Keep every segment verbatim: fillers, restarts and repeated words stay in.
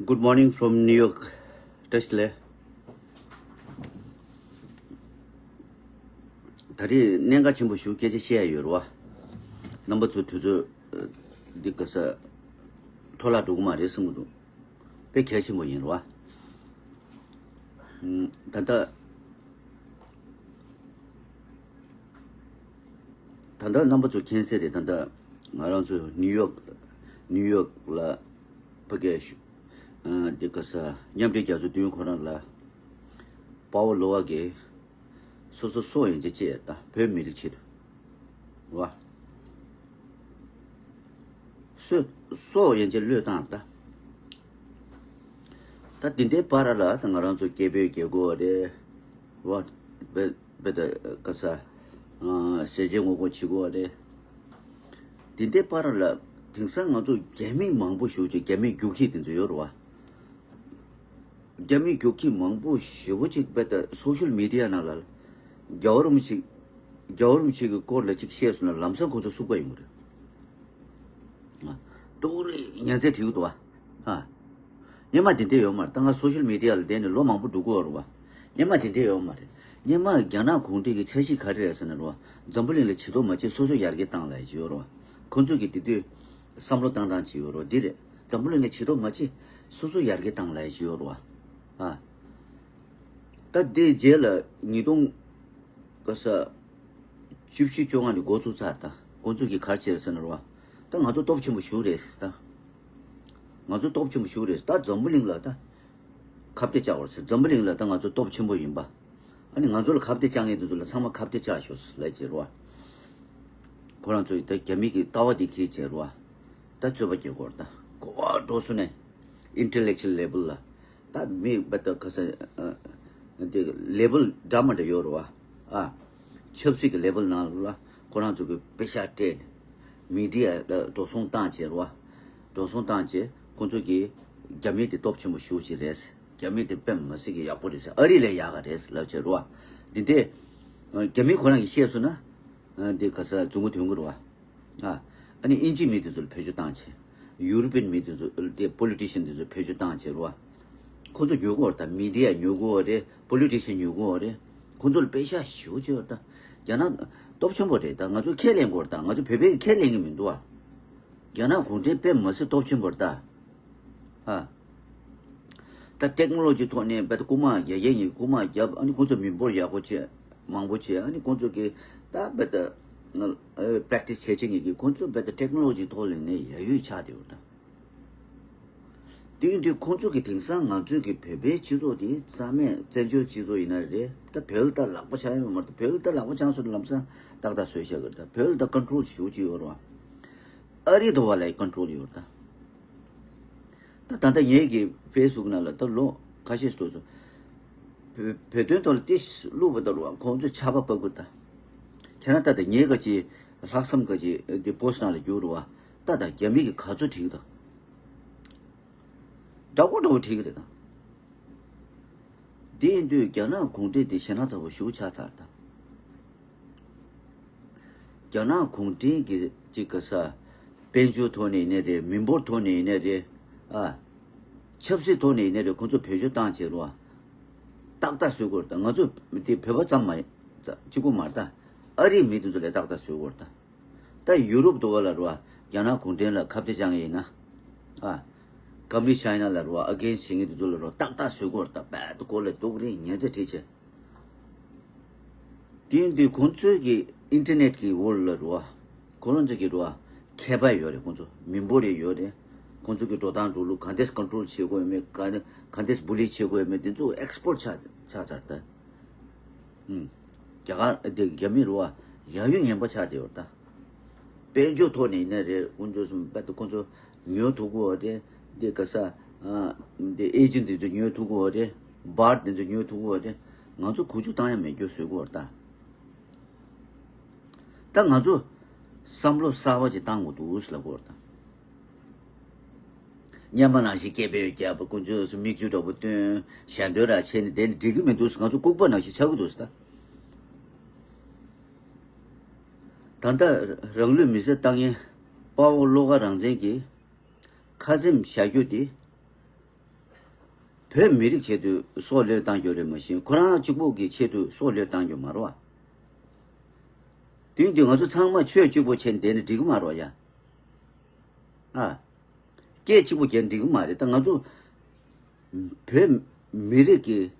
Good morning from New York. བཀྲ་ཤིས་བདེ་ལེགས། ད་རེས་གནད་འགག་ཆེན་པོ་ཞིག་སྐད་ཆ་བཤད་ཡ་ཡོད་རེད་བ། རྣམ་པ་ཚོ་དུས་ཚོད་འདི་ག་ས་འཕྲོ་བརླག་འགྲོ་གི་མ་རེད་བསམ་གི་འདུག་དཔེ་གལ་ཆེན་པོ་ཡིན་རེད་བ། ད་ལྟ་ད་ལྟ་རྣམ་པ་ཚོ་མཁྱེན་གསལ་རེད། ད་ལྟ་ང་རང་ཚོ་ནིའུ་ཡོག་ནིའུ་ཡོག་ལ་ཕ་གིའི་འདི་ག་ས་མཉམ་འབྲེལ་རྒྱལ་ཚོགས་མདུན་ཁོ་རང་ལ་པ་ཝོ་ལོ་ཝ་གིས་སོ་སོ་སྲོག་ཡན་ཆད་བཅད་ད་བོད་མི་རིགས་ཆེད་དུ་བ། སོ་སྲོག་ཡན་ཆད་བློས་བཏང་ད། ད་དེ་འདྲའི་བར་ལ་ད་ང་རང་ཚོ་སྐད་འབོད་རྒྱག་དགོས་རེད་བ། བེ་བེ་ད་ག་ས་ཟས་བཅད་ངོ་རྒོལ་བྱེད་དགོས་རེད། དེ་འདྲའི་བར་ལ་དེང་སང་ང་ཚོ་རྒྱ་མི་མང་པོ་ཞིག་ཅིག་རྒྱ་མི་རྒྱུག་ཁྱི་དེ་ཚོ་ཡོད་རེད་བ། རྒྱ་མི་རྒྱུག་ཁྱི་མང་པོ་ཞེ་པོ་ཅིག་བེ་ད་སོ་ཤལ་མི་ཌི་ཡ་ནང་ལ་རྒྱལ་བ་རིན་པོ་ཆེ་རྒྱལ་བ་རིན་པོ་ཆེ་གི་སྐོར་ལ་ཅིག་བཤད་སོང་ན་ལམ་སང་ཁོ་ཚོ་སུབ་ཀ་ཡོང་གི་རེད། ཏོག་རེ་ཉན་ཚད་བྲིས་འདུག་བ། ཧ། སྔོན་མ་དེ་འདྲ་ཡོད་མ་རེད། ད་ང་སོ་ཤལ་མི་ཌི་ཡ་ལ་བསྡད་ནས་ལོ་མང་པོ་འགྲོ་གི་ཡོད་རེད་བ། སྔོན་མ་དེ་འདྲ་ཡོད་མ་རེད། སྔོན་མ་རྒྱ་ནག་གུང་ཁྲན་གྱི་འཆར་གཞི་ག་རེ་རེད་ཟེར་ན་རེད་བ། འཛམ་བུ་གླིང་ལ་བྱེད་དོ་མ་བྱེད་སོ་སོ་ཡར་རྒྱས་བཏང་ལབ་ཀྱི་ཡོད་རེད་བ། ཁོ་ཚོ་གི་དེ་དུས་བསམ་བློ་བཏང་སྟངས་ཅིག་ཡོད་རེད་བ། འདི་རེད། འཛམ་བུ་གླིང་ལ་བྱེད་དོ་མ་བྱེད་སོ་སོ་ཡར་རྒྱས་བཏང་ལབ་ཀྱི་ཡོད་རེད་བ། ཨ། ད་དེ་རྗེས་ལ་ཉིས་སྟོང་ག་ས་བཅུ་བཞི་བཅོ་ལྔ་ནས་འགོ་ཚུགས་ཚར། ད་ཁོང་ཚོ་གིས་ག་རེ་བྱས་ཟེར་ན་རེད་བ། ད་ང་ཚོ་སྟོབས་ཆེན་པོ་ཞིག་རེད་ཟེར། ད་ང་ཚོ་སྟོབས་ཆེན་པོ་ཞིག་རེད་ཟེར། ད་འཛམ་བུ་གླིང་ལ་ད་ཁ་གཏད་བཅག་དགོས་ཟེར། འཛམ་བུ་གླིང་ལ་ད་ང་ཚོ་སྟོབས་ཆེན་པོ་ཡིན་པ། ཨ་ནི་ང་ཚོ་ལ་ཁ་གཏད་བཅག་མཁན་དེ་ཚོ་ལ་ཚང་མ་ཁ་གཏད་བཅག་ཤོག་ཟེར་ལབ་བྱས་རེད་བ། ཁོ་རང་ཚོས་ད་རྒྱ་མི་གི་ལྟ་བ་དེ་འཁྱེར་བྱས་རེད་བ། ད་རྩོད་པ་རྒྱག་དགོས་རེད། ད་གོ་བ་འགྲོ་སོང་ནས་ཨིན་ཊེ་ལེག་ཅུ་ལེ་ཝལ་ལ། ད་མི་བ་ད་ག་ས་ཨ་དེ་ལེ་ཝལ་འདྲ་མ་འདྲ་ཡོད་རེད་བ། ཨ། ཆབ་སྲིད་ཀྱི་ལེ་ཝལ་ནང་ལ་ཁོ་རང་ཚོ་གི་པེ་ཤག་སྤྲད་ནས་མི་ཌི་ཡ་ལ་འགྲོ་སོང་བཏང་བྱས་རེད་བ། འགྲོ་སོང་བཏང་བྱས་ཁོ་ཚོ་གིས་རྒྱ་མི་དེ་སྟོབས་ཆེན་པོ་ཞེ་པོ་ཅིག་རེད། རྒྱ་མི་དེ་དཔེ་མི་སྲིད་ཀྱི་ཡག་པོ་རེད་ཟེར། ཨ་རི་ལས་ཡག་ག་རེད་ཟེར་ལབ་བྱས་རེད་བ། འདི་འདྲས་རྒྱ་མི་ཁོ་རང་གིས་བཤད་སོང་ན་འདི་ག་ས་རྫུན་གོ་དོན་གོ་རེད་བ། ཨ། ཨ་ནི་དབྱིན་ཇིའི་མི་དེ་ཚོ་ལ་བེད་སྤྱོད་བཏང་བྱས། ཡུ་རོ་པན་མི་དེ་ཚོ་དེ་པོ་ལི་ཊི་ཤན་དེ་ཚོ་བེད་སྤྱོད་བཏང་བྱས་རེད་བ། ཁོ་ཚོ་ཉོ་གི་ཡོད་རེད་ད། མི་ཌི་ཡ་ཉོ་གི་ཡོད་རེད། པོ་ལི་ཊི་ཤན་ཉོ་གི་ཡོད་རེད། ཁོ་ཚོ་ལ་པེ་ཤག་ཞེ་པོ་ཅིག་ཡོད་རེད་ད། རྒྱ་ནག་སྟོབས་ཆེན་པོ་རེད་ད། ང་ཚོ་ཁས་ལེན་དགོས་རེད་ད། ང་ཚོ་བོད་པས་ཁས་ལེན་གི་མི་འདུག་བ། རྒྱ་ནག་གུང་ཁྲན་དཔེ་མི་སྲིད་སྟོབས་ཆེན་པོ་རེད་ད། ཧ། ད་ཊེག་ནོ་ལོ་ཇི་ཐོག་ནས་རྦད་དེ་རྐུ་མ་རྒྱག་མཁན་གྱིས་རྐུ་མ་བརྒྱབ། ཨ་ནི་ཁོ་ཚོ་མི་འབོར་ཡག་པོ་བྱས། མང་པོ་བྱས། ཨ་ནི་ཁོ་ཚོ་གིས་ད་རྦད་དེ་ང་ཨ་པེ་རེག་ཊི་སི་བྱེད་བྱེད་མཁན་གྱིས་ཁོ་ཚོ་རྦད་དེ་ཊེག་ནོ་ལོ་ཇི་ཐོག་ལ་ནས་ཡ་ཡུལ་ཆགས་བསྡད་ཡོད་ད། དེ་ཡིན་དུས་ཁོ་ཚོ་གིས་དེང་སང་ང་ཚོའི་གི་བོད་པའི་སྤྱི་ཚོགས་དེ་རྩ་མེད། བཙན་བྱོལ་སྤྱི་ཚོགས་ཡིན་ན་རེད། ད་བོད་ལ་ད་ལག་པ་འཆང་ཡོད་མ་རེད། བོད་ལ་ད་ལག་པ་འཆང་སོང་ན་ལམ་སང་ཏག་ཏག་བཟོས་བཞག་གི་རེད། ད་བོད་ལ་ད་ཀོན་ཊོལ་ཞེ་པོ་ཅིག་ཡོད་རེད་བ། ཨ་རི་དོ་བ་ལ་ཀོན་ཊོལ་ཡོད་རེད་ད། ད་ད་ལྟ་ངེད་ཀྱི་ཕེ་སི་བུག་ནང་ལ་ད་ལོ་ཁ་ཤས་སུ་འགྲོ་སོང་། བོད་བོད་དོན་ཐོག་ལ་ཏིས་བླུགས་པ་ད་རུ་བ་ཁོང་ཚོས་ཆར་པ་བབས་ཀྱི་ད། ཁྱེད་རང་ད་ལྟ་ངེད་ཀ་ཅི་ལྷག་བསམ་ཀ་ཅི་འདི་པོ་སི་ཊི་ནང་ལ་བསྒྱུར་རུ་བ། ད་ད་རྒྱ་མི་གི་ག་ཚོད་བྲིས་ད། འདྲ་པོ་འདྲ་པོ་བྲིས་ཀྱི་རེད་ད། འདི་ཡིན་དུས་རྒྱ་ནག་གུང་ཁྲན་དེ་ཞེད་སྣང་ཚ་པོ་ཞེ་པོ་ཆགས་ཚར་ད། རྒྱ་ནག་གུང་ཁྲན་གྱི་ཅིག་ག་ས་དཔལ་འབྱོར་ཐོག་ནས་ཡིན་ནའི་རེད། མི་འབོར་ཐོག་ནས་ཡིན་ནའི་རེད། ཨ། ཆབ་སྲིད་ཐོག་ནས་ཡིན་ནའི་རེད། ཁོ་ཚོ་བེད་སྤྱོད་བཏང་བྱས་རོ། ཏག་ཏག་བཟོ་དགོས་རེད་ད། ང་ཚོ་དེ་བོད་པ་ཙམ་མ་ཡིན་ཙ་གཅིག་པོ་མ་རེད་ད། ཨ་རིའི་མི་དེ་ཚོ་ལ་ཏག་ཏག་བཟོ་དགོས་རེད་ད། ད་ཡུ་རོབ་དུ་བ་ལ་རོ། རྒྱ་ནག་གུང་ཁྲན་ལ་ཁ་གཏད་བཅག་མཁན་ཡིན་ན། ཨ། ཀམ་མུ་ནིསྟ་ཅའི་ན་ལ་རོ། ཨ་གེན་སི་ཊི་བྱེད་མཁན་དེ་ཚོ་ལ་རོ། ཏག་ཏག་བཟོ་དགོས་རེད་ད། རྦད་དེ་ཁོ་ལ་སྡུག་རུས་ཉེན་ཚབས་འཕྲད་བྱས། དེ་ཡིན་དུས་ཁོང་ཚོའི་གི་ཨིན་ཊར་ནེཊ་གི་འོག་ལ་རོ། ཁོ་རང་ཚོ་གི་རོ། མཁས་པ་ཡོད་རེད། ཁོང་ཚོ་མི་འབོར་རེ་ཡོད་རེད། ཁོང་ཚོ་གི་འགྲོ་སྟངས་འགྲོ་ལུགས་ག་འདྲས་ཀོན་ཊོལ་བྱེད་དགོས་ཡོད་མེད། ག་ག་འདྲས་བུ་ལི་བྱེད་དགོས་ཡོད་མེད། དེ་ཚོ་ཨེག་སི་པར་ཊི་ཆགས་ཆགས་ཚར་ད། ཨུམ། རྒྱ་གར་དེ་རྒྱ་མི་རུ་བ་ཡ་ཡུ་ངན་པ་ཆགས་བསྡད་ཡོད་ད། དཔལ་འབྱོར་ཐོག་ནས་ཡིན་ན་རེད། དཀོན་མཆོག་གསུམ་རྦད་དེ་ཁོང་ཚོ་ཉོ་ཐུབ་ཀྱི་ཡོད་རེད། འདི་ག་ས་ཨ་འདི་ཨེ་ཇེན་ཊི་འདི་ཚོ་ཉོ་ཐུབ་ཀྱི་ཡོད་རེད། སྦར་འདི་ཚོ་ཉོ་ཐུབ་ཀྱི་ཡོད་རེད། ང་ཚོ་ཁུག་ཀྱོག་བཏང་ཡ་མེད་རྒྱུ་བཟོས་ཀྱི་ཡོད་ད། ད་ང་ཚོ་བསམ་བློ་གསར་པ་ཅིག་བཏང་དགོས་འདུག་ཟེར་ལབ་ཀྱི་ཡོད་ད། སྔོན་མ་ནང་བཞིན་སྐད་འབོད་རྒྱབ། དཀོན་མཆོག་གསུམ་མིག་ཆུ་འདྲ་པོ་བཏོན། ཞལ་འདོན་ར་བྱས་ནས་བསྡད་ནས་འགྲིག་གི་མི་འདུག་ང་ཚོ་ལྐུགས་པ་ནང་བཞིན་ཆགས་ཀྱི་འདུག་ཟེར་ད། ད་ལྟ་རང་ལུས་མེ་སྲེག་བཏང་མཁན་དཔའ་བོ་བློ་དགའ་རང་བཙན་གྱི་ཁ་ཆེམས་བཞག་རྒྱུ་དེ་ བོད་མི་རིགས་ཆེད་དུ་སྲོག་བློས་བཏང་རྒྱུ་རེད་མ་གཞི་ཁོ་རང་གཅིག་པུ་གི་ཆེད་དུ་སྲོག་བློས་བཏང་རྒྱུ་མ་རེད་བ། དེ་ཡིན་དུས་ང་ཚོ་ཚང་མ་ཆོས་གཅིག་པོ་བྱས་ནས་བསྡད་ན་འགྲིག་གི་མ་རེད་བ་ཡ། ཨ། སྐད་གཅིག་པོ་བརྒྱབ་འགྲིག་གི་མ་རེད་ད་ང་ཚོ། བོད་མི་རིགས་ཀྱི་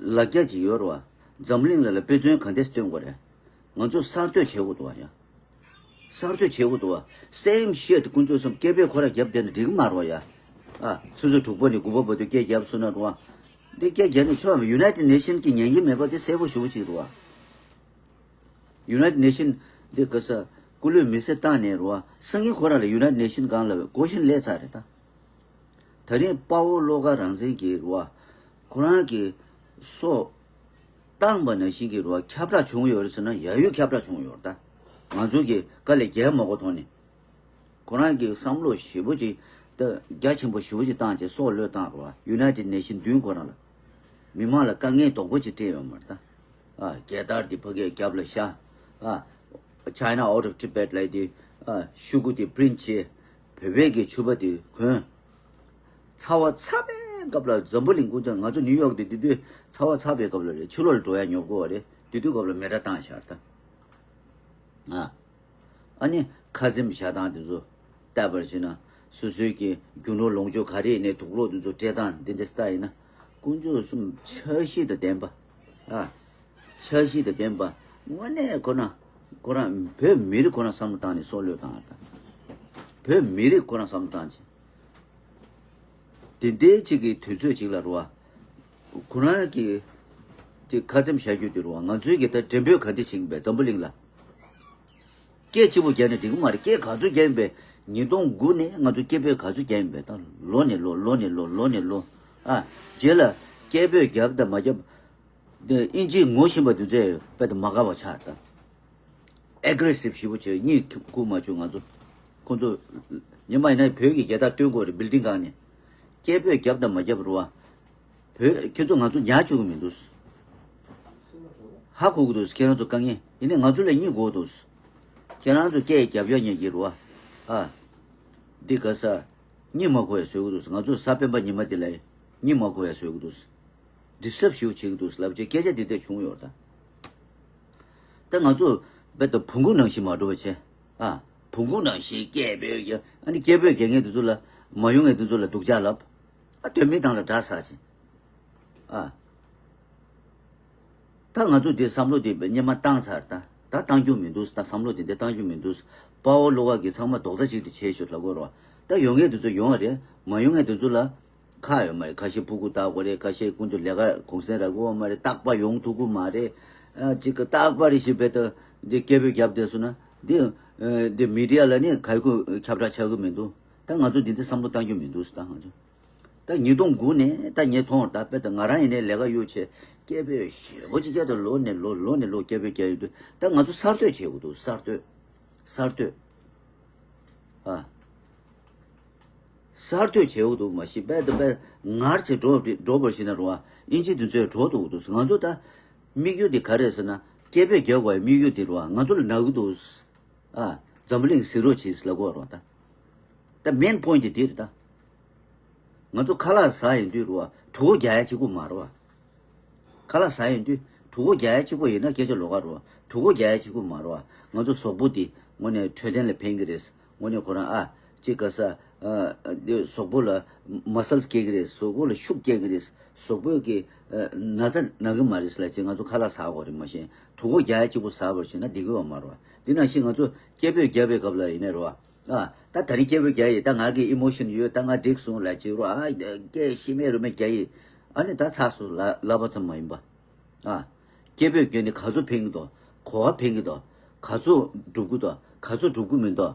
ལ་རྒྱ་ཅིག་ཡོད་རེད་བ། འཛམ་གླིང་ལ་ལ་དཔེ་མཚོན་ག་འདྲས་སྟོན་དགོས་རེད། ང་ཚོ་གསར་གཏོད་བྱེད་དགོས་འདུག་བ་ཡ། གསར་གཏོད་བྱེད་དགོས་འདུག་བ། སེམ་ཤེད་ཀུན་སྤྱོད་སོམ་སྐད་འབོད་ཁོ་ར་བརྒྱབ་བསྡད་ན་འགྲིག་གི་མ་རེད་བ་ཡ། ཨ། ཆུ་ཚོད་དྲུག་པ་ནས་དགུ་པ་བར་དུ་སྐད་བརྒྱབ་སོང་ན་རེད་བ། འདི་སྐད་རྒྱག་ནས་ཆོག་མ་United Nation གི་ཉན་གྱི་མེད་པ་དེ་གསལ་པོ་ཞེ་པོ་ཅིག་རེད་བ། United Nation འདི་ག་ས་སྐུ་ལུས་མེ་སྲེག་བཏང་ནས་རེད་བ། སང་ཉིན་ཁོ་རང་ལ་United Nation སྒང་ལ་སྒོ་བཞི་སླེབས་ཚར་རེད་ད། ད་རིང་དཔའ་བོ་བློ་དགའ་རང་བཙན་གྱིས་རེད་བ། ཁོ་རང་གི་སྲོག་བཏང་པ་ནང་བཞིན་གྱི་རེད་བ་ཁྱབ་བསྒྲགས་བྱུང་ཡོད་རེད་ཟེར་ན་ཡ་ཡོད་ཁྱབ་བསྒྲགས་བྱུང་ཡོད་རེད་ད། ང་ཚོ་གི་དཀའ་ལས་རྒྱག་མ་དགོས་ཐོག་ནས། ཁོ་རང་གི་བསམ་བློ་ཞེ་པོ་ཅིག་ད་རྒྱ་ཆེན་པོ་ཞེ་པོ་ཅིག་བཏང་བྱས་སྲོག་བློས་བཏང་རེད་བ། United Nation མདུན་ཁོ་རང་ལ། མི་མང་ལ་དཀའ་ངལ་དོག་པོ་ཅིག་སྤྲད་ཡོད་མ་རེད་ད། ཨ། རྒྱལ་དར་འདི་ཕ་གིའི་རྒྱབ་ལ་བཞག་ཨ། China out of Tibet ལབ་དེ། ཨ། ཤོག་གུ་དེ་print བྱས། བོད་པའི་གི་ཕྱུ་པ་དེ་གོན། ཚ་བ་ཚ་བའི་སྐབས་ལ་འཛམ་བུ་གླིང་ཀུན་ཏུ་ང་ཚོ་ནིའུ་ཡོག་དེ་དེ་དུས་ཚ་བ་ཚ་བའི་སྐབས་ལ་རེད། ཕྱི་ལོགས་ལ་འགྲོ་ཡ་ཉོབ་དགོས་པ་རེད། དེ་དུས་སྐབས་ལ་མེ་སྲེག་བཏང་བཞག་ད། ཨ། ཨ་ནི་ཁ་ཟིམ་བཞག་སྟངས་དེ་ཚོ་བལྟས་པར་བྱས་ན་སོ་སོའི་གི་རྒྱུ་ནོར་ལོངས་སྤྱོད་ག་རེ་ཡིན་ནའི་དུག་སློག་དེ་ཚོ་སྤྲད་སྟངས་འདི་འདྲ་ལྟ་ཡིན་ན་དཀོན་མཆོག་གསུམ་འཆར་གཞི་དང་ལྡན་པ། ཨ། འཆར་གཞི་དང་ལྡན་པ་དངོས་གནས་ཁོ་ན་ཁོ་རང་བོད་མི་རིགས་ཁོ་རང་བསམ་བློ་བཏང་ནས་སྲོག་བློས་བཏང་བ་དང་། བོད་མི་རིགས་ཁོ་རང་བསམ་བློ་བཏང་བྱས། དེ་འདྲའི་ཅིག་གི་དུས་ཚོད་ཅིག་ལ་རེད་བ། ཁོ་རང་གི་དེ་ཁ་ཚེམ་བཞག་རྒྱུ་དེ་རེད་བ། ང་ཚོའི་གི་ད་འགྲེམས་སྤེལ་ག་འདྲ་ཞིག་ཡིན་པས་འཛམ་བུ་གླིང་ལ། སྐད་གཅིག་པོ་རྒྱག་ནས་འགྲིག་གི་མ་རེད། སྐད་ག་ཚོད་རྒྱག་ཡིན་པས་ཉིས་སྟོང་དགུ་ནས་ང་ཚོ་སྐད་འབོད་ག་ཚོད་རྒྱག་ཡིན་པས་ད་ལོ་ནས་ལོ་ལོ་ནས་ལོ་ལོ་ནས་ལོ། ཨ། རྗེས་ལ་སྐད་འབོད་རྒྱབ་དང་མ་རྒྱབ། དེ་དབྱིན་ཇིའི་ངོ་ཤེས་པ་དེ་ཚོས་དཔེ་དེ་མ་དགའ་བ་ཆགས་ད། Aggressive ཞེ་པོ་བྱས་གཉིད་ཁུག་མ་བཅུག་ང་ཚོ། ཁོ་ཚོ། ཉི་མ་ཡིན་ན་བོད་ཀྱི་རྒྱལ་དར་སྟོན་དགོས་རེད་building སྒང་ནས། སྐད་འབོད་རྒྱབ་དང་མ་རྒྱབ་རུ་བ། བོད་ཁྱེད་ཚོ་ང་ཚོ་ཉར་བཅུག་གི་མི་འདུག་ཧ་གོ་གི་འདུག་ཁྱེད་རང་ཚོ་དཀའ་ངལ་ཡིན་ནའི་ང་ཚོ་ལ་གཉིད་དགོས་འདུག་ཁྱེད་རང་ཚོ་སྐད་རྒྱབ་ཡ་ཉན་གྱི་རུ་བ། ཨ། འདི་ག་ས། གཉིད་མ་ཁུག་ཡ་བཟོས་གི་འདུག་ང་ཚོ་གཟའ་སྤེན་པ་ཉི་མ་འདི་ལ་གཉིད་མ་ཁུག་ཡ་བཟོས་གི་འདུག disturb ཞེ་པོ་བྱེད་ཀྱི་འདུག་ལབ་བྱས་སྐད་ཆ་འདི་འདྲ་བྱུང་ཡོད་ད། ད་ང་ཚོ་རྦད་དེ་བོང་གུ་ནང་བཞིན་མ་འགྲོ་བ་བྱས། ཨ། བོང་གུ་ནང་བཞིན་སྐད་འབོད་ཡ་ཨ་ནི་སྐད་འབོད་རྒྱག་མཁན་དེ་ཚོ་ལ་མ་ཡོང་མཁན་དེ་ཚོ་ལ་སྡུག་ཅག་ལབ། ཨ། དོན་མེད་སྟངས་ལ་དགྲ་ཟ་བྱས། ཨ། ད་ང་ཚོ་འདི་བསམ་བློ་འདི་སྔོན་མ་བཏང་ཚར་ད། ད་བཏང་རྒྱུ་མི་འདུག་ད་བསམ་བློ་འདི་འདྲ་བཏང་རྒྱུ་མི་འདུག་དཔའ་བོ་བློ་དགའ་གིས་ཚང་མ་རྡོག་རྩ་གཅིག་ཏུ་བྱས་ཤོག་ལབ་དགོས་རེད་བ། ད་ཡོང་མཁན་དེ་ཚོ་ཡོང་བ་རེད། མ་ཡོང་མཁན་དེ་ཚོ་ལ་ཁག་ཡོད་མ་རེད། ཁ་ཤས་ཕྲུ་གུ་བལྟ་དགོས་རེད། ཁ་ཤས་ཀུན་ཏུ་ལས་ཀ་གུང་སེང་རག་གི་ཡོད་མ་རེད། རྟག་པར་ཡོང་ཐུབ་ཀྱི་མ་རེད། ཨ། གཅིག་གི་རྟག་པར་རེ་ཞིག་བྱས་ད་འདི་སྐད་འབོད་བརྒྱབ་བསྡད་སོང་ན་འདི་འདི་མི་ཌི་ཡ་ལ་ནི་ག་ཡི་ཁུ་ཁྱབ་བསྒྲགས་ཆགས་ཀྱི་མི་འདུག་ད་ང་ཚོ་འདི་འདྲ་བསམ་བློ་བཏང་རྒྱུ་མི་འདུག་ད་ང་ཚོ། ད་ཉིས་སྟོང་དགུ་ནས་ད་ངས་མཐོང་བ་ད་དཔེ་ད་ང་རང་ཡིན་ནའི་ལས་ཀ་གཡོག་བྱས་སྐད་འབོད་ཞེ་པོ་ཅིག་བརྒྱབ་ད་ལོ་ནས་ལོ་ལོ་ནས་ལོ་སྐད་འབོད་རྒྱག་ཡོད་དུས་ད་ང་ཚོ་གསར་གཏོད་བྱེད་དགོས་འདུག་གསར་གཏོད། གསར་གཏོད། ཨ། གསར་གཏོད་བྱེད་དགོས་འདུག་མ་གཞི་དཔེ་ད་དཔེ་ངར་བྱས་འགྲོ་འགྲོ་བར་ཤེས་ན་རུང་བ་དབྱིན་ཇི་དེ་ཚོས་འགྲོ་འདུག་འདུག་ང་ཚོ་ད་དམིགས་ཡུལ་དེ་ག་རེ་ཟེར་ན་སྐད་འབོད་རྒྱག་དགོས་པའི་དམིགས་ཡུལ་དེ་རུང་བ་ང་ཚོ་ལ་ན་གི་འདུག་ཨ། འཛམ་བུ་གླིང་གཟིགས་རོགས་བྱེད་ལབ་དགོས་རེད་བ་ད། ད་main point དེ་དེ་རེད་ད། ང་ཚོ་ཁ་ལག་ཟ་ཡོང་དུས་རེད་བ་གྲོད་ཁོག་རྒྱག་ཡ་གཅིག་པོ་མ་རེད་བ། ཁ་ལག་ཟ་ཡོང་དུས་གྲོད་ཁོག་རྒྱག་ཡ་གཅིག་པོ་ཡིན་ན་སྐད་ཆ་ལོགས་ཀ་རེད་བ། གྲོད་ཁོག་རྒྱག་ཡ་གཅིག་པོ་མ་རེད་བ། ང་ཚོ་གཟུགས་པོ་དེ་དངོས་གནས་འཕྲོད་བསྟེན་ལ་ཕན་གི་རེད། དངོས་གནས་ཁོ་རང་ཨ་ཅིག་ག་ས་ཨ་འདི་གཟུགས་པོ་ལ་མ་སལ་སྐྱེ་གི་རེད། གཟུགས་པོ་ལ་ཤུགས་སྐྱེ་གི་རེད། གཟུགས་པོ་གི་ཨ་ན་ཚ་ན་གི་མ་རེད་ལབ་ཅིག་ང་ཚོ་ཁ་ལག་ཟ་དགོས་རེད། མ་གཞི་གྲོད་ཁོག་རྒྱག་ཡ་གཅིག་པོ་ཟ་བར་བྱས་ན་འགྲིག་གི་ཡོད་མ་རེད་བ། དེ་ནང་བཞིན་ང་ཚོ་སྐད་འབོད་རྒྱག་པའི་སྐབས་ལ་ཡིན་ནའི་རེད་བ། ཨ། ད་ད་རིང་སྐད་འབོད་རྒྱག་ཡིན། ད་ང་གི་ཨི་མོ་ཤན་ཡོད། ད་ང་འགྲིག་སོང་ལབ་བྱས་རོ། ཨ། སྐད་ཤི་མེད་རུ་མེད་རྒྱག་ཡིན། ཨ་ནི་ད་ཚགས་སོང་ལབ་ལབ་པ་ཙམ་མ་ཡིན་པ། ཨ། སྐད་འབོད་རྒྱག་ནས་ག་ཚོད་ཕན་གྱི་འདུག་གོ་བ་ཕན་གྱི་འདུག་ག་ཚོད་སྒྲུབ་ཀྱི་འདུག་ག་ཚོད་སྒྲུབ་ཀྱི་མི་འདུག་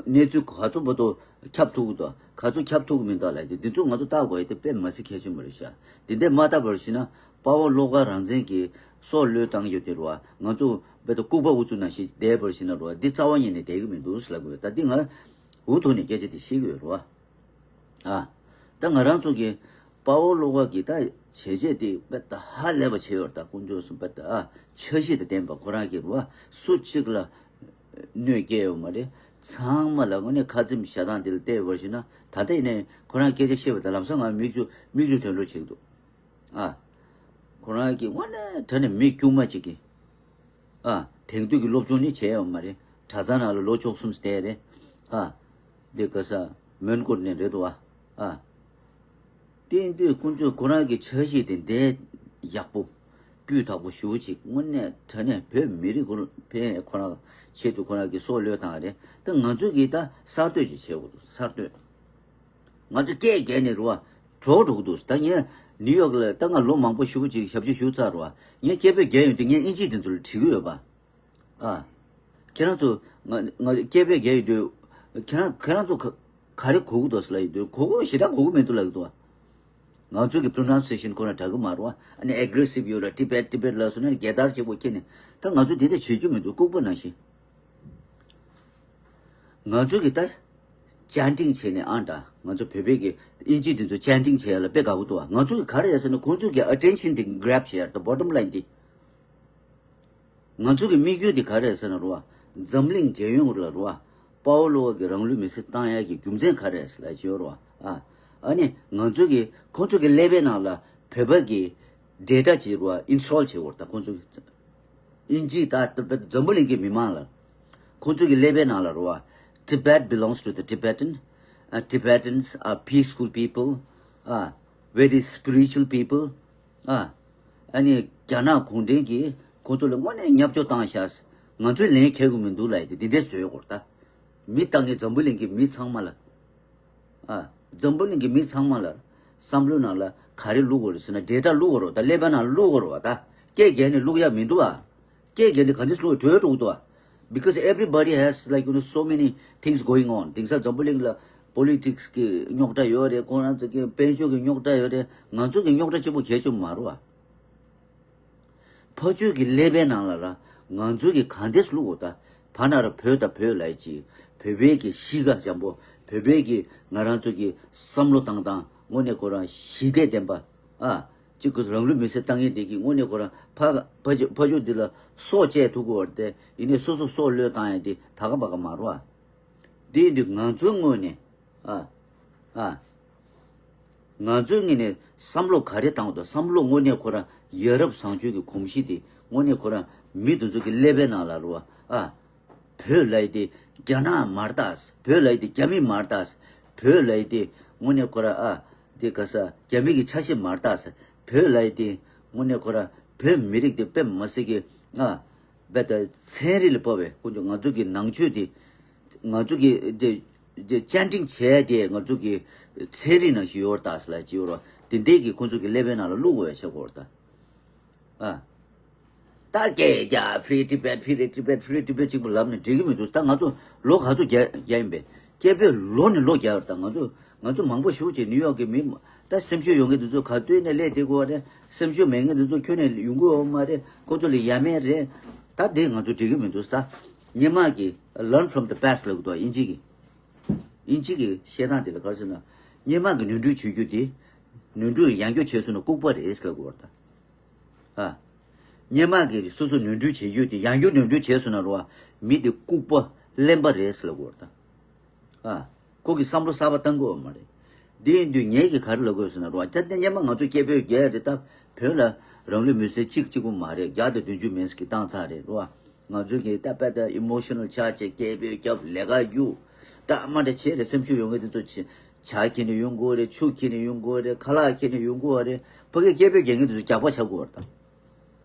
གནས་ཚུལ་ག་ཚོད་བར་དུ་ཁྱབ་ཐུབ་ཀྱི་འདུག་ག་ཚོད་ཁྱབ་ཐུབ་ཀྱི་མི་འདུག་ལབ་དེ་འདི་ཚོ་ང་ཚོ་བལྟ་དགོས་ཡ་དེ་དཔེ་མ་སྲིད་གལ་ཆེན་པོ་རེད་ཤག་དེ་འདྲས་མ་བལྟ་བར་ཞིག་ན། དཔའ་བོ་བློ་དགའ་རང་བཙན་གྱིས་སྲོག་བློས་བཏང་ཡོད་དེ་རེད་བ། ང་ཚོ་བོད་དུ་ལྐུགས་པ་ཨུ་ཚུགས་ནང་བཞིན་བསྡད་པར་ཞིག་ན་རེད་བ། འདི་རྩ་བ་ཉིད་ནས་བསྡད་ཀྱི་མི་འདུག་ལབ་དགོས། ད་འདི་ང་འུ་ཐུག་ནས་སྐད་ཆ་དེ་བཤད་ཀྱི་ཡོད་རེད་བ། ཨ། ད་ང་རང་ཚོ་གི་དཔའ་བོ་བློ་དགའ་གི་ད་བྱས་རྗེས་དེ་དཔེ་ད་ཧ་ལས་པ་བྱས་ཡོད་རེད། ད་དཀོན་མཆོག་གསུམ་དཔེ་ད་ཨ་འཆར་གཞི་དང་ལྡན་པ་ཁོ་རང་གི་རེད་བ། སུ་གཅིག་ལ་གནོད་སྐྱེལ་ཡོད་མ་རེད། ཚང་མ་ལ་དངོས་གནས་ཁ་ཚིམ་བྱ་སྟངས་འདི་ལ་བལྟས་པར་ཞུ་ན། ད་ལྟ་ཡིན་ནའི་ཁོ་རང་སྐད་ཆ་བཤད་པ་དང་ལམ་སང་ང་མིག་ཆུ་མིག་ཆུ་ཐོན་འགྲོ་བྱེད་ཀྱི་འདུག་ཨ། ཁོ་རང་གིས་དངོས་གནས་དྲང་གནས་མི་དཀྱུས་མ་ཅིག་གིས། ཨ། དེང་དུས་ཀྱི་སློབ་སྦྱོང་ནི་བྱས་ཡོད་མ་རེད། གྲྭ་ཚང་ནང་ལ་ལོ་བཅུ་གསུམ་བསྡད་རེད། ཨ། འདི་ག་ས་མོན་གྷོ་ནས་རེད་འདུག་ཨ། ཨ། དེ་ཡིན་དུས་ཁོང་ཚོས་ཁོ་རང་གི་འཆར་གཞི་དེ་འདི་ཡག་པོ། སྤུས་དག་པོ་ཞེ་པོ་ཅིག་དངོས་གནས་དྲང་གནས་བོད་མི་རིགས་ཁོ་ཕན་ཁོ་རང་ཆེད་དུ་ཁོ་རང་གི་སྲོག་བློས་བཏང་རེད། ད་ང་ཚོས་ཀྱིས་ད་གསར་གཏོད་ཅིག་བྱེད་དགོས་འདུག་གསར་གཏོད། ང་ཚོ་སྐད་རྒྱག་ནས་རུ་བ་གྲོགས་འགྲོ་གི་འདུག་ད་ངས་ནིའུ་ཡོག་ལ་ད་ང་ལོ་མང་པོ་ཞེ་པོ་ཅིག་ཞབས་ཕྱི་ཞུ་ཚར་རུ་བ། ངས་སྐད་འབོད་རྒྱག་ཡོང་དུས་ངས་དབྱིན་ཇིའི་དེ་ཚོ་ལ་བྲིས་གི་ཡོད་པ། ཨ། ཁྱེད་རང་ཚོ་ང་ང་སྐད་འབོད་རྒྱག་ཡོང་དུས། ཁྱེད་རང་ཁྱེད་རང་ཚོ་ག་ག་རེ་གོ་གི་འདུག་ཟེར་ལབ་ཡོང་དུས། གོ་གི་ཞེ་དྲག་གོ་གི་མི་འདུག་ལབ་ཀྱི་འདུག་ང་ཚོ་གི་pronunciation་ཁོ་ན་དྲག་གི་མ་རེད་བ། ཨ་ནི་aggressive་ཡོད་ལ་Tibet Tibet་ལབ་སོང་ན་རྒྱལ་དར་ཆེན་པོ་འཁྱེར་ནས། ད་ང་ཚོ་དེ་འདྲ་བྱེད་རྒྱུ་མི་འདུག་ལྐུགས་པ་ནང་བཞིན། ང་ཚོ་གི་ད་chanting་བྱས་ནས་ཨང་འདྲ། ང་ཚོ་བོད་པའི་གི་དབྱིན་ཇི་དེ་ཚོ་chanting་བྱས་ལ་དཔེ་དགའ་པོ་འདུག་བ། ང་ཚོ་གི་ག་རེ་ཡ་ཟེར་ན་ཁོང་ཚོ་གི་attention་དེ་grab་བྱས་ཡ། the bottom line་དེ། ང་ཚོ་གི་དམིགས་ཡུལ་དེ་ག་རེ་ཟེར་ན་རུ་བ། འཛམ་གླིང་རྒྱལ་ཡོངས་ལ་རུ་བ། དཔའ་བོ་བློ་དགའ་གི་རང་ལུས་མེར་སྲེག་བཏང་ཡ་གི་རྒྱུ་མཚན་ག་རེ་ཟེར་ལ་བྱེད་རུ་བ། ཨ། ཨ་ནི་ང་ཚོ་གི་ཁོང་ཚོ་གི་ཀླད་པའི་ནང་ལ་བོད་པ་གི་data་ཅིག་རུ་བ་install་བྱེད་དགོས་རེད། ད་ཁོང་ཚོ་གི་དབྱིན་ཇི་ད་འཛམ་བུ་གླིང་གི་མི་མང་ལ། ཁོང་ཚོ་གི་ཀླད་པའི་ནང་ལ་རུ་བ། Tibet belongs to the Tibetan. Uh, Tibetans are peaceful people. Uh, very spiritual people. ཨ། ཨ་ནི་རྒྱ་ནག་གུང་ཁྲན་གྱིས་ཁོང་ཚོ་ལ་དངོས་གནས་བརྙས་བཅོས་བཏང་ཤག་ང་ཚོས་ལན་འཁེལ་དགོས་མི་འདུག་ལབ་ཡ་དེ་འདི་འདྲས་བཟོས་ཡོད་སྐོར་ད། མི་ལྟ་མཁན་འཛམ་བུ་གླིང་གི་མི་ཚང་མ་ལ། ཨ། འཛམ་བུ་གླིང་གི་མི་ཚང་མ་ལ་བསམ་བློའི་ནང་ལ་ག་རེ་བླུག་དགོས་རེད་ཟེར་ན། data་བླུག་དགོས་རེད་ད། ཀླད་པའི་ནང་བླུག་དགོས་རེད་བ་ད། སྐད་རྒྱག་ནས་བླུག་ཡ་མི་འདུག་ཨ། སྐད་རྒྱག་ནས་ག་འདྲས་བླུག་གྲོལ་འགྲོ་གི་འདུག་ཨ། Because everybody has, like, you know, so many things going on. དེང་སང་འཛམ་བུ་གླིང་ལ་politics་གི་རྙོག་དྲ་ཡོད་རེད། ཁོ་རང་ཚོ་གི་དཔལ་འབྱོར་གི་རྙོག་དྲ་ཡོད་རེད། ང་ཚོ་གི་རྙོག་དྲ་གཅིག་པོ་གལ་ཆེན་པོ་མ་རེད་བ། ཕར་ཕྱོགས་ཀྱི་ཀླད་པའི་ནང་ལ་ར་ང་ཚོ་གི་ག་འདྲས་བླུག་དགོས་ད། ཕར་ན་ར་བོད་དང་བོད་ལབ་ཡ་ཅིག་བོད་པའི་གི་གཤིས་ཀ་འཇམ་པོ། བོད་པའི་གི་ང་རང་ཚོ་གི་བསམ་བློ་བཏང་སྟངས་དངོས་གནས་ཁོ་རང་ཞི་བདེ་ལྡན་པ། ཨ། གཅིག་གི་རང་ལུས་མེར་སྲེག་བཏང་མཁན་དེ་གིས་དངོས་གནས་ཁོ་རང་ཕ་ཕ་ཕ་ཕྱོགས་འདི་ལ་སྲོག་བཅད་ཐུབ་ཀྱི་ཡོད་རེད་དེ། ཡིན་ནའི་སོ་སོ་སྲོག་བློས་བཏང་ཡ་དེ་ད་ག་མ་ག་མ་རེད་བ། དེ་ཡིན་དུས་ང་ཚོའི་ངོས་ནས། ཨ། ཨ། ང་ཚོའི་ངོས་ནས་བསམ་བློ་ག་རེ་བཏང་འདུག་བསམ་བློ་དངོས་གནས་ཁོ་རང་ཡ་རབས་བཟང་སྤྱོད་ཀྱི་གོམས་གཤིས་དེ་དངོས་གནས་ཁོ་རང་མི་དེ་ཚོ་གི་ཀླད་པའི་ནང་ལ་རུ་བ། ཨ། བོད་ལབ་ཡ་དེ་རྒྱ་ནག་མ་རེད་ད། བོད་ལབ་ཡ་དེ་རྒྱ་མི་མ་རེད་ད། བོད་ལབ་ཡ་དེ་དངོས་གནས་ཁོ་རང་ཨ། དེ་ག་ས་རྒྱ་མི་གི་ཆ་ཤས་མ་རེད་ད། བོད་ལབ་ཡ་དེ་དངོས་གནས་ཁོ་རང་བོད་མི་རིགས་དེ་དཔེ་མི་སྲིད་ཀྱི་ཨ། དཔེ་ད་ཚན་རིག་ལ་དཔག་པའི་ཁོ་ཚོ་ང་ཚོ་གི་ནང་ཆོས་དེ། ང་ཚོ་གི་དེ་དེ་བཅར་འདྲི་བྱས་ཏེ་ང་ཚོ་གི་ཚན་རིག་ནང་བཞིན་ཡོད་རེད་ད་ཟེར་ལབ་ཀྱི་ཡོད་རེད། དེ་འདྲས་ཀྱི་ཁོ་ཚོ་གི་ཀླད་པའི་ནང་ལ་བླུག་དགོས་ཡ་ཆགས་ཀྱི་ཡོད་རེད་ད། ཨ། ད་སྐད་རྒྱག Free Tibet, Free Tibet, Free Tibet་གཅིག་པུ་ལབ་ནས་འགྲིག་གི་མི་འདུག་ད་ང་ཚོ་ལོ་ག་ཚོད་རྒྱག་རྒྱག་ཡིན་པས། སྐད་འབོད་ལོ་ནས་ལོ་རྒྱག་ཡོད་རེད་ད། ང་ཚོ་ང་ཚོ་མང་པོ་ཞེ་པོ་ཅིག་ནིའུ་ཡོག་གི་མི། ད་སེམས་ཤུགས་ཡོད་མཁན་དེ་ཚོ་ག་དུས་ནས་སླེབས་བསྡད་ཀྱི་ཡོད་རེད། སེམས་ཤུགས་མེད་མཁན་དེ་ཚོ་ཁྱོན་ནས་ཡོང་གི་ཡོད་མ་རེད། ཁོ་ཚོ་ལ་ཡ་མེད་རེད། ད་དེ་ང་ཚོ་འགྲིག་གི་མི་འདུག་ད་སྔོན་མ་གི་learn from the past་ལབ་གི་འདུག་དབྱིན་ཇི་གི། དབྱིན་ཇི་གི་བཤད་སྟངས་དེ་ལ་ག་རེ་ཟེར་ན། སྔོན་མ་གི་ནོར་འཁྲུལ་བྱེད་རྒྱུ་དེ། ནོར་འཁྲུལ་ཡང་བསྐྱར་བྱས་སོང་ན་ལྐུགས་པ་རེད་ཟེར་ལབ་ཀྱི་ཡོད་རེད་ད། ཨ། སྔོན་མ་གི་སོ་སོ་ནོར་འཁྲུལ་བྱེད་རྒྱུ་དེ་ཡང་བསྐྱར་ནོར་འཁྲུལ་བྱས་སོང་ན་རུ་བ། མི་དེ་ལྐུགས་པ་གླེན་པ་རེད་ཟེར་ལབ་ཀྱི་ཡོད་རེད་ད། ཨ། ཁོ་གི་བསམ་བློ་གསར་པ་བཏང་གི་ཡོད་མ་རེད། འདི་ཡིན་དུས་ངས་ཀྱིས་ག་རེ་ལབ་དགོས་ཟེར་ན་རུ་བ། ད་ལྟ་སྔོན་མ་ང་ཚོ་སྐད་འབོད་རྒྱག་རེད་ད། བོད་ལ་རང་ལུས་མེར་སྲེག་གཅིག་གཅིག་པོ་མ་རེད། བརྒྱ་དང་བདུན་ཅུ་མིན་ཙམ་ཞིག་བཏང་ཚར་རེད་རུ་བ། ང་ཚོ་གིས་ད་དཔེ་ད་emotional་ཆགས་བྱས་སྐད་འབོད་རྒྱབ། ལས་ཀ་རྒྱུགས། ད་མ་འདྲ་བྱས་རེད། སེམས་ཤུགས་ཡོད་མཁན་དེ་ཚོ་ཕྱི་ཇ་འཁྱེར་ནས་ཡོང་གི་ཡོད་རེད། ཆུ་འཁྱེར་ནས་ཡོང་གི་ཡོད་རེད། ཁ་ལག་འཁྱེར་ནས་ཡོང་གི་ཡོད་རེད། ཕ་གིའི་སྐད་འབོད་རྒྱག་མཁན་དེ་ཚོ་རྒྱག་པ་ཆགས་ཀྱི་ཡོད་རེད་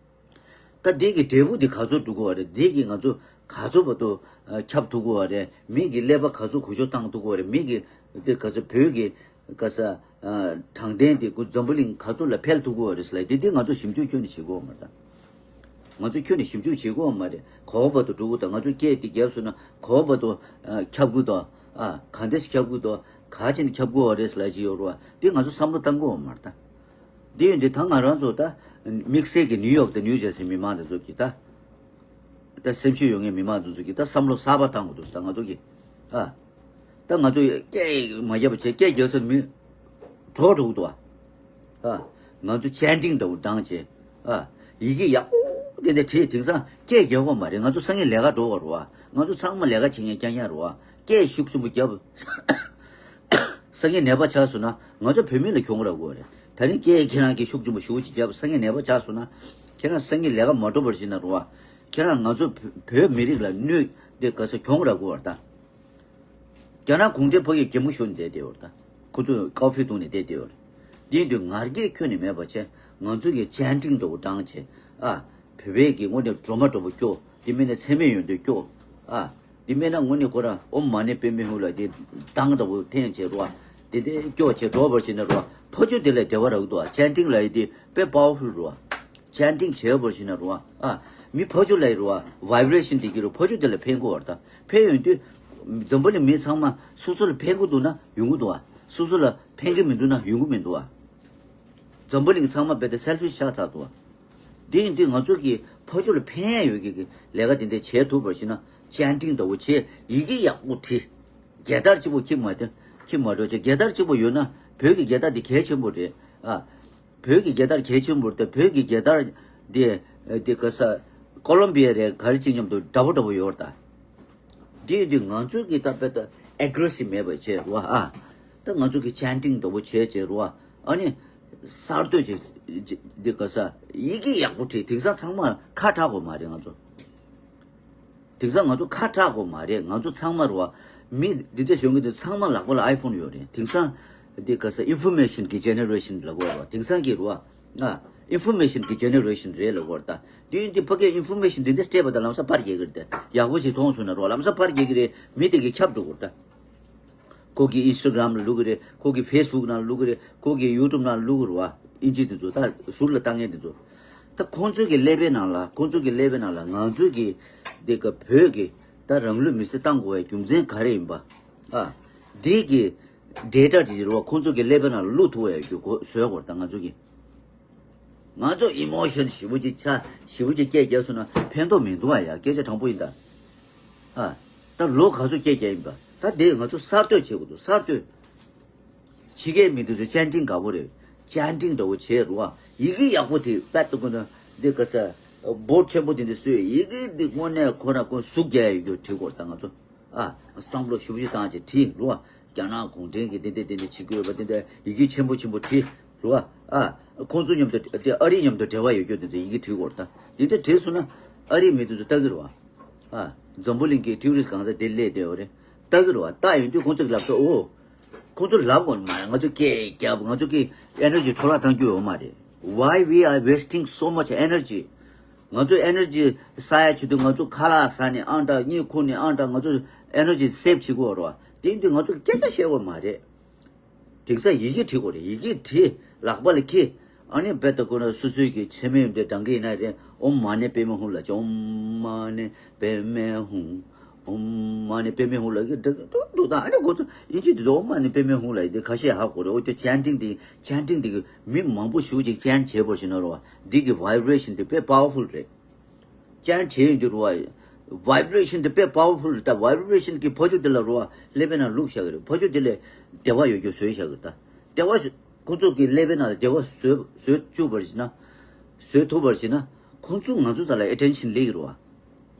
ད། ད་འདི་གི་འབྲས་བུ་འདི་ག་ཚོད་འགྲོ་གི་ཡོད་རེད། འདི་གིས་ང་ཚོ་ག་ཚོད་བར་དུ་ཨ་ཁྱབ་ཐུབ་ཀྱི་ཡོད་རེད། མི་གི་ཀླད་པ་ག་ཚོད་འགུལ་སྐྱོད་བཏང་ཐུབ་ཀྱི་ཡོད་རེད། མི་གི་འདི་ག་ཚོད་བོད་ཀྱི་ག་ས་ཨ་དྲང་བདེན་འདི་ཁོ་འཛམ་བུ་གླིང་ག་ཚོད་ལ་འཕེལ་ཐུབ་ཀྱི་ཡོད་རེད་ཟེར་ལབ་ཡ་འདི། འདི་ང་ཚོ་ཞིབ་འཇུག་ཁྱོན་ནས་བྱེད་ཀྱི་ཡོད་མ་རེད་ད། ང་ཚོ་ཁྱོན་ནས་ཞིབ་འཇུག་བྱེད་ཀྱི་ཡོད་མ་རེད། ག་བ་བར་དུ་འགྲོ་གི་འདུག་ད་ང་ཚོ་སྐད་འདི་བརྒྱབ་སོང་ན་ག་བ་བར་དུ་ཨ་ཁྱབ་ཀྱི་འདུག་ཨ་ག་འདྲས་ཁྱབ་ཀྱི་འདུག་ག་བྱས་ནས་ཁྱབ་ཀྱི་ཡོད་རེད་ཟེར་ལབ་ཀྱི་ཡོད་རེད་བ། འདི་ང་ཚོ་བསམ་བློ་བཏང་གི་ཡོད་མ་རེད་ད། འདི་ཡོད་འདི་ད་ང་རང་ཚོ་ད་དམིགས་བསལ་གྱི་ནིའུ་ཡོག་དང་ནིའུ་ཇར་སི་མི་མང་དེ་ཚོ་གིས་ད། ད་སེམས་ཤུགས་ཡོད་མཁན་མི་མང་དེ་ཚོ་གིས་ད་བསམ་བློ་གསར་པ་བཏང་དགོས་འདུག་ད་ང་ཚོ་གིས་ཨ། ད་ང་ཚོ་སྐད་མ་བརྒྱབ་པ་བྱས། སྐད་རྒྱག་ས་མི་གྲོགས་འགྲོ་གི་འདུག་ཨ། ཨ། ང་ཚོ་ཅན་ཏིང་འདྲ་བོ་བཏང་བྱས་ཨ། ཡི་གེ་ཡག་པོ་དེ་འདྲ་བྲིས། དེང་སང་སྐད་རྒྱག་གི་ཡོད་མ་རེད། ང་ཚོ་སང་ཉིན་ལས་ཀ་འགྲོ་དགོས་རེད་བ། ང་ཚོ་ཚང་མ་ལས་ཀ་བྱེད་མཁན་རྐྱང་རྐྱང་རེད་བ། སྐད་ཤུགས་ཆེན་པོ་བརྒྱབ། སང་ཉིན་ནད་པ་ཆགས་སོང་ན་ང་ཚོ་བོད་མི་ལ་གྱོང་རག་གི་རེད། ད་རིང་སྐད་ཁྱེད་རང་གིས་ཤུགས་ཆེན་པོ་ཞེ་པོ་ཅིག་བརྒྱབ། སང་ཉིན་ནད་པ་ཆགས་སོང་ན། ཁྱེད་རང་སང་ཉིན་ལས་ཀ་མ་འགྲོ་བར་བྱེད་ན་རེད་བ། ཁྱེད་རང་ང་ཚོ་བོད་མི་རིགས་ལ་གནོད་དེ་ག་ས་གྱོང་རག་གི་རེད་ད། རྒྱ་ནག་གུང་ཁྲན་ཕ་གིའི་རྒྱལ་མོ་ཞུ་ནས་བསྡད་དེ་ཡོད་ད། ཁོ་ཚོས་ཀའོ་ཕིའུ་བཏུང་ནས་བསྡད་དེ་ཡོད། དེ་ཡིན་དུས་ང་རྒྱལ་ཁྱོན་ནས་མེད་པ་བྱས། ང་ཚོ་གི་ཅན་ཀྲིང་འདྲ་བོ་བཏང་བྱས། ཨ། བོད་པའི་གི་དངོས་གནས་སྒྲོལ་མ་འདྲ་བོ་སྐྱོ། དེ་མིན་ན་ཚད་མེད་ཡོན་ཏན་སྐྱོ། ཨ། དེ་མིན་ན་དངོས་གནས་ཁོ་རང་ཨོཾ་མ་ཎི་པདྨེ་ཧཱུྃ་ལབ་དེ་གདངས་འདྲ་བོ་འཐེན་བྱས་རོ། དེ་དེ་སྐྱོ་བྱས་འགྲོ་བར་བྱས་ན་རོ། ཕ་ཆོས་དེ་ལ་བདེ་བ་རག་འདུག་ཅན་ཀྲིང་ལབ་ཡས་དེ་དཔེ་པ་ཝར་ཕུལ་རོ། ཅན་ཀྲིང་བྱས་པར་བྱས་ན་རོ། ཨ། མི་ཕ་ཆོས་ལབ་ཡས་རོ། བའི་བྷི་རེ་ཤན་དེ་གི་རོ། ཕ་ཆོས་དེ་ལ་ཕན་གི་རེད་ད། ཕན་ཡོང་དུས། འཛམ་བུ་གླིང་མི་ཚང་མ་སོ་སོ་ལ་ཕན་གི་འདུག་ན་ཡོང་གི་འདུག་ཨ། སོ་སོ་ལ་ཕན་གི་མི་འདུག་ན་ཡོང་གི་མི་འདུག་ཨ། འཛམ་བུ་གླིང་ཚང་མ་རྦད་དེ་སེལ་ཕིཤ་ཆགས་ཚར་འདུག་ཨ། དེ་ཡིན་དུས་ང་ཚོ་གིས་ཕ་ཆོས་ལ་ཕན་ཡོད་ཀྱི་ལས་ཀ་དེ་འདྲ་བྱེད་ཐུབ་པར་བྱས་ན་ཅན་ཀྲིང་འདྲ་བོ་བྱས། ཡི་གེ་ཡག་པོ་བྲིས། རྒྱལ་དར་གཅིག་པོ་འཁྱེར་མ་འགྲོ། འཁྱེར་མ་འགྲོ་བྱས། རྒྱལ་དར་གཅིག་པོ་ཡོད་ན། བོད་ཀྱི་རྒྱལ་དར་དེ་གལ་ཆེན་པོ་རེད། ཨ། བོད་ཀྱི་རྒྱལ་དར་གལ་ཆེན་པོ་རེད་དེ། བོད་ཀྱི་རྒྱལ་དར་དེ་དེ་ག་ས་ཀོ་ལོམ་བི་ཡ་རེད། ག་རེ་གཅིག་མཉམ་དུ་འདྲ་པོ་འདྲ་པོ་ཡོད་རེད་ད། དེ་ཡིན་དུས་ང་ཚོ་གི་ད་དཔེ་ད་ཨེག་རེ་སིབ་མེད་པ་བྱས་རོ། ཨ། ད་ང་ཚོ་གི་ཅན་ཀྲིང་འདྲ་བོ་བྱས་བྱས་རོ། ཨ་ནི་གསར་གཏོད་བྱས་འདི་ག་ས་ཡི་གེ་ཡག་པོ་བྲིས། དེང་སང་ཚང་མ་ཁ་གྲག་གི་མ་རེད་ང་ཚོ། དེང་སང་ང་ཚོ་ཁ་གྲག་གི་མ་རེད། ང་ཚོ་ཚང་མ་རོ། མི་འདི་འདྲ་ཞོན་གི་འདུག་ཚང་མ་ལག་པ་ལ་ཨའི་ཕོན་ཡོད་རེད། དེང་སང་འདི་ག་ས་ཨིན་ཕོར་མེ་ཤན་གི་ཇེ་ནེ་རེ་ཤན་ལབ་དགོས་རེད་བ། དེང་སང་གི་རོ། ཨ། ཨིན་ཕོར་མེ་ཤན་གི་ཇེ་ནེ་རེ་ཤན་རེད་ལབ་དགོས་རེད་ད། དེ་ཡིན་དུས་ཕ་གིའི་ཨིན་ཕོར་མེ་ཤན་འདི་འདྲ་སྤྲད་པ་དང་ལམ་སང་ཕར་རྒྱག་གི་རེད་དེ། ཡག་པོ་ཞིག་མཐོང་སོང་ན་རོ། ལམ་སང་ཕར་རྒྱག་གི་རེད། མི་དེ་གི་ཁྱབ་འགྲོ་གི་རེད་ད། ཁོ་གི་ཨིན་སི་ཊ་གྷ་རམ་ལ་བླུག་གི་རེད། ཁོ་གི་ཕེ་སི་བུག་ནང་ལ་བླུག་གི་རེད། ཁོ་གི་ཡུ་ཊུབ་ནང་ལ་བླུག་གི་རེད་བ། ཨིན་ཇི་དེ་ཚོ་ད་ཟུར་ལ་བཏང་མཁན་དེ་ཚོ། ད་ཁོང་ཚོའི་གི་ཀླད་པའི་ནང་ལ། ཁོང་ཚོའི་གི་ཀླད་པའི་ནང་ལ་ང་ཚོའི་གི་འདི་ག་བོད་གི་ད་རང་ལུས་མེར་སྲེག་བཏང་དགོས་པའི་རྒྱུ་མཚན་ག་རེ་ཡིན་པ། ཨ། འདི་གི་ཌེ་ཊ་དེ་རེད་བ། ཁོང་ཚོའི་གི་ཀླད་པའི་ནང་ལ་བླུག་ཐུབ་པའི་རྒྱུ་གོ་བཟོས་དགོས་རེད་ད་ང་ཚོ་གི། ང་ཚོ་ཨི་མོ་ཤན་ཞེ་པོ་ཅིག་ཆགས། ཞེ་པོ་ཅིག་སྐད་རྒྱག་སོང་ན་ཕན་ཐོགས་མི་འདུག་ཨ་ཡ། སྐད་ཆ་དྲང་པོ་ཡིན་ད། ཨ། ད་ལོ་ག་ཚོད་སྐད་རྒྱག་ཡིན་པ། ད་དེ་ང་ཚོ་གསར་གཏོད་བྱེད་དགོས་འདུག་གསར་གཏོད། ཕྱི་རྒྱལ་མི་དེ་ཚོ་ཅན་ཀྲིང་དགའ་པོ་རེད། ཅན་ཀྲིང་འདྲ་བོ་བྱས་རོ། ཡི་གེ་ཡག་པོ་དེ་པད་དུ་ཀུན་ན་འདི་ག་ས་བོཌ་ཆེན་པོ་དེ་འདྲ་བཟོས། ཡི་གེ་འདི་དངོས་གནས་ཁོ་རང་ཀུན་ཟུག་རྒྱག་ཡོད་རྒྱུ་བྲིས་དགོས་རེད་ད་ང་ཚོ། ཨ། བསམ་བློ་ཞེ་པོ་ཅིག་བཏང་བྱས་བྲིས་རོ། རྒྱ་ནག་གུང་ཁྲན་གྱིས་དེ་འདྲ་དེ་འདྲ་བྱེད་ཀྱི་ཡོད་པ་དེ་འདྲ་ཡི་གེ་ཆེན་པོ་ཆེན་པོ་བྲིས་རོ། ཨ། ཁོང་ཚོ་མཉམ་དུ་དེ་ཨ་རི་མཉམ་དུ་འབྲེལ་བ་ཡོད་རྒྱུ་དེ་འདྲ་ཡི་གེ་བྲིས་དགོས་རེད་ད། དེ་འདྲ་བྲིས་སོང་ན་ཨ་རིའི་མི་དེ་ཚོ་ལྟ་གི་རེད་བ། ཨ། འཛམ་བུ་གླིང་གི་ཊུ་རི་སི་གང་ས་དེ་སླེབས་བསྡད་ཡོད་རེད། ལྟ་གི་རེད་བ། ལྟ་ཡོང་དུས་ཁོང་ཚོ་གི་ལབ་ས། འོ། ཁོང་ཚོ་ལབ་དགོས་མ་རེད། ང་ཚོ་སྐད་རྒྱབ། ང་ཚོ་གི་ཨེ་ནར་ཇི་འཕྲོ་བརླག་བཏང་རྒྱུ་ཡོད་མ་རེད། Why we are wasting so much energy? ང་ཚོ་ཨེ་ནར་ཇི་བསགས་ཡ་ཆེད་དུ་ང་ཚོ་ཁ་ལག་ཟ་ནས་ཨང་གྲངས། གཉིད་ཁུག་ནས་ཨང་གྲངས། ང་ཚོ་ཨེ་ནར་ཇི་སེབ་བྱེད་དགོས་རེད་བ། དེ་ཡིན་དུས་ང་ཚོ་སྐད་ཆ་བཤད་དགོས་མ་རེད། དེང་སང་ཡི་གེ་བྲིས་དགོས་རེད། ཡི་གེ་བྲིས་ལག་པ་ལ་འཁྱེར། ཨ་ནི་རྦད་དེ་ཁོ་ན་སོ་སོའི་གི་མཚན་སྨད་དེ་བགྲང་གི་ཡིན་ན་རེད། ཨོཾ་མ་ཎི་པདྨེ་ཧཱུྃ་ལབ་བྱས། ཨོཾ་མ་ཎི་པདྨེ་ཧཱུྃ། ཨོཾ་མ་ཎི་པདྨེ་ཧཱུྃ་ལབ་གི་འདུག་འདུག་ད། ཨ་ནི་ཁོ་ཚོ་ཨིན་ཇི་དེ་ཚོ་ཨོཾ་མ་ཎི་པདྨེ་ཧཱུྃ་ལབ་ཡི་དེ་ཁ་ཤས་ཧ་གོ་རེད། འོ་དེ་ཅན་ཀྲིང་དེ། ཅན་ཀྲིང་དེ་གི་མི་མང་པོ་ཞེ་པོ་ཅིག་ཅན་བྱས་པར་བྱས་ན་རོ། འདི་གི་བའི་བྷི་རེ་ཤན་དེ་དཔེ་པ་ཝར་ཕུལ་རེད། ཅན་བྱས་ཡོང་དུས་རོ། བའི་བྷི་རེ་ཤན་དེ་དཔེ་པ་ཝར་ཕུལ་རེད་ད། བའི་བྷི་རེ་ཤན་གྱིས་ཕ་ཆོས་དེ་ལ་རོ། ཀླད་པའི་ནང་བླུགས་བཞག་གི་རེད། ཕ་ཆོས་དེ་ལ་བདེ་བ་ཡོད་རྒྱུ་བཟོས་བཞག་གི་རེད་ད། བདེ་བ་བཟོ། ཁོ་ཚོ་གི་ཀླད་པའི་ནང་ལ་བདེ་བ་བཟོས་བཟོས་བཅུག་པར་བྱས་ན། བཟོས་ཐུབ་པར་བྱས་ན། ཁོ་ཚོ་ང་ཚོ་རྩ་ལ་ཨེ་ཊེན་ཤན་སླེབས་ཀྱི་རེད་བ།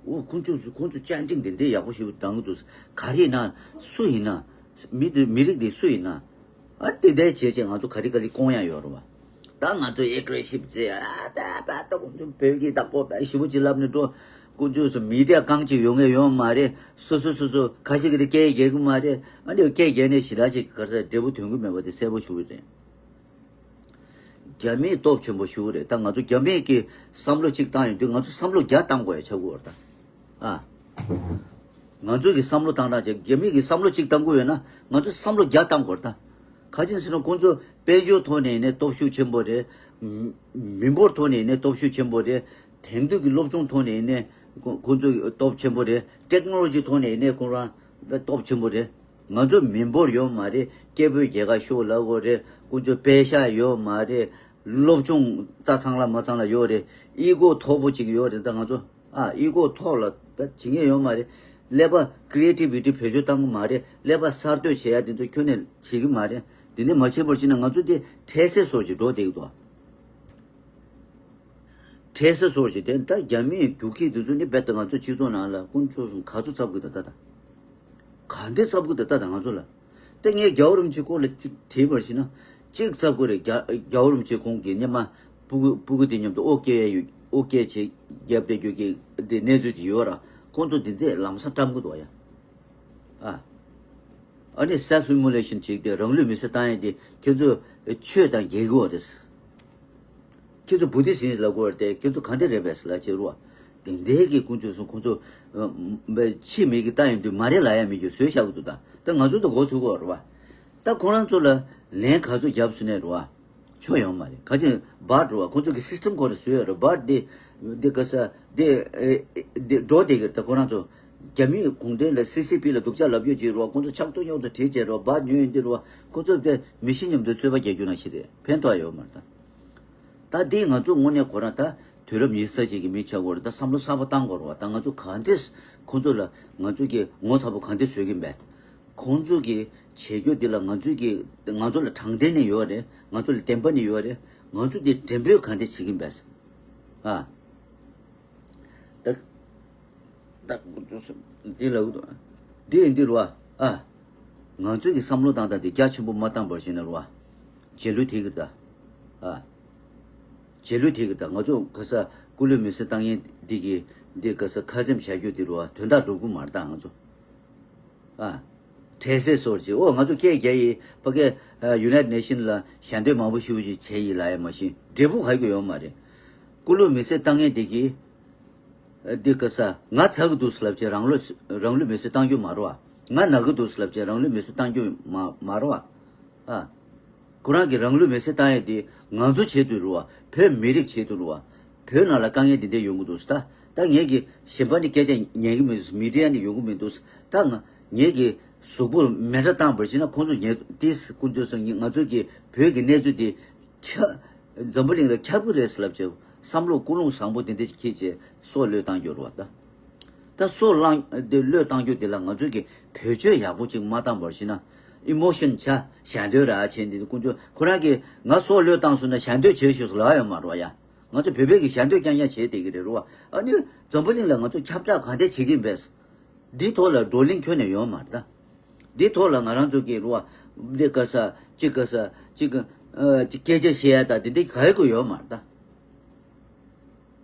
འོ། ཁོ་ཚོ་ཁོ་ཚོ་ཅན་ཀྲིང་དེ་འདྲའི་ཡག་པོ་ཞིག་བཏང་གི་འདུག་ག་རེ་ཡིན་ན། སུ་ཡིན་ན། མི་དེ་མི་རིགས་དེ་སུ་ཡིན་ན། ཨ། དེ་འདྲའི་བྱས་བྱས་ང་ཚོ་ག་རེ་ག་རེ་སྐོང་ཡ་ཡོད་རེད་བ། ད་ང་ཚོ་ཨེ་ག་རེ་སིབ་ཟེར། ཨ། ད་ད་ད་ཁོང་ཚོ་བོད་ཀྱི་བདག་པོ་ཞེ་པོ་ཅིག་ལབ་ནས་འགྲོ། ཁོང་ཚོས་སུ་མི་ཌི་ཡ་རྐང་གཅིག་ཡོང་ངེས་ཡོད་མ་རེད། སོ་སོ་སོ་སོ་ཁ་ཤས་ཀྱིས་དེ་སྐད་རྒྱག་གི་མ་རེད། ཨ་ནི་སྐད་རྒྱག་ནས་ཞེ་དྲག་ཅིག་ག་རེ་ཟེར། འབྲས་བུ་ཐོན་གི་མེད་པ་དེ་གསལ་པོ་ཞེ་པོ་རེད། རྒྱ་མིས་སྟོབས་ཆེན་པོ་ཞེ་པོ་རེད། ད་ང་ཚོ་རྒྱ་མིས་ཀྱི་བསམ་བློ་གཅིག་བཏང་ཡོང་དུས་ང་ཚོ་བསམ་བློ་བརྒྱ་བཏང་དགོས་ཡ་ཆགས་ཀྱི་ཡོད་རེད་ད། ཨ། ང་ཚོ་གི་བསམ་བློ་བཏང་སྟངས་བྱས། རྒྱ་མི་གི་བསམ་བློ་གཅིག་བཏང་གི་ཡོད་ན་ང་ཚོ་བསམ་བློ་བརྒྱ་བཏང་དགོས་རེད་ད། ག་ཅི་ཟེར་ན་ཁོང་ཚོ་དཔལ་འབྱོར་ཐོག་ནས་ཡིན་ནའི་སྟོབས་ཤུགས་ཆེན་པོ་རེད། མི་འབོར་ཐོག་ནས་ཡིན་ནའི་སྟོབས་ཤུགས་ཆེན་པོ་རེད། དེང་དུས་ཀྱི་སློབ་སྦྱོང་ཐོག་ནས་ཡིན་ནའི་ཁོ་ཁོང་ཚོ་སྟོབས་ཆེན་པོ་རེད། ཊེག་ནོ་ལོ་ཇི་ཐོག་ནས་ཡིན་ནའི་ཁོང་རང་སྟོབས་ཆེན་པོ་རེད། ང་ཚོ་མི་འབོར་ཡོད་མ་རེད། སྐྱེས་བུ་རྒྱལ་ཁ་ཤོར་ལབ་དགོས་རེད། ཁོང་ཚོ་པེ་ཤ་ཡོད་མ་རེད། སློབ་སྦྱོང་རྩ་ཚང་ལ་མ་ཚང་ལ་ཡོད་རེད། ཨི་གོ་མཐོ་པོ་ཅིག་ཡོད་རེད། ད་ང་ཚོ། ཨ། ཨི་གོ་མཐོ་ལ་བྱེད་མཁན་ཡོད་མ་རེད། ཀླད་པ་ཀི་རི་ཨེ་ཊི་བི་ཊི་བེད་སྤྱོད་བཏང་གི་མ་རེད། ཀླད་པ་གསར་གཏོད་བྱེད་ཡ་དེ་ཚོ་ཁྱོན་ནས་བྱེད་ཀྱི་མ་རེད། དེ་འདྲ་མ་བྱས་པར་བྱས་ན་ང་ཚོ་དེ་འཕྲལ་སེལ་བཟོ་ཞིག་འགྲོ་བསྡད་ཀྱི་འདུག་ཁྲལ་སེལ་སོགས་ཀྱི་དེ་ད་རྒྱ་མིའི་རྒྱུག་ཁྱི་དེ་ཚོ་ནི་རྦད་དེ་ང་ཚོ་སྤྱི་ཚོགས་ནང་ལ་དཀོན་མཆོག་གསུམ་ག་ཚོད་འཚབ་གི་འདུག་ད་ད། ག་འདྲ་འཚབ་གི་འདུག་ད་ད་ང་ཚོ་ལ། ད་ངས་རྒྱལ་བ་རིན་པོ་ཆེའི་སྐོར་ལ་ཅིག་དྲིས་པར་བྱས་ན། གཅིག་འཚབ་གི་རེད། རྒྱ་རྒྱལ་བ་རིན་པོ་ཆེ་ཁོང་གི་སྔོན་མ་སྤུ་གུ་སྤུ་གུ་དེ་མཉམ་དུ་ཨོ་སྐད་ཡོད། ཨོ་སྐད་བྱེད་རྒྱབ་བསྡད་རྒྱུ་གི་དེ་གནས་ཚུལ་དེ་ཡོད་ར། ཁོང་ཚོ་དེ་འདྲས་ལམ་སང་བཀྲམ་གི་འདུག་ཡ། ཨ། ཨ་ནི་self immolation བྱེད་དེ་རང་ལུས་མེར་སྲེག་བཏང་ཡས་དེ་ཁྱེད་ཚོ་ཆོས་དང་འགལ་གི་ཡོད་རེད། ཁྱེད་ཚོ་བུ་དྷི་སིན་ལབ་དགོས་རེད་དེ། ཁྱེད་ཚོ་ག་འདྲ་རེད་པས་ལབ་བྱས་རུ་བ། དེ་འདྲའི་གི་དཀོན་མཆོག་གསུམ་ཁོང་ཚོ་ཕྱི་མིག་གིས་ལྟ་ཡོང་དུས་མ་རེད་ལབ་ཡ་མེད་རྒྱུ་བཟོས་བཞག་གི་འདུག་ད་ད་ང་ཚོ་ད་མགོ་ཚོས་གི་ཡོད་རེད་བ། ད་ཁོ་རང་ཚོ་ལ་ལན་ག་ཚོད་བརྒྱབ་སོང་ནའི་རུ་བ། ཆོ་ཡོང་མ་རེད། ག་ཅིག་བཱད་རུ་བ། ཁོ་ཚོ་གི་སིས་ཊམ་ཁོ་རེ་བཟོས་ཡོད་རེད། བཱད་དེ་དེ་ག་ས་དེ་ཨེ་དེ་འགྲོ་དེ་གི་ད་ཁོ་རང་ཚོ་རྒྱ་མིའི་གུང་ཁྲན་ལ་སི་སི་པི་ལ་སྡུག་ཅག་ལབ་ཡོད་ཅེས་རུ་བ། ཁོ་ཚོ་ཕྱག་ཏུ་ཉོག་ཏུ་བྲིས་བྱས་རུ་བ། བཱད་ཉོས་ཡོད་འདི་རུ་བ། ཁོ་ཚོ་དེ་མི་ཤི་མཉམ་དུ་ཚོད་པ་རྒྱག་རྒྱུ་ན་ཤི་རེད། ཕན་ཐོགས་ཡོད་མ་རེད་ད། ད་འདི་ང་ཚོ་དངོས་གནས་ཁོ་རང་ད་དུས་རབས་ཉི་ཤུ་རྩ་གཅིག་གི་མི་ཆགས་དགོས་རེད། ད་བསམ་བློ་གསར་པ་བཏང་དགོས་རེད་བ། ད་ང་ཚོ་ག་འདྲས་ཁོ་ཚོ་ལ་ང་ཚོ་གི་ངོ་ཚ་པོ་ག་འདྲས་བཟོས་ཀྱིན་པས། ཁོང་ཚོ་གི་བྱེད་རྒྱུ་འདི་ལ་ང་ཚོ་གི་ང་ཚོ་ལ་དྲང་བདེན་ནི་ཡོད་རེད། ང་ཚོ་ལ་བདེན་པ་ནི་ཡོད་རེད། ང་ཚོ་འདི་འགྲེམས་སྤེལ་ག་འདྲས་བྱེད་ཀྱིན་པས། ཨ། ད་ད་འདི་ལ་འདི་ཡིན་འདི་རུ་བ། ཨ། ང་ཚོ་གི་བསམ་བློ་བཏང་སྟངས་འདི་རྒྱ་ཆེན་པོ་མ་བཏང་བར་བྱས་ན་རུ་བ། རྗེས་ལུས་ཐེབས་ཀྱི་རེད་ད། ཨ། རྗེས་ལུས་ཐེབས་ཀྱི་རེད་ད། ང་ཚོ་ག་ས་སྐུ་ལུས་མེར་སྲེག་བཏང་མཁན་འདི་གི་འདི་ག་ས་ཁ་འཛེམ་བྱ་རྒྱུ་འདི་རུ་བ་དོན་དག་འགྲུབ་ཀྱི་མ་རེད་ད་ང་ཚོ། ཨ། ཁྲལ་སེལ་སོགས་བྱས། ཨོ་ང་ཚོ་སྐད་རྒྱག་ཡིན། ཕ་གི་ཨ་United Nation ལ་ཞལ་འདོན་མང་པོ་ཞེ་པོ་ཅིག་བྱས་ཡིན་ལབ་ཡ་མ་གཞི་འབྲས་བུ་ག་གི་ཡོད་མ་རེད། སྐུ་ལུས་མེར་སྲེག་བཏང་མཁན་དེ་གིས་ཨ་འདི་ག་ས་ང་ཚ་གི་འདུག་ལབ་བྱས་རང་ལུས་རང་ལུས་མེར་སྲེག་བཏང་རྒྱུ་མ་རེད་བ། ང་ན་གི་འདུག་ལབ་བྱས་རང་ལུས་མེར་སྲེག་བཏང་རྒྱུ་མ་མ་རེད་བ། ཨ། ཁོ་རང་གིས་རང་ལུས་མེར་སྲེག་བཏང་ཡས་དེ་ང་ཚོ་ཆེད་དུ་རེད་བ། བོད་མི་རིགས་ཆེད་དུ་རེད་བ། བོད་ནང་ལ་དཀའ་ངལ་འདི་འདྲ་ཡོང་གི་འདུག་ད་ད་ངེད་ཀྱི་གཞན་པ་ནི་སྐད་ཆ་ཉན་གི་མི་འདུག་མི་ཌི་ཡ་ནི་ཡོང་གི་མི་འདུག་ད་ང་ངེད་ཀྱི་གཟུགས་པོ་མེ་སྲེག་བཏང་བར་བྱས་ན་ཁོང་ཚོ་ཉན་ཏིས་དཀོན་མཆོག་གསུམ་ང་ཚོ་གི་བོད་ཀྱི་གནས་ཚུལ་འདི་ཁྱབ་འཛམ་བུ་གླིང་ལ་ཁྱབ་གི་རེད་ཟེར་ལབ་བྱས་བསམ་བློ་ཀུན་སློང་བཟང་པོ་འདི་འདྲ་འཁྱེར་བྱས་སྲོག་བློས་བཏང་རྒྱུ་རེད་བ་ད། ད་སྲོག་བླངས་དེ་བློས་བཏང་རྒྱུ་དེ་ལ་ང་ཚོས་ཀྱི་བེད་སྤྱོད་ཡག་པོ་ཅིག་མ་བཏང་བར་ཞིག་ན་ཨི་མོ་ཤན་ཆ་ཞལ་འདོན་ར་བྱས་འདི་དཀོན་མཆོག་ཁོ་རང་གིས་ང་སྲོག་བློས་བཏང་སོང་ན་ཞལ་འདོན་བྱེད་ཤོག་ཟེར་ལབ་ཡོད་མ་རེད་ཡ། ང་ཚོ་བོད་པའི་གི་ཞལ་འདོན་རྐྱང་རྐྱང་བྱས་བསྡད་ཀྱི་རེད་རོ། ཨ་ནི་འཛམ་བུ་གླིང་ལ་ང་ཚོ་ཁྱབ་བསྒྲགས་གང་འདྲ་བྱེད་ཀྱིན་པས། འདི་ཐོག་ལ་བགྲོ་གླེང་ཁྱོན་ནས་ཡོད་མ་རེད་ད། འདི་ཐོག་ལ་ང་རང་ཚོ་གི་རོ་འདི་ག་ས་ཅི་ག་ས་ཅི་ག་ཨ་ཅི་སྐད་ཆ་བཤད་ཡ་ད་འདི་འདྲ་ག་ཡི་གོ་ཡོད་མ་རེད་ད།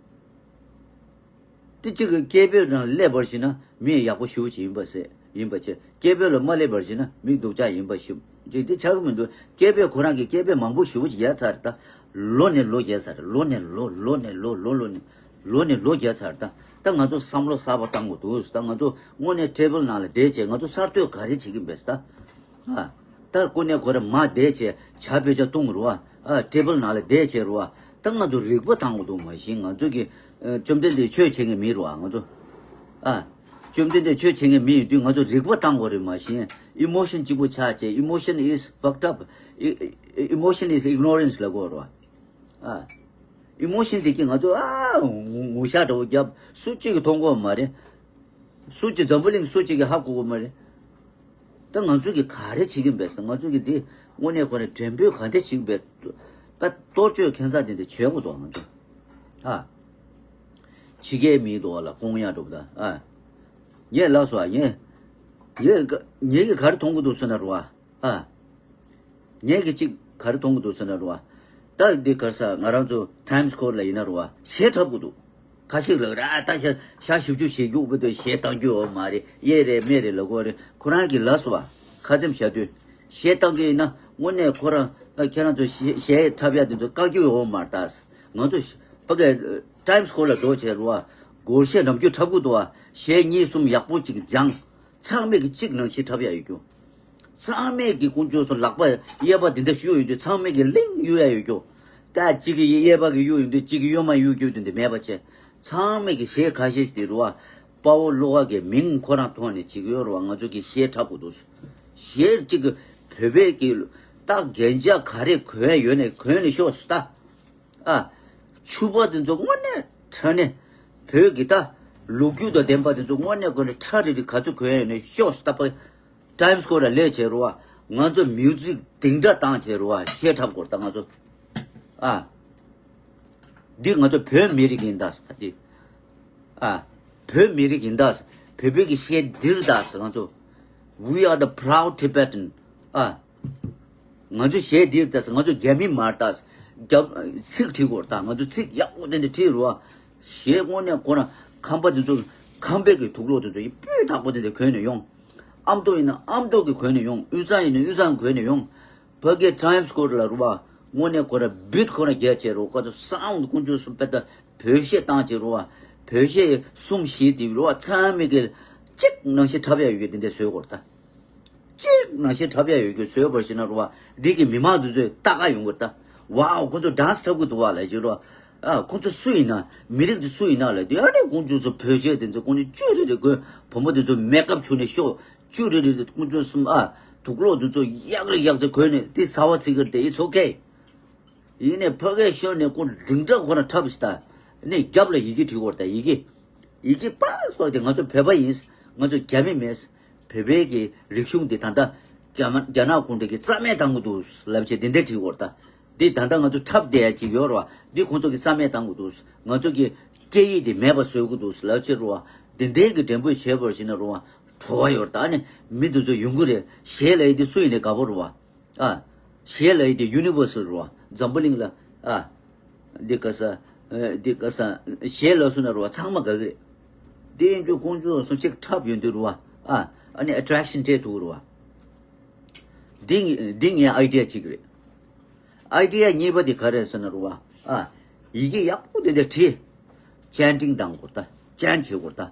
དེ་གཅིག་གི་སྐད་འབོད་ནང་སླེབས་པར་ཞིག་ན་མི་ཡག་པོ་ཞེ་པོ་ཅིག་ཡིན་པ་ཟེར་ཡིན་པ་བྱས། སྐད་འབོད་ལ་མ་སླེབས་པར་ཞིག་ན་མི་སྡུག་ཅག་ཡིན་པ་ཞིག་ཅིག་དེ་ཆགས་ཀྱི་མི་འདུག་སྐད་འབོད་ཁོ་རང་གི་སྐད་འབོད་མང་པོ་ཞེ་པོ་ཅིག་རྒྱག་ཚར་ད། ལོ་ནས་ལོ་རྒྱག་ཚར། ལོ་ནས་ལོ་ལོ་ནས་ལོ་ལོ་ལོ་ནས་ལོ་ནས་ལོ་རྒྱག་ཚར་ད། ད་ང་ཚོ་བསམ་བློ་གསར་པ་བཏང་དགོས་འདུག་ད་ང་ཚོ་དངོས་གནས་ཊེ་བལ་ནང་ལ་བསྡད་བྱས་ང་ཚོ་གསར་གཏོད་ག་རེ་བྱེད་ཀྱི་ཡིན་པས་ད། ཨ། ད་ཀུན་ནས་ཁོ་རང་མ་བསྡད་བྱས་ཇ་བོད་ཇ་བཏུང་རུ་བ། ཨ། ཊེ་བལ་ནང་ལ་བསྡད་བྱས་རུ་བ། ད་ང་ཚོ་རིག་པ་བཏང་དགོས་འདུག་མ་གཞི་ང་ཚོ་གི་ཨ་བཅོམ་ལྡན་འདས་ཆོས་བྱེད་མཁན་མི་རུ་བ་ང་ཚོ། ཨ། བཅོམ་ལྡན་འདས་ཆོས་བྱེད་མཁན་མི་ཡིན་དུས་ང་ཚོ་རིག་པ་བཏང་དགོས་རེད་མ་གཞི་ཨི་མོ་ཤན་གཅིག་པུ་ཆགས་བྱས། Emotion is fucked up. Emotion is ignorance ལབ་དགོས་རུ་བ། ཨ། ཨི་མོ་ཤན་དེ་གིས་ང་ཚོ་ཨ་ངུ་ངུ་ཤག་འདྲ་བོ་བརྒྱབ། སུ་གཅིག་གིས་མཐོང་གི་ཡོད་མ་རེད། སུ་གཅིག་འཛམ་བུ་གླིང་སུ་གཅིག་གིས་ཧ་གོ་གི་མ་རེད། ད་ང་ཚོ་གིས་ག་རེ་བྱེད་ཀྱི་ཡིན་པས། ང་ཚོ་གིས་འདི་དངོས་གནས་ཁོ་ནས་འགྲེམས་སྤེལ་ག་འདྲ་བྱེད་ཀྱི་ཡིན་པས། ད་གཏོར་བཅོས་ཁྱད་མཚར་དེ་འདྲ་བྱེད་དགོས་འདུག་ང་ཚོ། ཨ། ཕྱི་རྒྱལ་མིའི་འདུག་ལ་ཀོང་ཡ་འགྲོ་བ་ད། ཨ། ངས་ལབ་སོང་ཨ། ངས་ངས་ག་ངས་གིས་ག་རེ་མཐོང་གི་འདུག་ཟེར་ན་རོ་ཨ། ཨ། ངས་གི་གཅིག་ག་རེ་མཐོང་གི་འདུག་ཟེར་ན་རོ་ཨ། ད་འདི་ག་རེ་ཟ། ང་རང་ཚོ་ཊའིམ་སི་སྐོར་ལ་ཡིན་ན་རོ་ཨ་གཞས་འཁྲབ་གི་འདུག་ཁ་ཤས་ལ་ར་ད་ཤ་ཤ་ཞིབ་འཇུག་བྱེད་རྒྱུ་དཔེ་དེ་གཞས་བཏང་རྒྱུ་ཡོད་མ་རེད། ཨེ་རེད་མེད་རེད་ལབ་དགོས་རེད། ཁོ་རང་གིས་ལབ་སོང་བ། ཁ་འཛེམ་བྱ་དུས་གཞས་བཏང་གི་ཡིན་ན་དངོས་གནས་ཁོ་རང་ཨ་ཁྱེད་རང་ཚོ་གཞས་གཞས་འཁྲབ་ཡ་དེ་ཚོ་བཀག་རྒྱུ་ཡོད་མ་རེད་ད། ང་ཚོ་ཕ་གི་ཊའིམ་སི་སྐོར་ལ་འགྲོ་བྱས་རོ་ཨ་སྒོར་གཞས་ནམ་རྒྱུན་འཁྲབ་གི་འདུག་ཨ། གཞས་གཉིས་གསུམ་ཡག་པོ་ཅིག་སྦྱངས། ཚང་མས་ཀྱི་གཅིག་ནང་བཞིན་འཁྲབ་ཡ་ཡོད་རྒྱུ། ཚང་མས་ཀྱི་དཀོན་མཆོག་གསུམ་ལག་པ་གཡས་པ་དེ་འདྲ་གཡུག་ཡོང་དུས་ཚང་མས་ཀྱི་གླིང་གཡུག་ཡ་ཡོད་རྒྱུ། ད་གཅིག་གིས་གཡས་པ་གི་གཡུག་ཡོང་དུས་གཅིག་གིས་གཡོན་མ་གཡུག་རྒྱུ་དེ་འདྲ་མེད་པ་བྱས། ཚང་མས་ཀྱི་གཞས་ཁ་ཤས་ཤིག་དེ་རུ་བ། དཔའ་བོ་བློ་དགའ་གི་མིང་ཁོ་རང་ཐོག་ནས་གཅིག་ཡོད་རུ་བ། ང་ཚོ་གི་གཞས་འཁྲབ་དགོས་འདུག་གཞས་གཅིག་གི་བོད་པའི་གི་ད་རྒྱན་ཆ་ག་རེ་གོན་ཡ་ཡོད་ནས་གོན་ནས་ཤོག་ཟེར་ད། ཨ། ཕྱུ་པ་དེ་ཚོ་དངོས་གནས་ཁྲ་ནས། བོད་ཀྱི་ད་ལོ་རྒྱུས་དང་ལྡན་པ་དེ་ཚོ་དངོས་གནས་དངོས་གནས་ཁྲ་རིལ་རིལ་ག་ཚོད་གོན་ཡོད་ནས་ཤོག་ཟེར་ད་པ། ཊའིམ་སི་སྐོར་ལ་སླེབས་བྱས་རུ་བ། ང་ཚོ་མིའུ་ཛིག་སྡིངས་ཆ་བཏང་བྱས་རུ་བ་གཞས་འཁྲབ་དགོས་ད་ང་ཚོ། ཨ། འདི་ང་ཚོ་བོད་མི་རིགས་ཡིན་ད་ཟེར་ད་འདི། ཨ། བོད་མི་རིགས་ཡིན་ད་ཟེར། བོད་བོད་ཀྱི་གཞས་འདིར་ད་ཟེར་ང་ཚོ། We are the proud Tibetan. ཨ། ང་ཚོ་གཞས་འདིར་ད་ཟེར། ང་ཚོ་རྒྱ་མི་མ་རེད་ད་ཟེར། རྒྱ་ཚིག་བྲིས་དགོས་རེད་ད། ང་ཚོ་ཚིག་ཡག་པོ་དེ་འདྲ་བྲིས་རུ་བ། གཞས་དངོས་གནས་ཁོ་རང་ཁམས་པ་དེ་ཚོ་ཁམས་པའི་གི་དུག་སློག་དེ་ཚོ་ཡི་སྤུས་དག་པོ་དེ་འདྲ་གོན་ནས་ཡོང་། ཨ་མདོ་ཡིན་ན་ཨ་མདོ་གི་གོན་ནས་ཡོང་། དབུས་གཙང་ཡིན་ན་དབུས་གཙང་གོན་ནས་ཡོང་། ཕ་གི་ཊའིམ་སི་སྐོར་ལ་རུ་བ། དངོས་གནས་ཁོ་ར་བིཊ་ཁོ་ར་རྒྱས་བྱས་རུ་ཁོ་ཚོ་སའུནཌ་དཀོན་མཆོག་གསུམ་དཔེ་ལྟ་བོད་གཞས་བཏང་བྱས་རུ་བ། བོད་གཞས་གསུམ་བཞི་དེ་རུ་བ་ཚང་མི་གི་གཅིག་ནང་བཞིན་འཁྲབ་ཡ་ཡོད་གི་དེ་འདྲ་བཟོས་སྐོར་ད། གཅིག་ནང་བཞིན་འཁྲབ་ཡ་ཡོད་གི་བཟོས་པར་ཞིག་ན་རུ་བ། འདི་གི་མི་མང་དེ་ཚོས་ལྟ་ག་ཡོང་གི་ད། ཝའོ་ཁོ་ཚོ་ཌན་སི་འཁྲབ་གི་འདུག་བ་ལ་ཞིག་རུ་བ། ཨ་ཁོ་ཚོ་སུ་ཡིན་ན་མི་རིགས་དེ་སུ་ཡིན་ན་ལ་དེ་ཨ་ནི་དཀོན་མཆོག་གསུམ་བོད་གཞས་དེ་ཚོ་དཀོན་མཆོག་བཅུ་རེ་རེ་གོན། བུ་མོ་དེ་ཚོ་མེག་ཨབ་བྱུགས་ནས་ཤོག་བཅུ་རེ་རེ་དེ་དཀོན་མཆོག་གསུམ་ཨ། དུག་སློག་དེ་ཚོ་ཡག་རེ་ཡག་ཚེ་གོན་ནས་དེ་ཚ་བ་ཚིག་གི་རེད་དེ། It's okay. ཡིན་ནས་ཕ་གིའི་ཤོར་ནས་ཁོ་འབྲིང་དྲག་ཁོ་ན་འཁྲབ་ཤི་ད། ནས་རྒྱབ་ལ་ཡི་གེ་བྲིས་སྐོར་ད་ཡི་གེ། ཡི་གེ་པགས་པགས་དེ་ང་ཚོ་བོད་པ་ཡིན། ང་ཚོ་རྒྱ་མི་མེད། བོད་པའི་གི་རིག་གཞུང་དེ་ད་ལྟ་རྒྱ་མ་རྒྱ་ནག་གུང་ཁྲན་གྱིས་རྩ་མེད་བཏང་གི་འདུག་ལབ་བྱས་དེ་འདྲ་བྲིས་སྐོར་ད། འདི་ད་ལྟ་ང་ཚོ་འཁྲབ་བསྡད་ཡ་ཅིག་ཡོད་རེད་བ། འདི་ཁོང་ཚོ་གིས་རྩ་མེད་བཏང་གི་འདུག་ང་ཚོ་གི་སྐད་ཡིག་དེ་མེད་པ་བཟོ་གི་འདུག་ལབ་བྱས་རེད་བ། དེ་འདྲའི་གི་འགྲེམས་སྤེལ་བྱས་པར་བྱས་ན་རེད་བ། བྲོ་བ་ཡོད་རེད། ད་ནི་མི་དེ་ཚོ་ཡོང་གི་རེད། གཞས་ལ་ཡི་དེ་སུ་ཡིན་ནའི་དགའ་པོ་རེད་བ། ཨ། གཞས་ལ་ཡི་དེ་ཡུ་ནི་ཝར་སལ་རེད་བ། འཛམ་བུ་གླིང་ལ། ཨ། འདི་ག་ས། ཨ། འདི་ག་ས། གཞས་ལ་སུ་ན་རེད་བ། ཚང་མ་དགའ་གི་རེད། དེ་ཡིན་དུས་དཀོན་མཆོག་གསུམ་གཅིག་འཁྲབ་ཡོང་དུས་རེད་བ། ཨ། ཨ་ནི་ཨེ་ཊེག་ཤན་སྤྲད་ཐུབ་རེད་བ། འདི་ངའི་འདི་ངའི་ཨའི་ཌི་ཡ་གཅིག་རེད། ཨའི་ཌི་ཡ་གཉིས་པ་དེ་ག་རེ་ཟེར་ན་རུ་བ། ཨ། ཡི་གེ་ཡག་པོ་དེ་འདྲ་བྲིས། ཅན་ཊིང་བཏང་དགོས་ད། ཅན་བྱེད་དགོས་ད།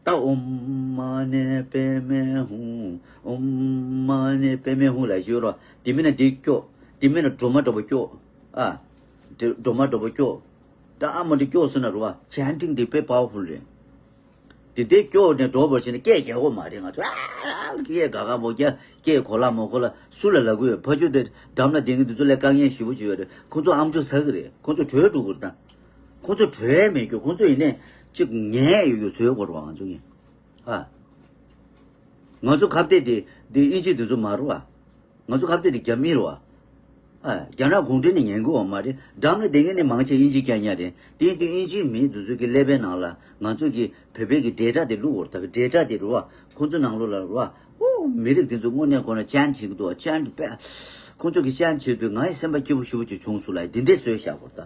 ད་ཨོཾ་མ་ཎི་པདྨེ་ཧཱུྃ། ཨོཾ་མ་ཎི་པདྨེ་ཧཱུྃ་ལབ་ཡོད་རོ། དེ་མིན་ན་འདི་སྐྱོ། དེ་མིན་ན་སྒྲོལ་མ་སྒྲོལ་མ་སྐྱོ། ཨ། སྒྲོལ་མ་སྒྲོལ་མ་སྐྱོ། ད་ཨ་མ་འདི་སྐྱོ་ཟེར་ན་རུ་བ། ཅན་ཊིང་དེ་དཔེ་པ་ཝར་ཕུལ་རེད། དེ་འདྲའི་སྐྱོ་ནས་འགྲོ་བར་བྱས་ནས་སྐད་རྒྱག་གོ་མ་རེད། ང་ཚོ་ཨ་སྐད་ག་ག་མོ་རྒྱ་སྐད་གོ་ལ་མོ་གོ་ལ་སུ་ལ་ལབ་གི་ཡོད། ཕ་ཆོས་དེ་འགྲམ་ལ་བསྡད་མཁན་དེ་ཚོ་ལ་དཀའ་ངལ་ཞེ་པོ་ཅིག་ཡོད་རེད། ཁོ་ཚོ་ཨམ་ཅོག་ཟ་གི་རེད། ཁོ་ཚོ་བྲོས་འགྲོ་གི་རེད་ད། ཁོ་ཚོ་བྲོས་མེད་རྒྱུ་ཁོ་ཚོ་ཡིན་ནས་ཅིག་ངལ་ཡོད་རྒྱུ་བཟོས་གོ་རེད་བ། ང་ཚོ་གིས་ཨ། ང་ཚོ་ཁ་གཏད་དེ་དེ་དབྱིན་ཇི་དེ་ཚོ་མ་རེད་བ། ང་ཚོ་ཁ་གཏད་དེ་རྒྱ་མི་རེད་བ། ཨ། རྒྱ་ནག་གུང་ཁྲན་ནས་ཉན་གི་ཡོད་མ་རེད། འགྲམ་ལ་བསྡད་མཁན་ནི་མང་ཆེ་དབྱིན་ཇི་སྐད་ཉན་རེད། དེ་ཡིན་དུས་དབྱིན་ཇིའི་མི་དེ་ཚོ་གི་ཀླད་པའི་ནང་ལ་ང་ཚོ་གི་བོད་པའི་གི་ཌེ་ཊ་དེ་བླུག་འོར་ད་གི་ཌེ་ཊ་དེ་རུ་བ། ཁོ་ཚོ་ནང་ལོགས་ལ་རུ་བ། ཨོ་མི་རིགས་དེ་ཚོ་དངོས་གནས་ཁོ་ན་ཅན་བྱེད་ཀྱི་འདུག་ཅན་དཔེ། ཁོ་ཚོ་གི་ཅན་བྱེད་དུས་ང་ཡི་སེམས་པ་སྐྱིད་པོ་ཞེ་པོ་ཅིག་བྱུང་སོང་ལ། འདི་འདྲས་བཟོས་བཞག་གོ་ད།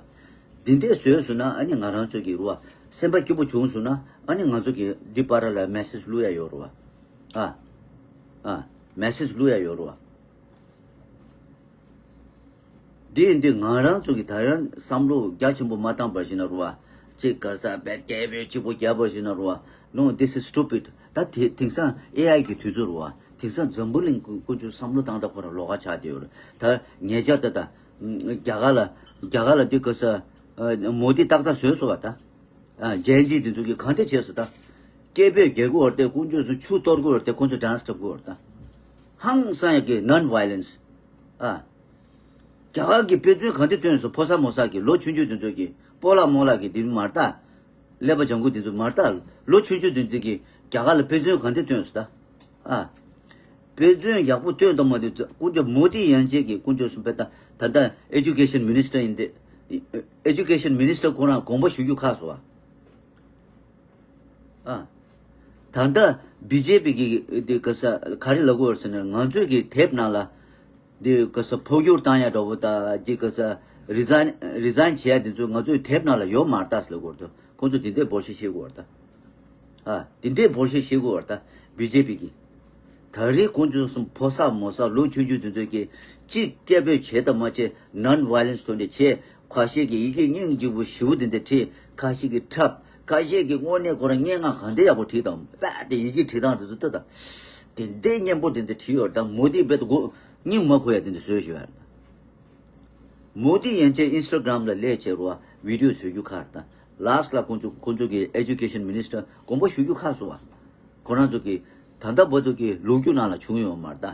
འདི་འདྲས་བཟོས་སོང་ན་ཨ་ནི་ང་རང་ཚོ་གི་རུ་བ་སེམས་པ་སྐྱིད་པོ་བྱུང་སོང་ན་ཨ་ནི་ང་ཚོ་གི་འདི་བར་ལ་མེ་སེ་ཇི་བླུག་ཡ་ཡོད་རུ་བ། ཨ། ཨ། མེ་སེ་ཇི་བླུག་ཡ་ཡོད་རུ་བ། འདི་ཡིན་དུས་ང་རང་ཚོ་གི་ད་རང་བསམ་བློ་རྒྱ་ཆེན་པོ་མ་བཏང་བར་ཞིག་ན་རུ་བ། གཅིག་གར་ས་བེད་སྐད་བེད་གཅིག་པོ་རྒྱབ་པར་ཞིག་ན་རུ་བ། No, this is stupid. ད་དེ་དེང་སང་ཨེ་ཨའི་གི་དུས་ཚོད་རུ་བ། དེང་སང་འཛམ་བུ་གླིང་ཀུན་ཀུན་ཚོ་བསམ་བློ་བཏང་ད་ཁོ་ར་ལོགས་ཀ་ཆགས་བསྡད་ཡོད་རེད། ད་ངེད་ཅག་ད་ད་རྒྱ་གར་ལ་རྒྱ་གར་ལ་འདི་གར་ས་མོ་དི་ཏག་ཏག་བཟོས་སོང་བ་ད། ཨ། ཇེན་ཛི་དེ་ཚོ་གིས་གང་འདྲ་བྱས་སོང་ད། སྐད་འབོད་རྒྱག་གི་ཡོད་རེད་དེ། དཀོན་མཆོག་གསུམ་ཆུ་གཏོར་གི་ཡོད་རེད་དེ། ཁོང་ཚོ་ཌན་སི་འཁྲབ་གི་ཡོད་རེད་ད། ཧང་སང་ཡ་གི་ནོན་ཝའི་ལེན་སི། ཨ། རྒྱ་གར་གྱི་དཔེ་མཚོན་གང་འདྲ་སྟོན་སོང་། ཕོ་གསར་མོ་གསར་གྱི་ལོ་ཆུང་ཆུང་དེ་ཚོ་གིས་སྤོ་ལགས་མོ་ལགས་ཀྱི་དེ་མ་རེད་ད། ཀླད་པ་ལྗང་ཁུ་དེ་ཚོ་མ་རེད་ད། ལོ་ཆུང་ཆུང་དེ་ཚོ་གིས་རྒྱ་གར་ལ་དཔེ་མཚོན་གང་འདྲ་སྟོན་སོང་ད། ཨ། དཔེ་མཚོན་ཡག་པོ་སྟོན་དང་མ་སྟོན་ཚོ་དཀོན་མཆོག་མོ་དི་ཡན་ཆད་ཀྱི་དཀོན་མཆོག་གསུམ་དཔེ་ད་ད་ལྟ་ཨེ་ཇུ་ཀེ་ཤན་མི་ནིས་ཊར་ཡིན་ཏེ། ཨེ་ཇུ་ཀེ་ཤན་མི་ནིས་ཊར་ཁོ་རང་དགོངས་པ་ཞུ་རྒྱུ་ཁག་སོང་བ། ཨ། ད་ལྟ་བི་ཇེ་པི་གི་དེ་ག་ས་ག་རེ་ལབ་དགོས་ཟེར་ན་ང་ཚོའི་གི་དེབ་ནང་ལ་དེ་ག་ས་འཕོ་འགྱུར་བཏང་ཡ་འདྲ་པོ་ད་དེ་ག་ས་རི་ཛའིན་རི་ཛའིན་བྱེད་ཡ་དེ་ཚོ་ང་ཚོའི་དེབ་ནང་ལ་ཡོད་མ་རེད་ད་ཟེར་ལབ་དགོས་རེད་དོ། ཁོང་ཚོ་དེ་འདྲའི་འབོར་ཆེ་བཤད་དགོས་རེད་ད། ཨ། དེ་འདྲའི་འབོར་ཆེ་བཤད་དགོས་རེད་ད། བི་ཇེ་པི་གི། ད་རེས་དཀོན་མཆོག་གསུམ་ཕོ་གསར་མོ་གསར་ལོ་ཆུང་ཆུང་དེ་ཚོས་ཀྱི་གཅིག་སྐད་འབོད་བྱེད་དང་མ་བྱེད་ནོན་ཝའི་ལེན་སི་ཐོག་ནས་བྱེད། ཁ་ཤས་ཀྱིས་ཡི་གེ་སྙིང་རྗེ་པོ་ཞེ་པོ་དེ་འདྲ་བྲིས། ཁ་ཤས་ཀྱིས་འཁྲབ། ཁ་ཤས་ཀྱིས་དངོས་གནས་ཁོ་རང་སྙན་ངག་གང་འདྲ་ཡག་པོ་བྲིས་དང་རྦད་དེ་ཡི་གེ་བྲིས་སྟངས་དེ་ཚོ་ལྟ་དང་། དེ་འདྲའི་སྙན་པོ་དེ་འདྲ་བྲིས་ཡོད་རེད་ད། མོ་དི་རྦད་དེ་མགོ་སྙིང་མ་ཁུག་ཡ་དེ་འདྲ་བཟོས་བཞག་ཡོད་རེད་ད། མོ་དི་ཡན་ཆད་ཨིན་སི་ཊ་གྷ་རམ་ལ་སླེབས་བྱས་རུ་བ་བི་ཌི་ཡོ་བཟོ་རྒྱུ་ཁག་རེད་ད། ལཱ་སི་ཊི་ལ་ཁོང་ཚོ་ཁོང་ཚོ་གི་ཨེ་ཇུ་ཀེ་ཤན་མི་ནིས་ཊར་དགོངས་པ་ཞུ་རྒྱུ་ཁག་སོང་བ། ཁོ་རང་ཚོ་གི་ད་ལྟ་བར་དུ་གི་ལོ་རྒྱུས་ནང་ལ་བྱུང་ཡོད་མ་རེད་ད།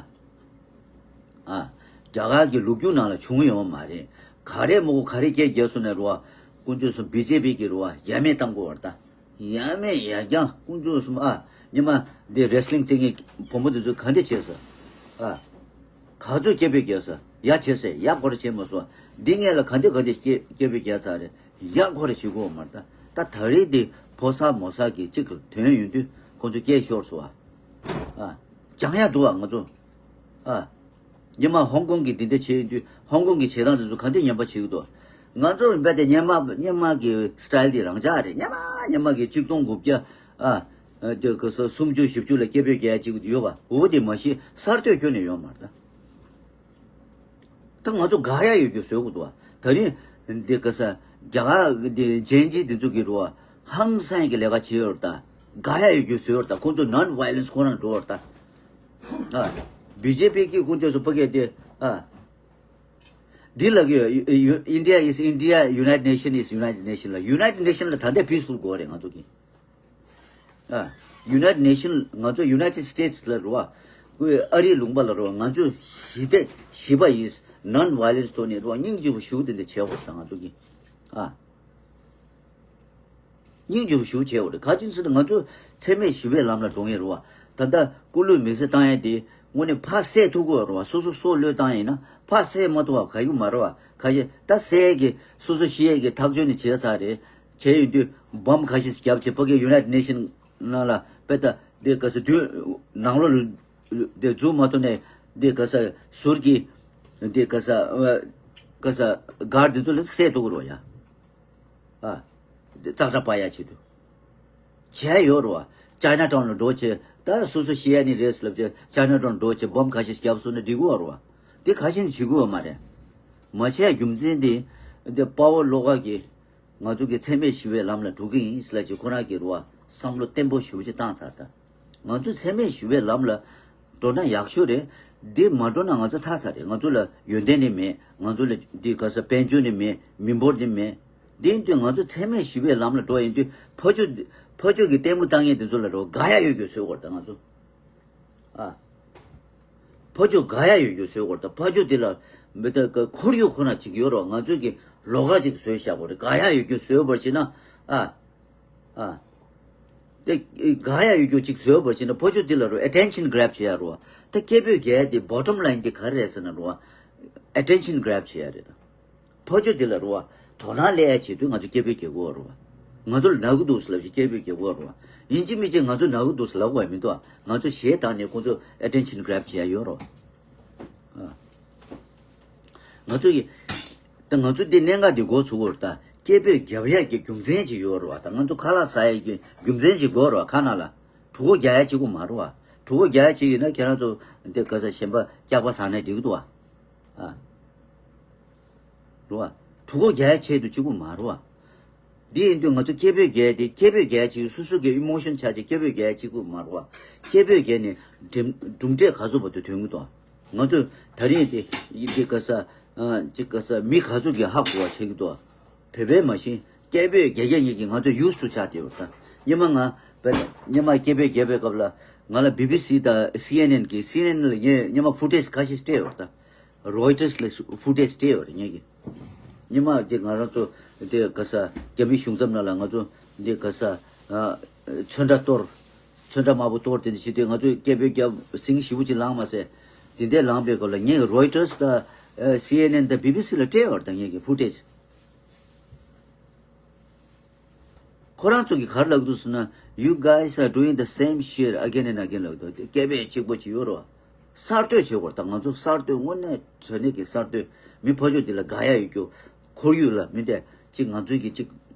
ཨ། རྒྱ་གར་གྱི་ལོ་རྒྱུས་ནང་ལ་བྱུང་ཡོད་མ་རེད། ག་རེ་མོ་གོ་ག་རེ་སྐད་རྒྱག་སོང་ནས་རུ་བ། དཀོན་མཆོག་གསུམ་བི་ཇེ་པི་གི་རུ་བ་ཡ་མེད་བཏང་དགོས་བ་རེད་ད། ཡ་མེད་ཡ་རྐྱང་དཀོན་མཆོག་གསུམ་ཨ། ཉི་མ་འདི་རེ་སི་ལིང་རྩེད་མཁན་བུ་མོ་དེ་ཚོས་ག་འདྲ་བྱས་སོང་། ཨ། ག་ཚོད་སྐད་འབོད་རྒྱག་སོང་། ཡ་བྱས་སོང་། ཡ་སྐོར་བྱས་མ་སོང་། འདི་ངས་ལ་ག་འདྲ་ག་འདྲ་སྐད་སྐད་འབོད་རྒྱག་ཚར་རེད། ཡག་ཁོ་རེ་བྱེད་དགོས་མ་རེད། ད་ད་རེས་དེ་ཕོ་གསར་མོ་གསར་གྱི་གཅིག་གི་དོན་ཡོད་དུས་ཁོང་ཚོ་སྐད་ཤོར་སོང་ཨ། ཨ། སྦྱང་ཡག་འདུག་ཨ་ང་ཚོ། ཨ། སྔོན་མ་ཧོང་ཀོང་གི་འདི་འདྲ་བྱས་ཡོད་དུས་ཧོང་ཀོང་གི་བྱེད་སྟངས་དེ་ཚོ་ག་འདྲ་ངན་པ་བྱེད་ཀྱི་འདུག་ང་ཚོ་རྦད་དེ་སྔོན་མ་སྔོན་མ་གི་སི་ཊའིལ་དེ་རང་འཇགས་རེད། སྔོན་མ་སྔོན་མ་གི་གཅིག་སྟོང་དགུ་བརྒྱ་ཨ། ཨ། དེ་ག་ས་སུམ་ཅུ་བཞི་བཅུ་ལ་སྐད་འབོད་རྒྱག་ཡག་གཅིག་ཡོད་པ། འོ་དེ་མ་གཞི་གསར་གཏོད་ཁྱོན་ནས་ཡོད་མ་རེད་ད། ད་ང་ཚོ་དགག་ཡག་ཡོད་རྒྱུ་བཟོ་དགོས་འདུག་བ། ད་རིང་འདི་ག་ས་རྒྱ་གར་འདི་ཇེན་ཛི་འདི་ཚོ་གི་རུ་བ་ཧང་སང་གི་ལས་ཀ་བྱེད་ཡོད་རེད་ད། དགག་ཡག་ཡོད་རྒྱུ་བཟོ་ཡོད་རེད་ད། ཁོང་ཚོ་ནོན་ཝའི་ལེན་སི་ཁོ་རང་འགྲོ་ཡོད་རེད་ད། ཨ། བི་ཇེ་པི་གི་ཁོང་ཚོ་སུ་ཕ་གི་དེ། ཨ། འདི་ལ་གི་India is India, United Nation is United Nation ལ། United Nation ལ་ད་ལྟ་peaceful དགོས་རེད་ང་ཚོ་གི། ཨ། United Nation ང་ཚོ་United States ལ་རུ་བ། ཁོའི་ཨ་རིའི་ལུང་པ་ལ་རུ་བ། ང་ཚོ་ཞི་བདེ་ཞི་བ་ཡིས་non violence ཐོག་ནས་རུ་བ་སྙིང་རྗེ་པོ་ཞུ་དེ་འདྲ་བྱས་པ་དང་ང་ཚོ་གི། ཨ། སྙིང་རྗེ་པོ་ཞུ་བྱས་པ་རེད། ག་ཅི་ཟེར་ན་ང་ཚོ་འཚེ་མེད་ཞི་བའི་ལམ་ལ་འགྲོ་ངེས་རུ་བ། ད་ལྟ་སྐུ་ལུས་མེ་སྲེག་བཏང་ཡས་དེ་དངོས་གནས་ཕར་བསད་ཐུབ་ཀྱི་ཡོད་རུ་བ། སོ་སོ་སྲོག་བློས་བཏང་ཡིན་ན་ཕར་བསད་མ་ཐུབ་པ་ག་ཡོད་མ་རེད་བ། ཁ་ཤས་ད་བསད་ཀྱི་སོ་སོ་ཤི་ཡས་ཀྱི་ཐག་གཅོད་ནི་བྱས་ཚར་རེད། བྱས་ཡོད་དུས་བོམ་ཁ་ཤས་བརྒྱབ་བྱས་ཕ་གི་United Nation ནང་ལ་དཔེ་ལྟ་འདི་ག་ས་དུས་ནང་ལོགས་ལ་འདི་འཛུལ་མ་ཐུབ་ནས་འདི་ག་ས་ཟུར་གྱི་འདི་ག་ས་ག་ས་སྒར་འདི་ཚོ་ལ་བསད་ཐུབ་ཀྱི་རེད་ཡ། ཨ། འདི་ཙག་སྒྲ་སྤར་ཡ་ཆེད་དུ། བྱས་ཡོད་རེད་བ། ཅའི་ན་ཊའུན་ལ་འགྲོ་བྱས་ད་སོ་སོ་ཤི་ཡ་ནི་རེད་ལབ་བྱས་ཅའི་ན་ཊའུན་འགྲོ་བྱས་བོམ་ཁ་ཤས་བརྒྱབ་སོང་ན་འགྲིག་གི་ཡོད་རེད་བ། འདི་ཁ་ཤས་ནི་བྱེད་དགོས་བ་མ་རེད། མ་བྱས་རྒྱུ་མཚན་འདི་འདི་དཔའ་བོ་བློ་དགའ་གིས་ང་ཚོ་གི་འཚེ་མེད་ཞི་བའི་ལམ་ལ་འགྲོ་གི་ཡིན་ཟེར་ལབ་བྱས་ཁོ་རང་གིས་རེད་བ་བསམ་བློ་བརྟན་པོ་ཞེ་པོ་ཅིག་བཏང་ཚར་ད། ང་ཚོ་འཚེ་མེད་ཞི་བའི་ལམ་ལ་འགྲོ་ན་ཡག་ཤོས་རེད། འདི་མ་འགྲོ་ན་ང་ཚོ་ཚར་ཚར་རེད། ང་ཚོ་ལ་ཡོན་ཏན་ནི་མེད། ང་ཚོ་ལ་འདི་ག་ས་དཔལ་འབྱོར་ནི་མེད། མི་འབོར་ནི་མེད། འདི་ཡིན་དུས་ང་ཚོ་འཚེ་མེད་ཞི་བའི་ལམ་ལ་འགྲོ་ཡིན་དུས་ཕ་ཆོས་ཕ་ཆོས་ཀྱི་ལྟད་མོ་ལྟ་མཁན་དེ་ཚོ་ལ་རོ་དགའ་ཡག་ཡོད་རྒྱུ་བཟོས་དགོས་རེད་ད་ང་ཚོ། ཨ། ཕ་ཆོས་དགའ་ཡག་ཡོད་རྒྱུ་བཟོས་དགོས་རེད་ད། ཕ་ཆོས་དེ་ལ་མི་ད་ཁོར་ཡུག་ཁོ་ན་ཅིག་ཡོད་རོ། ང་ཚོས་ཀྱི་ལོགས་ཀ་ཅིག་བཟོས་བཞག་དགོས་རེད། དགའ་ཡག་ཡོད་རྒྱུ་བཟོས་པར་བྱས་ན། ཨ། ཨ། དེ་དགའ་ཡག་ཡོད་རྒྱུ་ཅིག་བཟོས་པར་བྱས་ན་ཕ་ཆོས་དེ་ལ་རོ་attention grab བྱེད་ཡག་རོ། ད་སྐད་འབོད་རྒྱག་ཡག་དེ་bottom line དེ་ག་རེ་རེད་ཟེར་ན་རོ། attention grab བྱེད་ཡག་རེད་ད། ཕ་ཆོས་དེ་ལ་རོ། དོ་སྣང་སླེབས་ཡག་ཆེད་དུ་ང་ཚོ་སྐད་འབོད་རྒྱག་དགོས་རོ། ང་ཚོ་ལ་ན་གི་འདུག་ཟེར་ལབ་ཞིག་སྐད་འབོད་རྒྱག་དགོས་རོ། ཡིན་གཅིག་མིན་གཅིག་ང་ཚོ་ན་གི་འདུག་ཟེར་ལབ་དགོས་མི་འདུག་ང་ཚོ་གཞས་བཏང་ནས་ཁོང་ཚོ་attention grab བྱེད་ཡག་ཡོད་རོ། ཨ། ང་ཚོ་ཡི། ད་ང་ཚོ་འདི་གནད་འགག་འདི་འགོ་ཚུགས་པར་ད་སྐད་འབོད་རྒྱབ་ཡག་གི་རྒྱུ་མཚན་ཅིག་ཡོད་རེད་བ། ད་ང་ཚོ་ཁ་ལག་ཟ་ཡག་གི་རྒྱུ་མཚན་ཅིག་དགོས་རེད་བ། ཁ་ནང་ལ་གྲོད་ཁོག་རྒྱག་ཡག་གཅིག་པུ་མ་རེད་བ། གྲོད་ཁོག་རྒྱག་ཡག་ཅིག་ཡིན་ན་ཁྱེད་རང་ཚོ་འདི་ག་ས་གཞན་པ་སྐྱག་པ་ཟ་ནས་འགྲིག་གི་འདུག་བ། ཨ། རེད་བ། གྲོད་ཁོག་རྒྱག་ཡག་ཆེད་དུ་གཅིག་པུ་མ་རེད་བ། འདི་ཡིན་དུས་ང་ཚོ་སྐད་འབོད་རྒྱག་དེ་སྐད་འབོད་རྒྱག་ཅིག་སོ་སོ་གི་emotion ཆགས་ཅིག་སྐད་འབོད་རྒྱག་ཅིག་པུ་མ་རེད་བ། སྐད་འབོད་རྒྱག་ནས་གྲུབ་གྲུབ་འབྲས་ག་ཚོད་བར་དུ་ཐོན་གི་འདུག་ང་ཚོ་ད་རིང་དེ་ཡིན་དེ་ག་ས་ཅིག་ག་ས་མི་ག་ཚོད་ཀྱིས་ཧ་གོ་བ་བྱེད་ཀྱི་འདུག་བོད་པས་མ་གཞི་སྐད་འབོད་རྒྱག་རྒྱག་ཉིད་ཀྱིས་ང་ཚོ་used to ཆགས་བསྡད་ཡོད་ད། སྔོན་མ་ང་བོད་སྔོན་མ་སྐད་འབོད་རྒྱག་པའི་སྐབས་ལ་ང་ལ་བི་བི་སི་དང་སི་ཨེན་ཨེན་གི་སི་ཨེན་ཨེན་ལ་ངས་སྔོན་མ་ཕུ་ཊེཇ་ཁ་ཤས་སྤྲད་ཡོད་ད། རོའི་ཊར་ལ་ཕུ་ཊེཇ་སྤྲད་ཡོད་རེད་ངེད་ཀྱིས། སྔོན་མ་དེ་ང་རང་ཚོ་དེ་ག་ས་རྒྱ་མི་གཞུང་ཚབ་ནང་ལ་ང་ཚོ་འདི་ག་ས་ཨ་ཚོན་ཁྲ་གཏོར། ཚོན་ཁྲ་དམར་པོ་གཏོར་དེ་འདྲ་བྱེད་དུས་ང་ཚོས་སྐད་འབོད་རྒྱབ་ཟིང་ཞེ་པོ་ཅིག་ལངས་མ་ཟད། དེ་འདྲའི་ལངས་པའི་སྐབས་ལ་ངས་རོའི་ཊར་དང་སི་ཨེན་ཨེན་དང་བི་བི་སི་ལ་སྤྲད་ཡོད་རེད་ད་ངེད་ཀྱིས་ཕུ་ཊེཇ། ཁོ་རང་ཚོ་གིས་ག་རེ་ལབ་འདུག་ཟེར་ན། You guys are doing the same shit again and again ལབ་འདུག་དེ་སྐད་འབོད་གཅིག་པོ་ཅིག་ཡོད་རེད་བ། གསར་གཏོད་བྱེད་དགོས་རེད་ད། ང་ཚོ་གསར་གཏོད་དངོས་གནས་དྲང་གནས་ཀྱི་གསར་གཏོད། མི་ཕ་ཆོས་འདི་ལ་དགའ་ཡག་ཡོད་རྒྱུ། ཁོར་ཡུག་ལ་མི་འདྲ་ཅིག་ང་ཚོའི་གི་ཅིག་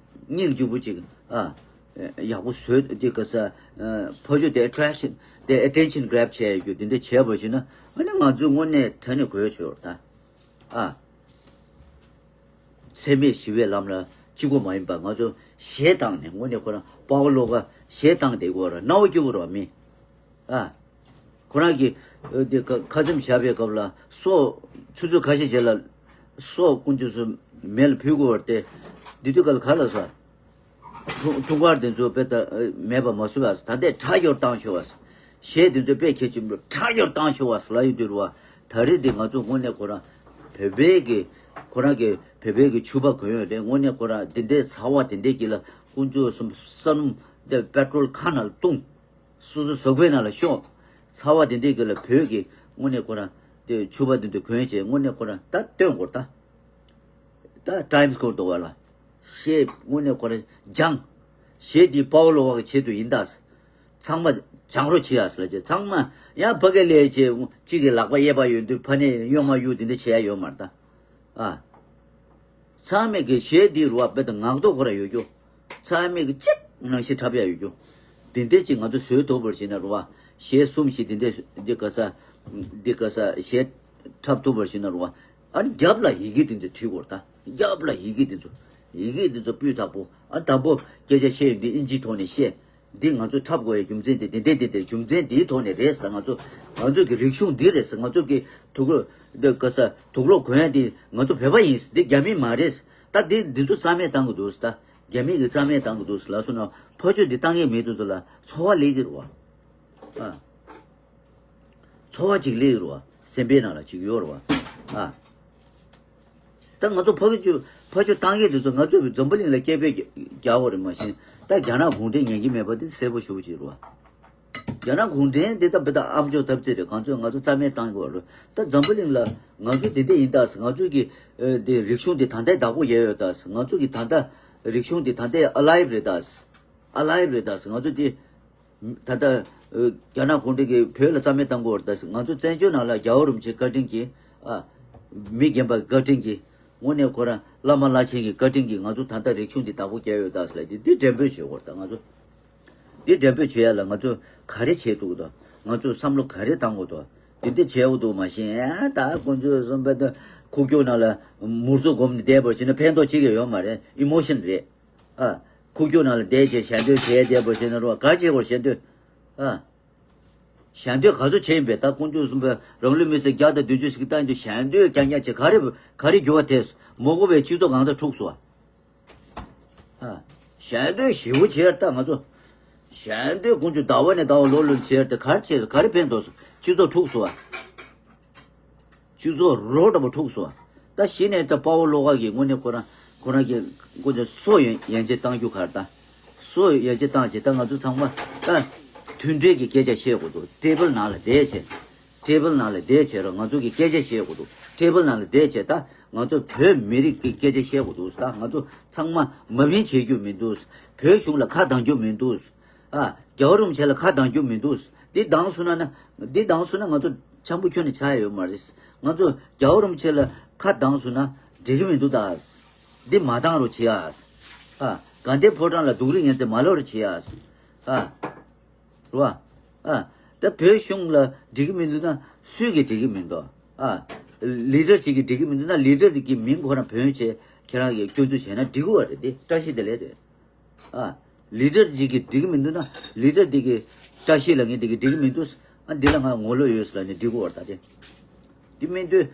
སྙིང་རྗེ་པོ་ཅིག་ཨ། ཡག་པོ་བཟོས་ཏེ་ག་ས་ཕ་ཆོས་དེ་attraction དེ་attention grab བྱས་ཡོད་རྒྱུ་དེ་འདྲ་བྱས་པ་ཞིག་ན་ཨ་ནི་ང་ཚོས་དངོས་གནས་དྲང་གནས་གོ་ཡག་ཆོག་རེད་ད། ཨ། འཚེ་མེད་ཞི་བའི་ལམ་ལ་གཅིག་པོ་མ་ཡིན་པ་ང་ཚོ་གཞས་བཏང་ནས་དངོས་གནས་ཁོ་རང་དཔའ་བོ་བློ་དགའ་གཞས་བཏང་བསྡད་དགོས་ར། རྣ་བ་སྐྱིད་པོ་ར་མི། ཨ། ཁོ་རང་གིས་ཨ་དེ་ཁ་ཁ་ཚེམ་བཞག་པའི་སྐབས་ལ་སོ་ཆུ་ཚོད་ཁ་ཤས་རྗེས་ལ་སོ་ཀུན་སྤྱོད་སུ་མེ་ལ་ཕུལ་དགོས་པར་ཏེ། འདི་དུས་སྐབས་ལ་ག་ལ་ཟ། འཁྲུངས་འཁྲུངས་སྐར་དེ་ཚོ་དཔེ་ད་མེད་པ་མ་བཟོ་བ། ད་ལྟའི་ཁྲག་སྦྱོར་བཏང་ཆོག་བ། གཞས་དེ་ཚོ་དཔེ་གལ་ཆེན་པོ་ཁྲག་སྦྱོར་བཏང་ཆོག་བ་ལ་ཡོད་དུས་རུ་བ། ད་རེས་འདི་ང་ཚོ་དངོས་གནས་ཁོ་རང་བོད་པའི་གི་ཁོ་རང་གི་བོད་པའི་གི་ཕྱུ་པ་གོན་ཡོད་རེད། དངོས་གནས་ཁོ་རང་འདི་འདྲའི་ཚ་བ་དེ་འདྲའི་གི་ལ་ཀུན་སྤྱོད་གསུམ་ས་སྣུམ་དེ་པེ་ཊྲོལ་ཁ་ནང་ལ་བཏུང་། སོ་སོ་ཟོག་པོའི་ནང་ལ་ཤོག་ཚ་བ་དེ་འདྲའི་གི་ལ་བོད་ཀྱི་དངོས་གནས་ཁོ་རང་དེ་ཕྱུ་པ་དེ་ཚོ་གོན་བྱས་དངོས་གནས་ཁོ་རང་ད་སྟོན་དགོས་ད། ད་ཊའིམ་སི་སྐོར་འདུག་བ་ལ། ཞེས་དངོས་གནས་ཁོ་རང་སྦྱངས། ཞེས་འདི་པའོ་ལོ་བ་གི་ཆེད་དུ་ཡིན་ད། ཚང་མ་སྦྱང་རོགས་བྱེད་ཡ་ཟེར་ལ་བྱས། ཚང་མ་ཡང་ཕ་གི་ལས་བྱས་གཅིག་གི་ལག་པ་གཡས་པ་ཡོད་དུས་ཕ་ནས་གཡོན་མ་གཡུག་དེ་འདྲ་བྱེད་ཡ་ཡོད་མ་རེད་ད། ཨ། ཚང་མས་གི་གཞས་འདི་རུ་བ་དཔེ་དང་ངག་ཐོག་ཁོ་ར་ཡོད་རྒྱུ། ཚང་མས་གི་གཅིག་ནང་བཞིན་འཁྲབ་ཡ་ཡོད་རྒྱུ། དེ་འདྲས་ཅིག་ང་ཚོ་བཟོས་ཐུབ་པར་བྱས་ན་རུ་བ། གཞས་གསུམ་བཞི་དེ་འདྲས་འདི་ག་ས། འདི་ག་ས་གཞས་འཁྲབ་ཐུབ་པར་བྱས་ན་རུ་བ། ཨ་ནི་རྒྱབ་ལ་ཡི་གེ་དེ་ཚོ་བྲིས་དགོས་རེད་ད། རྒྱབ་ལ་ཡི་གེ་དེ་ཚོ། ཡི་གེ་དེ་ཚོ་སྤུས་དག་པོ། ཨ་དང་པོ་སྐད་ཆ་བཤད་ཡོང་དུས་ཨིན་ཇིའི་ཐོག་ནས་བཤད། འདི་ང་ཚོ་འཁྲབ་དགོས་ཡའི་རྒྱུ་མཚན་དེ་དེ་འདྲས་དེ་འདྲས་རྒྱུ་མཚན་འདིའི་ཐོག་ནས་རེད་ཟེར། ང་ཚོ་ང་ཚོ་གི་རིག་གཞུང་འདི་རེད་ཟེར། ང་ཚོ་གི་དུག་ལོག་འདི་ག་ས་དུག་ལོག་གོན་ཡ་འདི་ང་ཚོ་བོད་པ་ཡིན། འདི་རྒྱ་མི་མ་རེད། ད་འདི་འདི་ཚོ་རྩ་མེད་བཏང་གི་འདུག་ཟེར། ད་རྒྱ་མི་གི་རྩ་མེད་བཏང་གི་འདུག་ཟེར་ལབ་སོང་ན། ཕ་ཆོས་འདི་བཏང་ཡས་མེད་དུ་ཚོ་ལ་ཚོར་བ་སླེབས་ཀྱི་རེད་བ། ཨ། ཚོར་བ་ཅིག་སླེབས་ཀྱི་རེད་བ། སེམས་པའི་ནང་ལ་ཅིག་ཡོད་རེད་བ། ཨ། ད་ང་ཚོ་ཕ་གི་ཆོས་ཕ་ཆོས་བཏང་ཡས་དེ་ཚོ་ང་ཚོ་འཛམ་བུ་གླིང་ལ་སྐད་འབོད་རྒྱག་དགོས་རེད། མ་གཞི་ད་རྒྱ་ནག་གུང་ཁྲན་ཉན་གྱི་མེད་པ་དེ་གསལ་པོ་ཞེ་པོ་ཅིག་རེད་བ། རྒྱ་ནག་གུང་ཁྲན་དེ་ད་བོད་དང་ཨ་མཆོག་ཐབས་ཚད་རེད། གང་ཚོད་ང་ཚོ་རྩ་མེད་བཏང་དགོས་རེད། ད་འཛམ་བུ་གླིང་ལ་ང་ཚོ་དེ་འདྲས་ཡིན་ད་ཟེར། ང་ཚོ་གི་ཨ་དེ་རིག་གཞུང་དེ་ད་ལྟའི་བདག་པོ་རྒྱག་ཡོད་ད་ཟེར། ང་ཚོ་གི་ད་ལྟ་རིག་གཞུང་དེ་ད་ལྟའི་ཨ་ལའིབ་རེད་ད་ཟེར། ཨ་ལའིབ་རེད་ད་ཟེར། ང་ཚོ་དེ་ད་ལྟ་ཨ་རྒྱ་ནག་གུང་ཁྲན་གྱིས་བོད་ལ་རྩ་མེད་བཏང་དགོས་རེད་ད་ཟེར། ང་ཚོ་བཙན་བྱོལ་ནང་ལ་རྒྱལ་བ་རིན་པོ་ཆེའི་བཀའ་དྲིན་གྱིས། ཨ། མི་རྒན་པའི་བཀའ་དྲིན་གྱིས། དངོས་གནས་ཁོ་རང་བླ་མ་བླ་ཆེན་གྱི་བཀའ་དྲིན་གྱིས་ང་ཚོ་ད་ལྟ་རིག་གཞུང་འདི་བདག་པོ་རྒྱག་ཡོད་ད་ཟེར་ལབ་དེ། འདི་འགྲེམས་སྤེལ་བྱེད་དགོས་རེད་ད། ང་ཚོ་འདི་འགྲེམས་སྤེལ་བྱེད་ཡ་ལ་ང་ཚོ་ག་རེ་བྱེད་ཐུབ་ཀྱི་འདུག་ང་ཚོ་བསམ་བློ་ག་རེ་བཏང་དགོས་འདུག་འདི་འདྲས་བྱེད་དགོས་འདུག་མ་གཞི་ད་དཀོན་མཆོག་གསུམ་པོ་ད་ཁུག་ཀྱོག་ནང་ལ་མུར་ཚོ་སྒོམ་ནས་བསྡད་པར་བྱས་ན་ཕན་ཐོགས་ཅི་ཡང་ཡོད་མ་རེད། ཨི་མོ་ཤན་རེད། ཨ། ཁུག་ཀྱོག་ནང་ལ་བསྡད་བྱས་ཞལ་འདོན་བྱས་བསྡད་པར་བྱས་ན་རོ། ག་བྱེད་དགོས་ཞལ་འདོན། ཨ། ཞལ་འདོན་ག་ཚོད་བྱས་ཡིན་པས། ད་དཀོན་མཆོག་གསུམ་པོས་རང་ལུས་མེར་སྲེག་བརྒྱ་དང་བདུན་ཅུ་ཞིག་བཏང་དུས་ཞལ་འདོན་རྐྱང་རྐྱང་བྱས་ག་རེ་ག་རེ་འགྱུར་བ་ཐེབས། མ་གོ་བའི་སྤྱི་ཚོགས་གང་ཚ་འཁྲུགས་སོང་། ཨ། ཞལ་འདོན་ཞེ་པོ་བྱས་ད་ང་ཚོ། ཞལ་འདོན་དཀོན་མཆོག་ཟླ་བ་ནས་ཟླ་བ་ལོ་ལོན་བྱས་ད་ག་རེ་བྱས་ག་རེ་ཕན་ཐོགས་སོང་། སྤྱི་ཚོགས་འཁྲུགས་སོང་བ། སྤྱི་ཚོགས་རོ་འདྲ་པོ་འཁྲུགས་སོང་བ། ད་གཞི་ནས་ད་དཔའ་བོ་བློ་དགའ་གིས་དངོས་གནས་ཁོ་རང་ཁོ་རང་གི་དཀོན་མཆོག་སོ་ཡན་ཡན་ཆད་བཏང་རྒྱུ་ག་རེ་ད། སོ་ཡན་ཆད་བཏང་བྱས་ད་ང་ཚོ་ཚང་མ་ད་མཐུན་སྒྲིལ་གྱི་སྐད་ཆ་བཤད་དགོས་འདུག་ཊེ་བལ་ནང་ལ་བསྡད་བྱས། ཊེ་བལ་ནང་ལ་བསྡད་བྱས་རོ། ང་ཚོ་གི་སྐད་ཆ་བཤད་དགོས་འདུག་ཊེ་བལ་ནང་ལ་བསྡད་བྱས་ད་ང་ཚོ་བོད་མི་རིགས་ཀྱི་སྐད་ཆ་བཤད་དགོས་འདུག་ད་ང་ཚོ་ཚང་མ་མ་བིན་བྱེད་རྒྱུ་མི་འདུག་བོད་གཞུང་ལ་ཁ་གདང་རྒྱུ་མི་འདུག་ཨ། རྒྱལ་བ་རིན་པོ་ཆེ་ལ་ཁ་གདང་རྒྱུ་མི་འདུག་འདི་གདང་སོང་ན་ན། འདི་གདང་སོང་ན་ང་ཚོ་འཆམ་པོ་ཁྱོན་ནས་ཆགས་ཡ་ཡོད་མ་རེད། ང་ཚོ་རྒྱལ་བ་རིན་པོ་ཆེ་ལ་ཁ་གདང་སོང་ན་འགྲིག་གི་མི་འདུག་ད། འདི་མ་གདང་རོགས་བྱེད་ཨ། ཨ། དགའ་ལྡན་ཕོ་བྲང་ལ་སྡུག་རུས་ངན་ཚད་མ་ལོག་རོགས་བྱེད་ཨ། ཨ། རེད་བ། ཨ། ད་བོད་གཞུང་ལ་འགྲིག་གི་མི་འདུག་ན་སུས་ཀྱིས་འགྲིག་གི་མི་འདུག་ཨ། ལི་ཌར་ཅིག་གིས་འགྲིག་གི་མི་འདུག་ན་ལི་ཌར་གྱི་མིང་ཁོ་རང་བོན་བྱས་ཁྱེད་རང་གིས་སྐྱོན་འཛུགས་བྱས་ན་འགྲིག་གི་བ་རེད། དེ་བཀྲ་ཤིས་བདེ་ལེགས་རེད། ཨ། ལི་ཌར་ཅིག་གིས་འགྲིག་གི་མི་འདུག་ན་ལི་ཌར་དེ་གིས་བཀྲ་ཤིས་ལབ་མཁན་དེ་གིས་འགྲིག་གི་མི་འདུག་ཨ། འདི་ལ་ང་ངོ་ལོག་ཡོད་ཟེར་ལབ་ནས་འགྲིག་གི་བ་རེད་ད་དེ། དེ་མིན་དུས།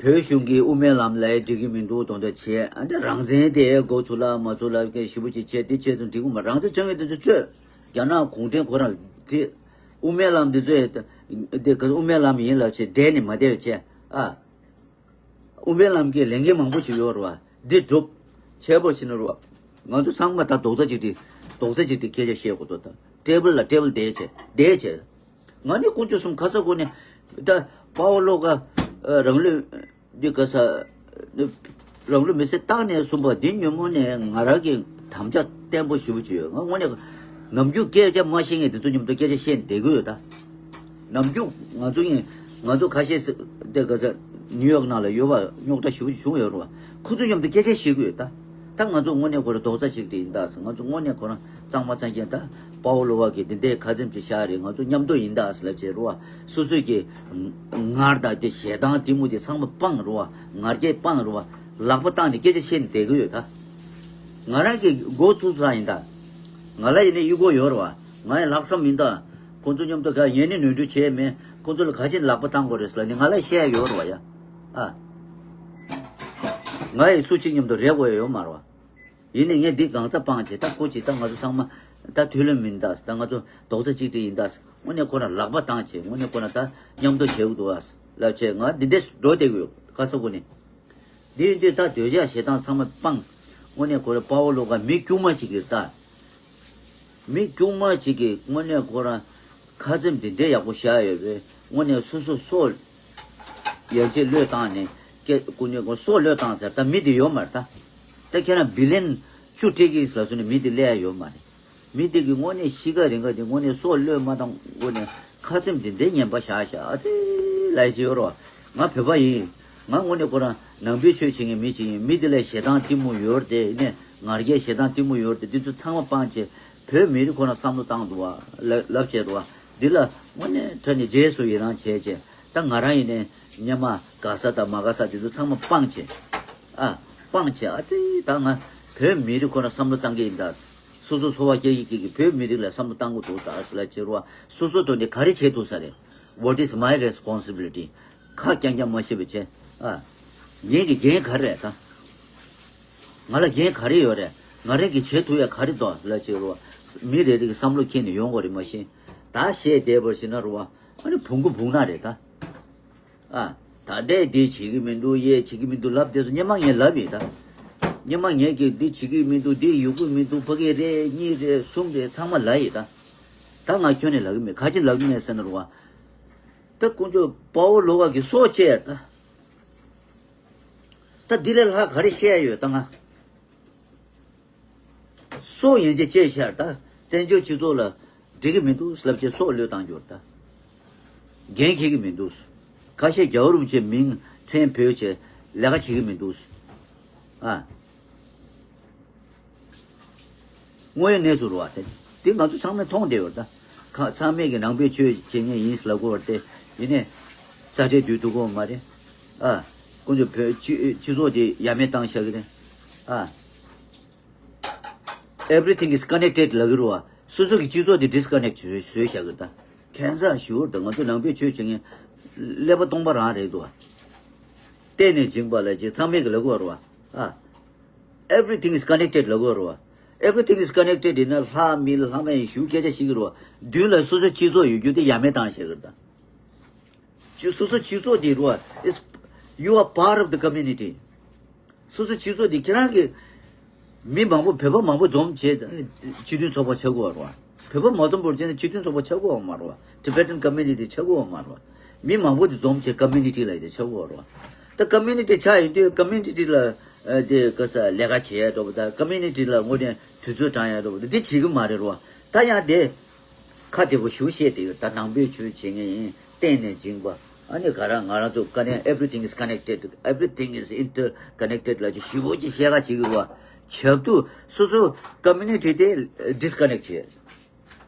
བོད་གཞུང་གིས་དབུ་མའི་ལམ་ལ་འགྲིག་གི་མི་འདུག་དོན་དག་བྱས། ཨ་འདྲ་རང་བཙན་དེ་འགོ་ཚུགས་ལ་མ་ཚུགས་ལ་སྐད་ཞེ་པོ་ཅིག་བྱས་དེ་བྱས་ཙང་འགྲིག་གི་མ། རང་བཙན་རྩོད་མཁན་དེ་ཚོ་རྩོད། རྒྱ་ནག་གུང་ཁྲན་ཁོ་རང་དེ་དབུ་མའི་ལམ་འདི་ཚོས་དེ་ག་དབུ་མའི་ལམ་ཡིན་ལབ་བྱས་བསྡད་ནས་མ་བསྡད་བྱས་ཨ། དབུ་མའི་ལམ་གྱི་ལས་འགན་མང་པོ་ཞིག་ཡོད་རེད་བ། འདི་སྒྲུབ། བྱས་པ་ཕྱིན་ན་རེད་བ། ང་ཚོ་ཚང་མ་ད་རྡོག་རྩ་གཅིག་སྒྲིལ། རྡོག་རྩ་གཅིག་སྒྲིལ་སྐད་ཆ་བཤད་དགོས་འདུག་ད་ཊེ་བལ་ལ་ཊེ་བལ་བསྡད་བྱས་བསྡད་བྱས། ང་ནི་དཀོན་མཆོག་གསུམ་ཁ་ས་ཁོ་ནས་ད་དཔའ་བོ་བློ་དགའ་ཨ་རང་ལུས་འདི་ག་ས་རང་ལུས་མེར་སྲེག་བཏང་ནས་གསུངས་པ་འདི་ཉོན་མོངས་ནས་ང་རང་གི་དམ་བཅའ་བརྟན་པོ་ཞེ་པོ་ཅིག་ཡོད། ང་དངོས་གནས་ནམ་རྒྱུན་སྐད་ཆ་མ་བཤད་མཁན་དེ་ཚོ་མཉམ་དུ་སྐད་ཆ་བཤད་ནས་བསྡད་ཀྱི་ཡོད་ད། ནམ་རྒྱུན་ང་ཚོ་ཡིན། ང་ཚོ་ཁ་ཤས་སི་དེ་ག་ཚ་ནིའུ་ཡོག་ནང་ལ་ཡོད་པ་རྙོག་དྲ་ཞེ་པོ་ཅིག་བྱུང་ཡོད་རེད་བ། ཁོ་ཚོ་མཉམ་དུ་སྐད་ཆ་བཤད་ཀྱི་ཡོད་ད། ད་ང་ཚོ་དངོས་གནས་ཁོ་རང་རྡོག་རྩ་གཅིག་སྒྲིལ་ཡིན་ད་ཟེར། ང་ཚོ་དངོས་གནས་ཁོ་རང་གཙང་མ་གཙང་རྐྱང་ད། དཔའ་བོ་བློ་དགའ་གིས་འདི་འདྲའི་ཁ་ཚིམ་ཅིག་བཞག་རེད། ང་ཚོ་མཉམ་དུ་ཡིན་ད་ཟེར་ལབ་བྱས་རེད་བ། སོ་སོས་ཀྱི་ངར་དང་དེ་ཞེ་སྡང་གཏི་མུག་དེ་ཚང་མ་སྤངས་རེད་བ། ང་རྒྱལ་སྤངས་རེད་བ། ལག་པ་བཏང་ནས་སྐད་ཆ་བཤད་ནས་བསྡད་ཀྱི་ཡོད་ད། ང་རང་གི་འགོ་ཚུགས་ས་ཡིན་ད། ང་ལ་ཡིན་ན་གཡུག་སྒོ་ཡོད་རེད་བ། ང་ཡང་ལྷག་བསམ་ཡིན་ད། ཁོང་ཚོ་མཉམ་དུ་ག་ཡེ་ནས་ནོར་འཁྲུལ་བྱས་མེད། ཁོང་ཚོ་ལ་ག་ཅི་ལག་པ་བཏང་དགོས་རེད་ཟེར་ལབ་ནས་ང་ལ་བཤད་ཡ་ཡོད་རེད་བ་ཡ། ཨ། ང་ཡི་སུ་གཅིག་མཉམ་དུ་རེད་དགོས་ཡ་ཡོད་མ་རེད་བ། ཡིན་ནའི་ངས་འདི་གང་ཚ་སྤངས་བྱས་ད་ཁོ་ཅིག་ད་ང་ཚོ་ཚང་མ་ད་མཐུན་ལམ་མིན་ད་ཟེར། ད་ང་ཚོ་རྡོག་རྩ་གཅིག་སྒྲིལ་ཡིན་ད་ཟེར། དངོས་གནས་ཁོ་རང་ལག་པ་བཏང་བྱས་དངོས་གནས་ཁོ་རང་ད་མཉམ་དུ་བྱེད་དགོས་འདུག་ཨ་ལབ་བྱས་ང་འདི་འདྲས་འགྲོ་བསྡད་ཀྱི་ཡོད་ཁ་ས་གོ་ནས། འདི་ཡིན་དུས་ད་འདོད་ཆགས་ཞེ་སྡང་ཚང་མ་སྤངས། དངོས་གནས་ཁོ་རང་དཔའ་བོ་བློ་དགའ་མི་དཀྱུས་མ་ཅིག་གིས་ད། མི་དཀྱུས་མ་ཅིག་གིས་དངོས་གནས་ཁོ་རང་ཁ་ཚིམ་འདི་འདྲའི་ཡག་པོ་བཞག་ཡོད་པས་དངོས་གནས་སོ་སོ་སྲོག་ཡན་ཆད་བློས་བཏང་ནས་སྐད་ཀུན་ནས་ཁོ་སྲོག་བློས་བཏང་ཚར་ད་མི་འདི་ཡོད་མ་རེད་ད། ད་ཁྱེད་རང་བི་ལེན་བཅུ་སྤྲད་ཀྱི་ལབ་སོང་ནས་མི་དེ་སླེབས་ཡ་ཡོད་མ་རེད། མི་དེ་གི་དངོས་གནས་གཤིས་ཀ་རིང་ག་དེ་དངོས་གནས་སྲོག་བློས་མ་བཏང་དངོས་གནས་ཁ་ཚིམ་དེ་འདྲའི་ངན་པ་བཞག་བཞག་ཨ་ཙི་ལབ་ཞིག་ཡོད་རོ། ང་བོད་པ་ཡིན། ང་དངོས་གནས་ཁོ་རང་ནང་པའི་ཆོས་བྱེད་མཁན་མི་ཅིག་ཡིན། མི་དེ་ལ་ཞེ་སྡང་གཏི་མུག་ཡོད་རེད་དེ་ནས་ང་རྒྱལ་ཞེ་སྡང་གཏི་མུག་ཡོད་རེད་དེ་འདི་ཚོ་ཚང་མ་སྤངས་བྱས་བོད་མི་རིགས་ཁོ་རང་བསམ་བློ་བཏང་འདུག་བ་ལབ་བྱས་འདུག་བ། འདི་ལ་དངོས་གནས་དྲང་གནས་རྗེས་སུ་ཡི་རང་བྱས་བྱས་ད་ང་རང་ཡིན་ནས་སྙམ་མ་དགའ་ས་དང་མ་དགའ་ས་དེ་ཚོ་ཚང་མ་སྤངས་བྱས། ཨ། སྤངས་བྱས་ཨ་ཙི་ད་ང་བོད་མི་རིགས་ཁོ་རང་བསམ་བློ་བཏང་གི་ཡིན་ད། སོ་སོ་འཚོ་བ་སྐྱེལ་གྱི་སྐྱེལ་གྱི་བོད་མི་རིགས་ལ་བསམ་བློ་བཏང་གི་འདུག་ད་ཟེར་ལ་བྱེད་རོགས། སོ་སོ་དོན་དེ་ག་རེ་བྱེད་ཐུབ་ས་རེད། What is my responsibility? ཁ་རྐྱང་རྐྱང་མ་བཤད་པ་བྱས། ཨ། ངེད་ཀྱི་འགན་ག་རེ་རེད་ད། ང་ལ་འགན་ག་རེ་ཡོད་རེད། ང་རང་གིས་བྱེད་ཐུབ་ཡ་ག་རེ་འདུག་ལ་བྱེད་རོགས། མི་རེ་རེ་གི་བསམ་བློ་འཁྱེར་ནས་ཡོང་དགོས་རེད་མ་གཞི། ད་བཤད་བསྡད་པར་བྱེད་ན་རོགས། ཨ་ནི་བུང་གུ་བུང་ནག་རེད་ད། ཨ། ད་ལྟའི་འདི་བྱེད་ཀྱི་མི་འདུག་ཡས་བྱེད་ཀྱི་མི་འདུག་ལབ་དེ་ཚོ་སྙེ་མ་ངས་ལབ་ཡིན་ད། སྙེ་མ་ངས་ཀྱིས་འདི་བྱེད་ཀྱི་མི་འདུག་འདི་ཡོང་གི་མི་འདུག་ཕ་གི་རེད་གཉིས་རེད་གསུམ་རེད་ཚང་མ་ལབ་ཡིན་ད། ད་ང་ཁྱོན་ནས་ལབ་གི་མེད་ག་ཅི་ལབ་གི་མེད་ཟེར་ན་རུ་བ། ད་དཀོན་མཆོག་དཔའ་བོ་བློ་དགའ་གི་སྲོག་བཅད་ད། ད་འདི་ལས་ལྷག་ག་རེ་བཤད་ཡ་ཡོད་ད་ང་། སྲོག་ཡན་ཆད་བཅད་ཤར་ད། བཙན་བྱོལ་སྤྱི་ཚོགས་ལ་འགྲིག་གི་མི་འདུག་ལབ་བྱས་སྲོག་བློས་བཏང་རྒྱུར་ད། འགན་འཁྱེར་གི་མི་འདུག་ཁ་ཤས་རྒྱལ་བ་རིན་པོ་ཆེ་མིང་མཚན་བོས་བྱས་ལས་ཀ་བྱེད་གི་མི་འདུག་ཨ། དངོས་ཡོད་གནས་ཚུལ་རེད་བ་དེ། འདི་ང་ཚོ་ཚང་མས་མཐོང་བསྡད་ཡོད་ད། ཁ་ཚང་མས་ཀྱི་ནང་པའི་ཆོས་བྱེད་མཁན་ཡིན་ལབ་དགོས་བ་དེ་ཡིན་ནས། རྩ་ཁྲལ་བསྡུ་ཐུབ་ཀྱི་ཡོད་མ་རེད། ཨ། དཀོན་མཆོག་བོད་སྤྱི་སྤྱི་ཚོགས་དེ་ཡ་མེད་བཏང་བཞག་གི་རེད། ཨ། Everything is connected ལབ་ཀྱི་རེད་བ། སོ་སོ་གི་སྤྱི་ཚོགས་དེ་disconnect བཟོས་བཟོས་བཞག་གི་རེད་ད། ཁྱད་མཚར་ཞེ་པོ་རེད་ད། ང་ཚོ་ནང་པའི་ཆོས་བྱེད་མཁན་ཀླད་པ་སྟོང་པ་རང་རེད་འདུག་བ། བརྟེན་ནས་འཇིགས་པ་ལ་རྗེ་ཚང་མས་ཀྱི་ལབ་ཀྱི་ཡོད་རེད་བ། ཨ། Everything is connected ལབ་དགོས་རེད་བ། Everything is connected ཡིན་ན་ལྷ་མི་ལྷ་མ་ཡིན་ཞུ་སྐད་ཆ་ཞིག་གི་རེད་བ། མདུན་ལ་སོ་སོ་སྤྱི་ཚོགས་ཡོད་རྒྱུ་དེ་ཡ་མེད་བཏང་བཞག་གི་རེད་ད། སྤྱི་སོ་སོ་སྤྱི་ཚོགས་དེ་རེད་བ། It's you are part of the community. སོ་སོ་སྤྱི་ཚོགས་དེ་ཁྱེད་རང་གི་མི་མང་པོ་བོད་པ་མང་པོ་འཛོམས་བྱས་སྤྱི་མཐུན་ཚོགས་པ་ཆགས་དགོས་རེད་བ། བོད་པ་མ་འཛོམས་པར་བྱས་ན་སྤྱི་མཐུན་ཚོགས་པ་ཆགས་དགོས་མ་རེད་བ། Tibetan community ཆགས་དགོས་མ་རེད་བ། མི་མང་པོ་དེ་འཛོམས་བྱས་community ལ་ཡི་དེ་ཆགས་དགོས་རེད་བ། ད་community ཆགས་ཡོང་དུས་community ལ་ཨ་དེ་ག་ས་ལས་ཀ་བྱེད་ཡ་འགྲོ་བ་དང་community ལ་དངོས་གནས་དུས་ཚོད་བགྲང་ཡ་འགྲོ་བ་དང་དེ་བྱེད་གི་མ་རེད་རོ། ད་ཡང་དེ་ཁ་བདེ་པོ་ཞུ་བཤད་དེ་ད་ནང་པའི་ཆོས་བྱེད་མཁན་ཡིན་གཏན་ནས་འཇིགས་པ་ཨ་ནི་ག་རང་ང་རང་ཚོ་ག་ནས་everything is connected, everything is interconnected ལ་ཅིག་ཞུ་བོ་ཅིག་བཤད་ག་བྱེད་གི་རོ། ཆབ་ཏུ་སོ་སོ་community དེ་disconnect བྱེད།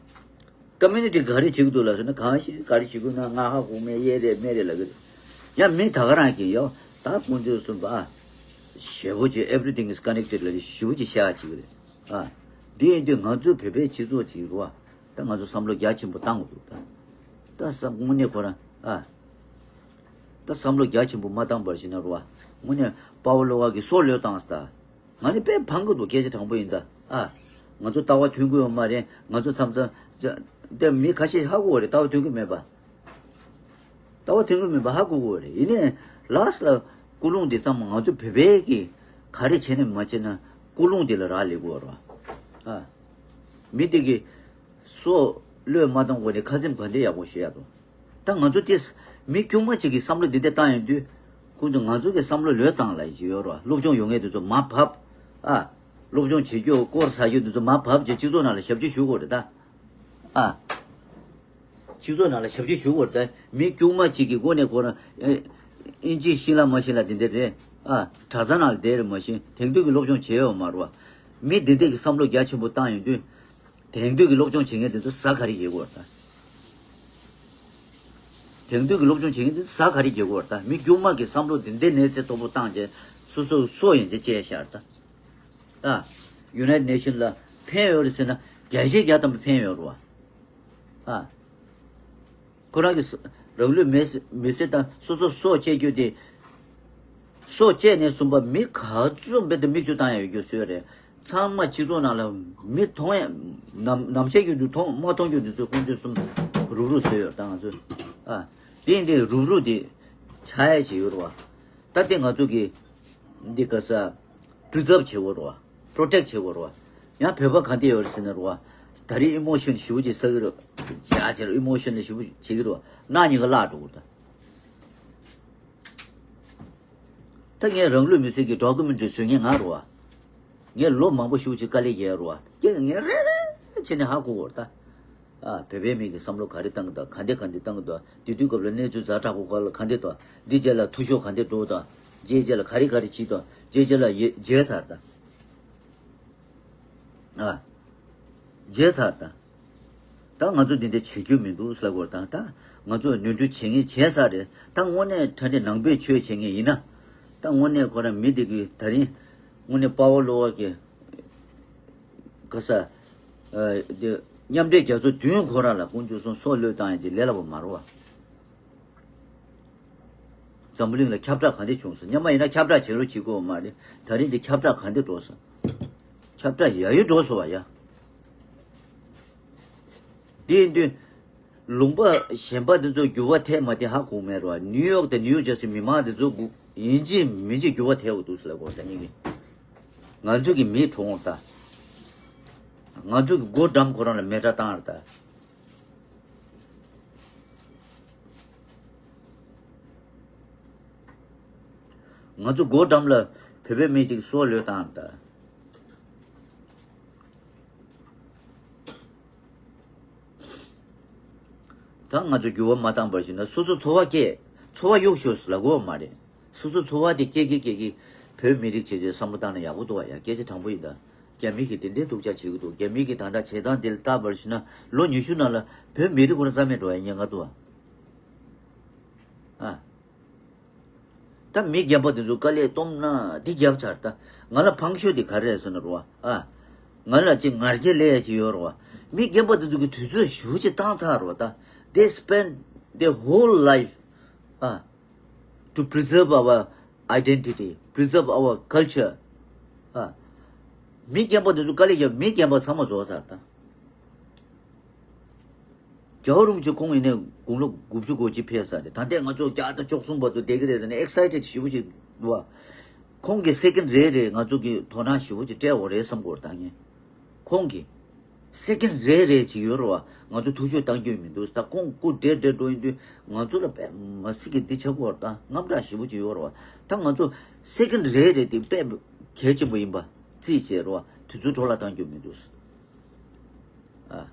community ག་རེ་བྱེད་ཀྱི་འདུག་ལབ་ཟེར་ན་གང་ཞིག་ག་རེ་བྱེད་ཀྱི་ན་ང་ཧ་གོ་མེད་ཡེ་རེད་མེད་རེད་ལབ་ཀྱི་འདུག་ཡང་མི་ད་ག་རང་གིས་ཡོ་ད་ཀུན་སྤྱོད་གསུམ་པ་ཞེ་པོ་ཅིག everything is connected ལབ་ཞེ་པོ་ཅིག་བཤད་ཀྱི་རེད། ཨ། འདི་ཡིན་དུས་ང་ཚོ་བོད་པའི་སྤྱི་ཚོགས་ཅིག་རུ་བ་ད་ང་ཚོ་བསམ་བློ་རྒྱ་ཆེན་པོ་བཏང་དགོས་འདུག་ད་ད་བསམ་དངོས་གནས་ཁོ་རང་ཨ་ད་བསམ་བློ་རྒྱ་ཆེན་པོ་མ་བཏང་བར་ཞིག་ན་རུ་བ་དངོས་གནས་དཔའ་བོ་བློ་དགའ་གི་སྲོག་བློས་བཏང་ས་ད། ང་ནི་དཔེ་ཕངས་ཀྱི་འདུག་སྐད་ཆ་དྲང་པོ་ཡིན་ད། ཨ། ང་ཚོ་ལྟ་བ་མཐུན་གྱི་ཡོད་མ་རེད། ང་ཚོ་མཚམས་མཚམས་ད་མི་ཁ་ཤས་ཧ་གོ་བ་རེད་ལྟ་བ་མཐུན་གྱི་མེད་པ། ལྟ་བ་མཐུན་གྱི་མེད་པ་ཧ་གོ་གི་རེད་ཡིན་ནའི་last ལ་ཀུན་སློང་འདི་ཚང་མ་ང་ཚོ་བོད་པའི་གི་ག་རེ་བྱས་ནས་མ་བྱས་ན་ཀུན་སློང་འདི་ལ་རག་ལས་དགོས་རེད་བ། ཨ། མི་དེ་གི་སྲོག་བློས་མ་བཏང་གོང་ནས་ཁ་ཚིམ་ག་འདྲ་ཡག་པོ་ཞུ་ཡ་དང་། ད་ང་ཚོ་དེ་མི་དཀྱུས་མ་གཅིག་གིས་བསམ་བློ་འདི་འདྲ་བཏང་ཡོང་དུས། ཁོང་ཚོ་ང་ཚོ་གི་བསམ་བློ་ལོས་བཏང་ལ་ཡི་ཡོད་རོ། སློབ་སྦྱོང་ཡོད་མཁན་དེ་ཚོ་མར་བབས། ཨ། སློབ་སྦྱོང་བྱེད་རྒྱུ་སྐོར་ཟ་རྒྱུ་དེ་ཚོ་མར་བབས་ཀྱི་སྤྱི་ཚོགས་ནང་ལ་ཞབས་ཕྱི་ཞུ་དགོས་རེད་ད། ཨ། སྤྱི་ཚོགས་ནང་ལ་ཞབས་ཕྱི་ཞུ་དགོས་རེད་ད། མི་དཀྱུས་མ་གཅིག་གི་སྒོ་ནས་ཁོ་རང་ཨིན་ཇི་ཤེས་ལ་མ་ཤེས་ལ་དེ་འདྲ་རེད། ཨ། གྲྭ་ཚང་ནང་ལ་བསྡད་རེད་མ་གཞི་དེང་དུས་ཀྱི་སློབ་སྦྱོང་བྱས་ཡོད་མ་རེད་བ། མི་འདི་འདྲ་གི་བསམ་བློ་རྒྱ་ཆེན་པོ་བཏང་ཡོང་དུས། དེང་དུས་ཀྱི་སློབ་སྦྱོང་བྱེད་མཁན་དེ་ཚོ་ཟ་ག་རེ་རྒྱག་གི་ཡོད་རེད་ད། དེང་དུས་ཀྱི་སློབ་སྦྱོང་བྱེད་མཁན་དེ་ཚོ་ཟ་ག་རེ་རྒྱག་གི་ཡོད་རེད་ད། མི་དཀྱུས་མ་གི་བསམ་བློ་དེ་འདྲའི་གནས་ཚད་མཐོ་པོ་བཏང་རྗེས་སོ་སོ་སྲོག་ཡན་ཆད་བཅད་བཞག་རེད་ད། ད་United Nations ལ་ཕན་ཡོད་རེད་ཟེར་ན་བརྒྱ་ཆའི་བརྒྱ་ཐམ་པ་ཕན་ཡོད་རེད་བ། ཨ། ཁོ་རང་གི་ས་རང་ལུས་མེ་མི་སྲེག་དང་སོ་སོ་སྲོག་བཅད་རྒྱུ་དེ། སྲོག་བཅད་ནས་བཟུང་པ་མི་ག་ཚོད་འབད་དེ་མིག་ཆུ་བཏང་ཡ་ཡོད་རྒྱུ་བཟོས་རེད། ཚང་མ་སྤྱི་ཚོགས་ནང་ལ་མི་མཐོང་ཡ་ནམ་ནམ་ཤེས་རྒྱུ་དུ་མཐོང་མ་མཐོང་རྒྱུ་དུ་ཚོ་ཀུན་སྤྱོད་གསུམ་རུབ་རུབ་བཟོས་ཡོད་ད་ང་ཚོས། ཨ། དེ་ཡིན་དེ་རུབ་རུབ་དེ་ཆགས་ཡ་ཅིག་ཡོད་རེད་བ། ད་དེ་ང་ཚོ་གི་འདི་ག་ས་preserve བྱེད་དགོས་རེད་བ། protect བྱེད་དགོས་རེད་བ། ཡང་བོད་པ་ག་འདི་ཡོད་རེད་ཟེར་ན་རེད་བ། ད་རེས་emotion ཞེ་པོ་ཅིག་ཟ་གི་རེད། བྱ་བྱེད་རེད་emotion ལ་ཞེ་པོ་བྱེད་ཀྱི་རེད་བ། གནའ་ཉིན་ག་བརླག་འགྲོ་གི་རེད་ད། ད་ངས་རང་ལུས་མེ་སྲེག་གི་documentary བཟོ་མཁན་ང་རེད་བ། ངས་ལོ་མང་པོ་ཞེ་པོ་ཅིག་དཀའ་ལས་བརྒྱབ་རེད་བ། ཁྱེད་ཀྱིས་ངས་རེ་རེ་བྱས་ནས་ཧ་གོ་གི་རེད་ད། ཨ། བོད་པའི་མི་གི་བསམ་བློ་ག་རེ་བཏང་གི་འདུག་ག་འདྲ་ག་འདྲ་བཏང་གི་འདུག་དེ་དུས་སྐབས་ལ་གནས་ཚུལ་ཛ་དྲག་པོ་ག་ལ་ག་འདྲ་འདུག་འདི་རྗེས་ལ་འཐུས་ཤོར་ག་འདྲ་འགྲོ་འདུག་རྗེས་རྗེས་ལ་ག་རེ་ག་རེ་བྱེད་འདུག་རྗེས་རྗེས་ལ་ཡེ་བརྗེད་ཚར་ད། ཨ། བརྗེད་ཚར་ད། ད་ང་ཚོ་འདི་འདྲ་བྱེད་རྒྱུ་མི་འདུག་ཟེར་ལབ་དགོས་རེད་ད། ད་ང་ཚོ་ནོར་འཁྲུལ་བྱེད་མཁན་བྱས་ཚར་རེད། ད་དངོས་གནས་དྲང་གནས་ནང་པའི་ཆོས་བྱེད་མཁན་ཡིན་ན། ད་དངོས་གནས་ཁོ་རང་མི་དེ་གི་ད་རིང་དངོས་གནས་དཔའ་བོ་བློ་དབར་གྱི་ག་ས། ཨ། དེ་མཉམ་འབྲེལ་རྒྱལ་ཚོགས་མདུན་ཁོ་རང་ལ་དཀོན་མཆོག་གསུམ་སྲོག་བློས་བཏང་ཡ་དེ་ལས་སླ་པོ་མ་རེད་བ། འཛམ་བུ་གླིང་ལ་ཁྱབ་བསྒྲགས་ག་འདྲ་བྱུང་སོང་། སྔོན་མ་ཡིན་ན་ཁྱབ་བསྒྲགས་བྱེད་རོགས་བྱེད་དགོས་མ་རེད། ད་རིང་འདི་ཁྱབ་བསྒྲགས་ག་འདྲ་འགྲོ་སོང་། ཁྱབ་བསྒྲགས་ཡ་ཡོ་འགྲོ་སོང་བ་ཡ། དེ་ཡིན་དུས། ལུང་པ་གཞན་པ་དེ་ཚོ་འགྱུར་བ་ཐེབས་མ་ཐེབས་ཧ་གོ་མེད་རོ། ནིའུ་ཡོག་དང་ནིའུ་ཇར་སི་མི་མང་དེ་ཚོ་གུ་ཡིན་གཅིག་མིན་གཅིག་འགྱུར་བ་ཐེབས་འདུག་ཟེར་ལབ་དགོས་རེད་ད་ངེད་ཀྱི། ང་ཚོ་གི་མི་གྲོངས་རེད་ད། ང་ཚོ་གི་སྒོ་འགྲམ་ཁོ་རང་ལ་མེ་སྲེག་བཏང་རེད་ད། ང་ཚོ་སྒོ་འགྲམ་ལ་བོད་པའི་མི་གཅིག་སྲོག་བློས་བཏང་རེད་ད། ད་ང་ཚོ་འགྱུར་བ་མ་བཏང་བར་ཞིག་ན་སོ་སོ་འཚོ་བ་སྐྱེལ། འཚོ་བ་གཡུག་ཞོག་ལབ་དགོས་མ་རེད། སོ་སོ་འཚོ་བ་དེ་སྐྱེལ་གི་སྐྱེལ་གི། བོད་མི་རིགས་བྱས་བྱས་བསམ་བློ་བཏང་ན་ཡག་པོ་འདུག་བ་ཡ། སྐད་ཆ་དྲང་པོ་ཡིན་ད། རྒྱ་མི་གིས་དེ་འདྲའི་སྡུག་ཅག་བྱེད་ཀྱི་འདུག་རྒྱ་མི་གི་ད་ལྟ་བྱེད་སྟངས་དེ་ལ་བལྟ་བར་ཞིག་ན་ལོ་ཉི་ཤུ་ནང་ལ་བོད་མི་རིགས་ཁོ་རང་རྩ་མེད་འགྲོ་ཡ་ཉེན་ཁ་འདུག་བ། ཨ། ད་མི་རྒན་པ་དེ་ཚོ་དཀའ་ལས་གཏོང་ན་འདི་བརྒྱབ་ཚར་ད། ང་ལ་ཕངས་ཤོས་དེ་ག་རེ་རེད་ཟེར་ན་རོ། ཨ། ང་ལ་ཅིག་ངར་སྐད་སླེབས་ཡ་ཞིག་ཡོད་རོ། མི་རྒན་པ་དེ་ཚོ་གི་དུས་ཚོད་ཞེ་པོ་ཅིག་བཏང་ཚར་རོ་ད། They spend their whole life, ཨ། to preserve our identity, preserve our culture. ཨ། མི་རྒན་པ་དེ་ཚོ་དཀའ་ལས་བརྒྱབ། མི་རྒན་པ་ཚང་མ་རྫོགས་ཚར་ད། རྒྱལ་བ་རིན་པོ་ཆེ་ཁོང་ཡིན་ནའི་དགུང་ལོ་དགུ་བཅུ་གོ་གཅིག་ཕེབས་ཚར་རེད། ད་ལྟའི་ང་ཚོ་བརྒྱ་དང་བཅུ་གསུམ་བར་དུ་བསྡད་ཀྱི་རེད་ཟེར་ནས་ཨེག་སའི་ཊེཌ་ཞེ་པོ་ཅིག་འདུག་བ། ཁོང་གི་སེ་ཀེན་རེ་རེ་ང་ཚོ་གི་དོ་སྣང་ཞེ་པོ་ཅིག་སྤྲད་དགོས་རེད་བསམ་གྱི་ཡོད་རེད་ད་ངས། ཁོང་གི་སེ་ཀེན་རེ་རེ་ཅིག་ཡོད་རེད་བ། ང་ཚོ་ཐུགས་ཆོས་གཏང་རྒྱུ་མི་འདུག་ད་ཁོང་སྐུ་བགྲེས་བགྲེས་འགྲོ་ཡིན་དུས་ང་ཚོ་ལ་དཔེ་མི་སྲིད་ཀྱི་འདི་ཆགས་ཀྱི་ཡོད་རེད་ད། དངངས་སྐྲག་ཞེ་པོ་ཅིག་ཡོད་རེད་བ། ད་ང་ཚོ་སེ་ཀེན་རེ་རེ་དེ་དཔེ་གལ་ཆེན་པོ་ཡིན་པ་རྩིས་བྱས་རེད་བ། དུས་ཚོད་འཕྲོ་བརླག་གཏང་རྒྱུ་མི་འདུག་ཨ།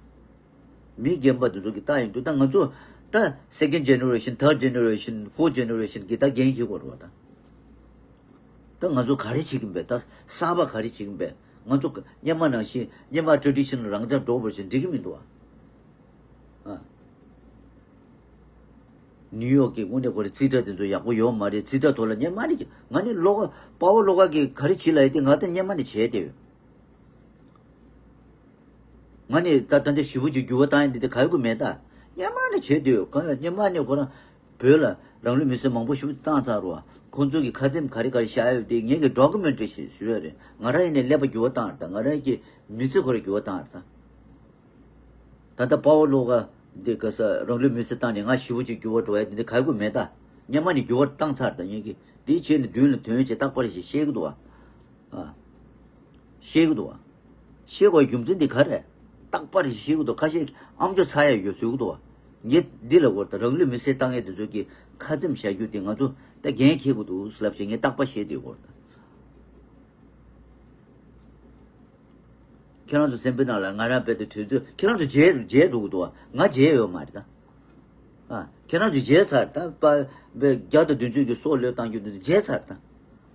མི་རྒན་པ་དེ་ཚོ་གི་རྟགས་ཡིན་འདུག་ད་ང་ཚོ་ད་second generation, third generation, fourth generation གི་ད་འགན་འཁྱེར་དགོས་རེད་བ་ད། ད་ང་ཚོ་ག་རེ་བྱེད་ཀྱི་ཡིན་པས། ད་གསར་པ་ག་རེ་བྱེད་ཀྱི་ཡིན་པས། ང་ཚོ་སྔོན་མ་ནང་བཞིན་སྔོན་མ་ཊེ་རེ་ཌི་ཤི་ནལ་རང་ཅག་འགྲོ་བར་བྱེད་འགྲིག་གི་མི་འདུག་ཨ། ཨ། ནིའུ་ཡོག་གི་དངོས་གནས་ཁོ་རའི་རྩིས་ཁྲ་དེ་ཚོ་ཡག་པོ་ཡོད་མ་རེད། རྩིས་ཁྲ་ཐོག་ལ་སྔོན་མ་ནས་ང་ནི་བློ་དགའ་དཔའ་བོ་བློ་དགའ་གིས་ག་རེ་བྱེད་ལབ་ཡ་དེ་ང་ད་སྔོན་མ་ནས་བྱས་བསྡད་ཡོད། ང་ནི་ད་ད་འདི་ཞེ་པོ་ཅིག་འགྱུར་བ་བཏང་ཡ་འདི་དེ་ག་ཡོད་གི་མེད་ད། སྔོན་མ་ནས་བྱས་བསྡད་ཡོད། གང་ཡང་སྔོན་མ་ནས་ཁོ་རང་བོད་ལ་རང་ལུས་མེར་སྲེག་མང་པོ་ཞེ་པོ་བཏང་ཚར་རོ། ཁོང་ཚོ་གི་ཁ་ཚེམ་ག་རེ་ག་རེ་བཞག་ཡོད་དེ་ངེད་ཀྱི་ཌོ་ཀུ་མེན་ཊི་རི་ཞིག་བཟོས་ཡོད་རེད། ང་རང་ཡིན་ནའི་ཀླད་པ་འགྱུར་བ་བཏང་རེད་ད། ང་རང་གི་མི་ཚེ་ཁོ་རང་འགྱུར་བ་བཏང་རེད་ད། ད་ལྟ་དཔའ་བོ་བློ་དགའ་འདི་ག་ས་རང་ལུས་མེར་སྲེག་བཏང་ནས་ང་ཞེ་པོ་ཅིག་འགྱུར་བ་འགྲོ་ཡ་འདི་འདི་ག་ཡོད་གི་མེད་ད། སྔོན་མ་ནས་འགྱུར་བ་བཏང་ཚར་ད། ངེད་ཀྱི་འདི་བྱས་ནས་མདུན་ལ་དོན་བྱེད་རྟག་པར་ཞིག་ཤེས་ཀྱི་འདུག་བ། ཨ། ཤེས་ཀྱི་འདུག་བ། ཤེས་དགོས་རྒྱུ་མཚན་འདི་ག་རེད། རྟག་པར་ཞིག་ཤེས་ཀྱི་འདུག་ཁ་ཤས་ཨམ་ཅོག་ཚ་ཡ་ཡོད་བཟོས་ཀྱི་འདུག་བ། ངས་འདི་ལ་གོ་ད་རང་ལུས་མེར་སྲེག་བཏང་མཁན་འདི་ཚོ་གི་ཁ་ཚེམ་བཞག་རྒྱུ་དེ་ང་ཚོ་ད་འགན་འཁྱེར་དགོས་འདུག་ལབ་བྱས་ངས་རྟག་པར་བཤད་བསྡད་ཡོད་གོ་ད། ཁྱེད་རང་ཚོ་སེམས་པའི་ནང་ལ་ང་རང་རྦད་དེ་དུས་ཚོད་ཁྱེད་རང་ཚོ་བརྗེད་བརྗེད་འགྲོ་གི་འདུག་བ། ང་བརྗེད་ཡོད་མ་རེད་ད། ཨ། ཁྱེད་རང་ཚོ་བརྗེད་ཚར་ད། པ་བེ་བརྒྱ་དང་བདུན་ཅུ་གི་སྲོག་བློས་བཏང་རྒྱུ་འདི་བརྗེད་ཚར་ད།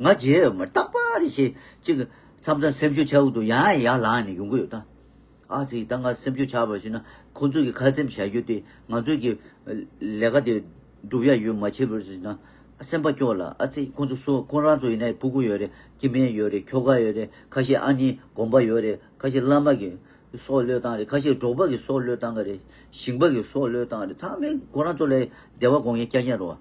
ང་བརྗེད་ཡོད་མ་རེད། རྟག་པར་ཞིག་ཅིག་མཚམས་མཚམས་སེམས་ཤུགས་ཆག་གི་འདུག་ཡང་ཡར་ལངས་ནས་ཡོང་གི་ཡོད་ད། ཨ་ཙི། ད་ང་སེམས་ཤུགས་ཆག་པ་ཞིག་ན་ཁོང་ཚོ་གི་ཁ་ཚེམ་བཞག་རྒྱུ་དེ་ང་ཚོ་གི་ལས་ཀ་དེ་སྒྲུབ་ཡ་ཡོད་མ་བྱས་པར་ཞིག་ན་སེམས་པ་སྐྱོ་ལ། ཨ་ཙི། ཁོང་ཚོ་སུ། ཁོང་རང་ཚོ་ཡིན་ན་ཕྲུ་གུ་ཡོད་རེད། སྐྱེ་དམན་ཡོད་རེད། ཁྱོ་ག་ཡོད་རེད། ཁ་ཤས་ཨ་ནེ་དགོན་པ་ཡོད་རེད། ཁ་ཤས་བླ་མ་གི་སྲོག་བློས་བཏང་རེད། ཁ་ཤས་འབྲོག་པ་གི་སྲོག་བློས་བཏང་གི་རེད། ཞིང་པ་གི་སྲོག་བློས་བཏང་རེད། ཚང་མས་ཁོ་རང་ཚོ་ལ་བདེ་བ་དགོངས་ཡ་རྐྱང་རྐྱང་རེད་བ།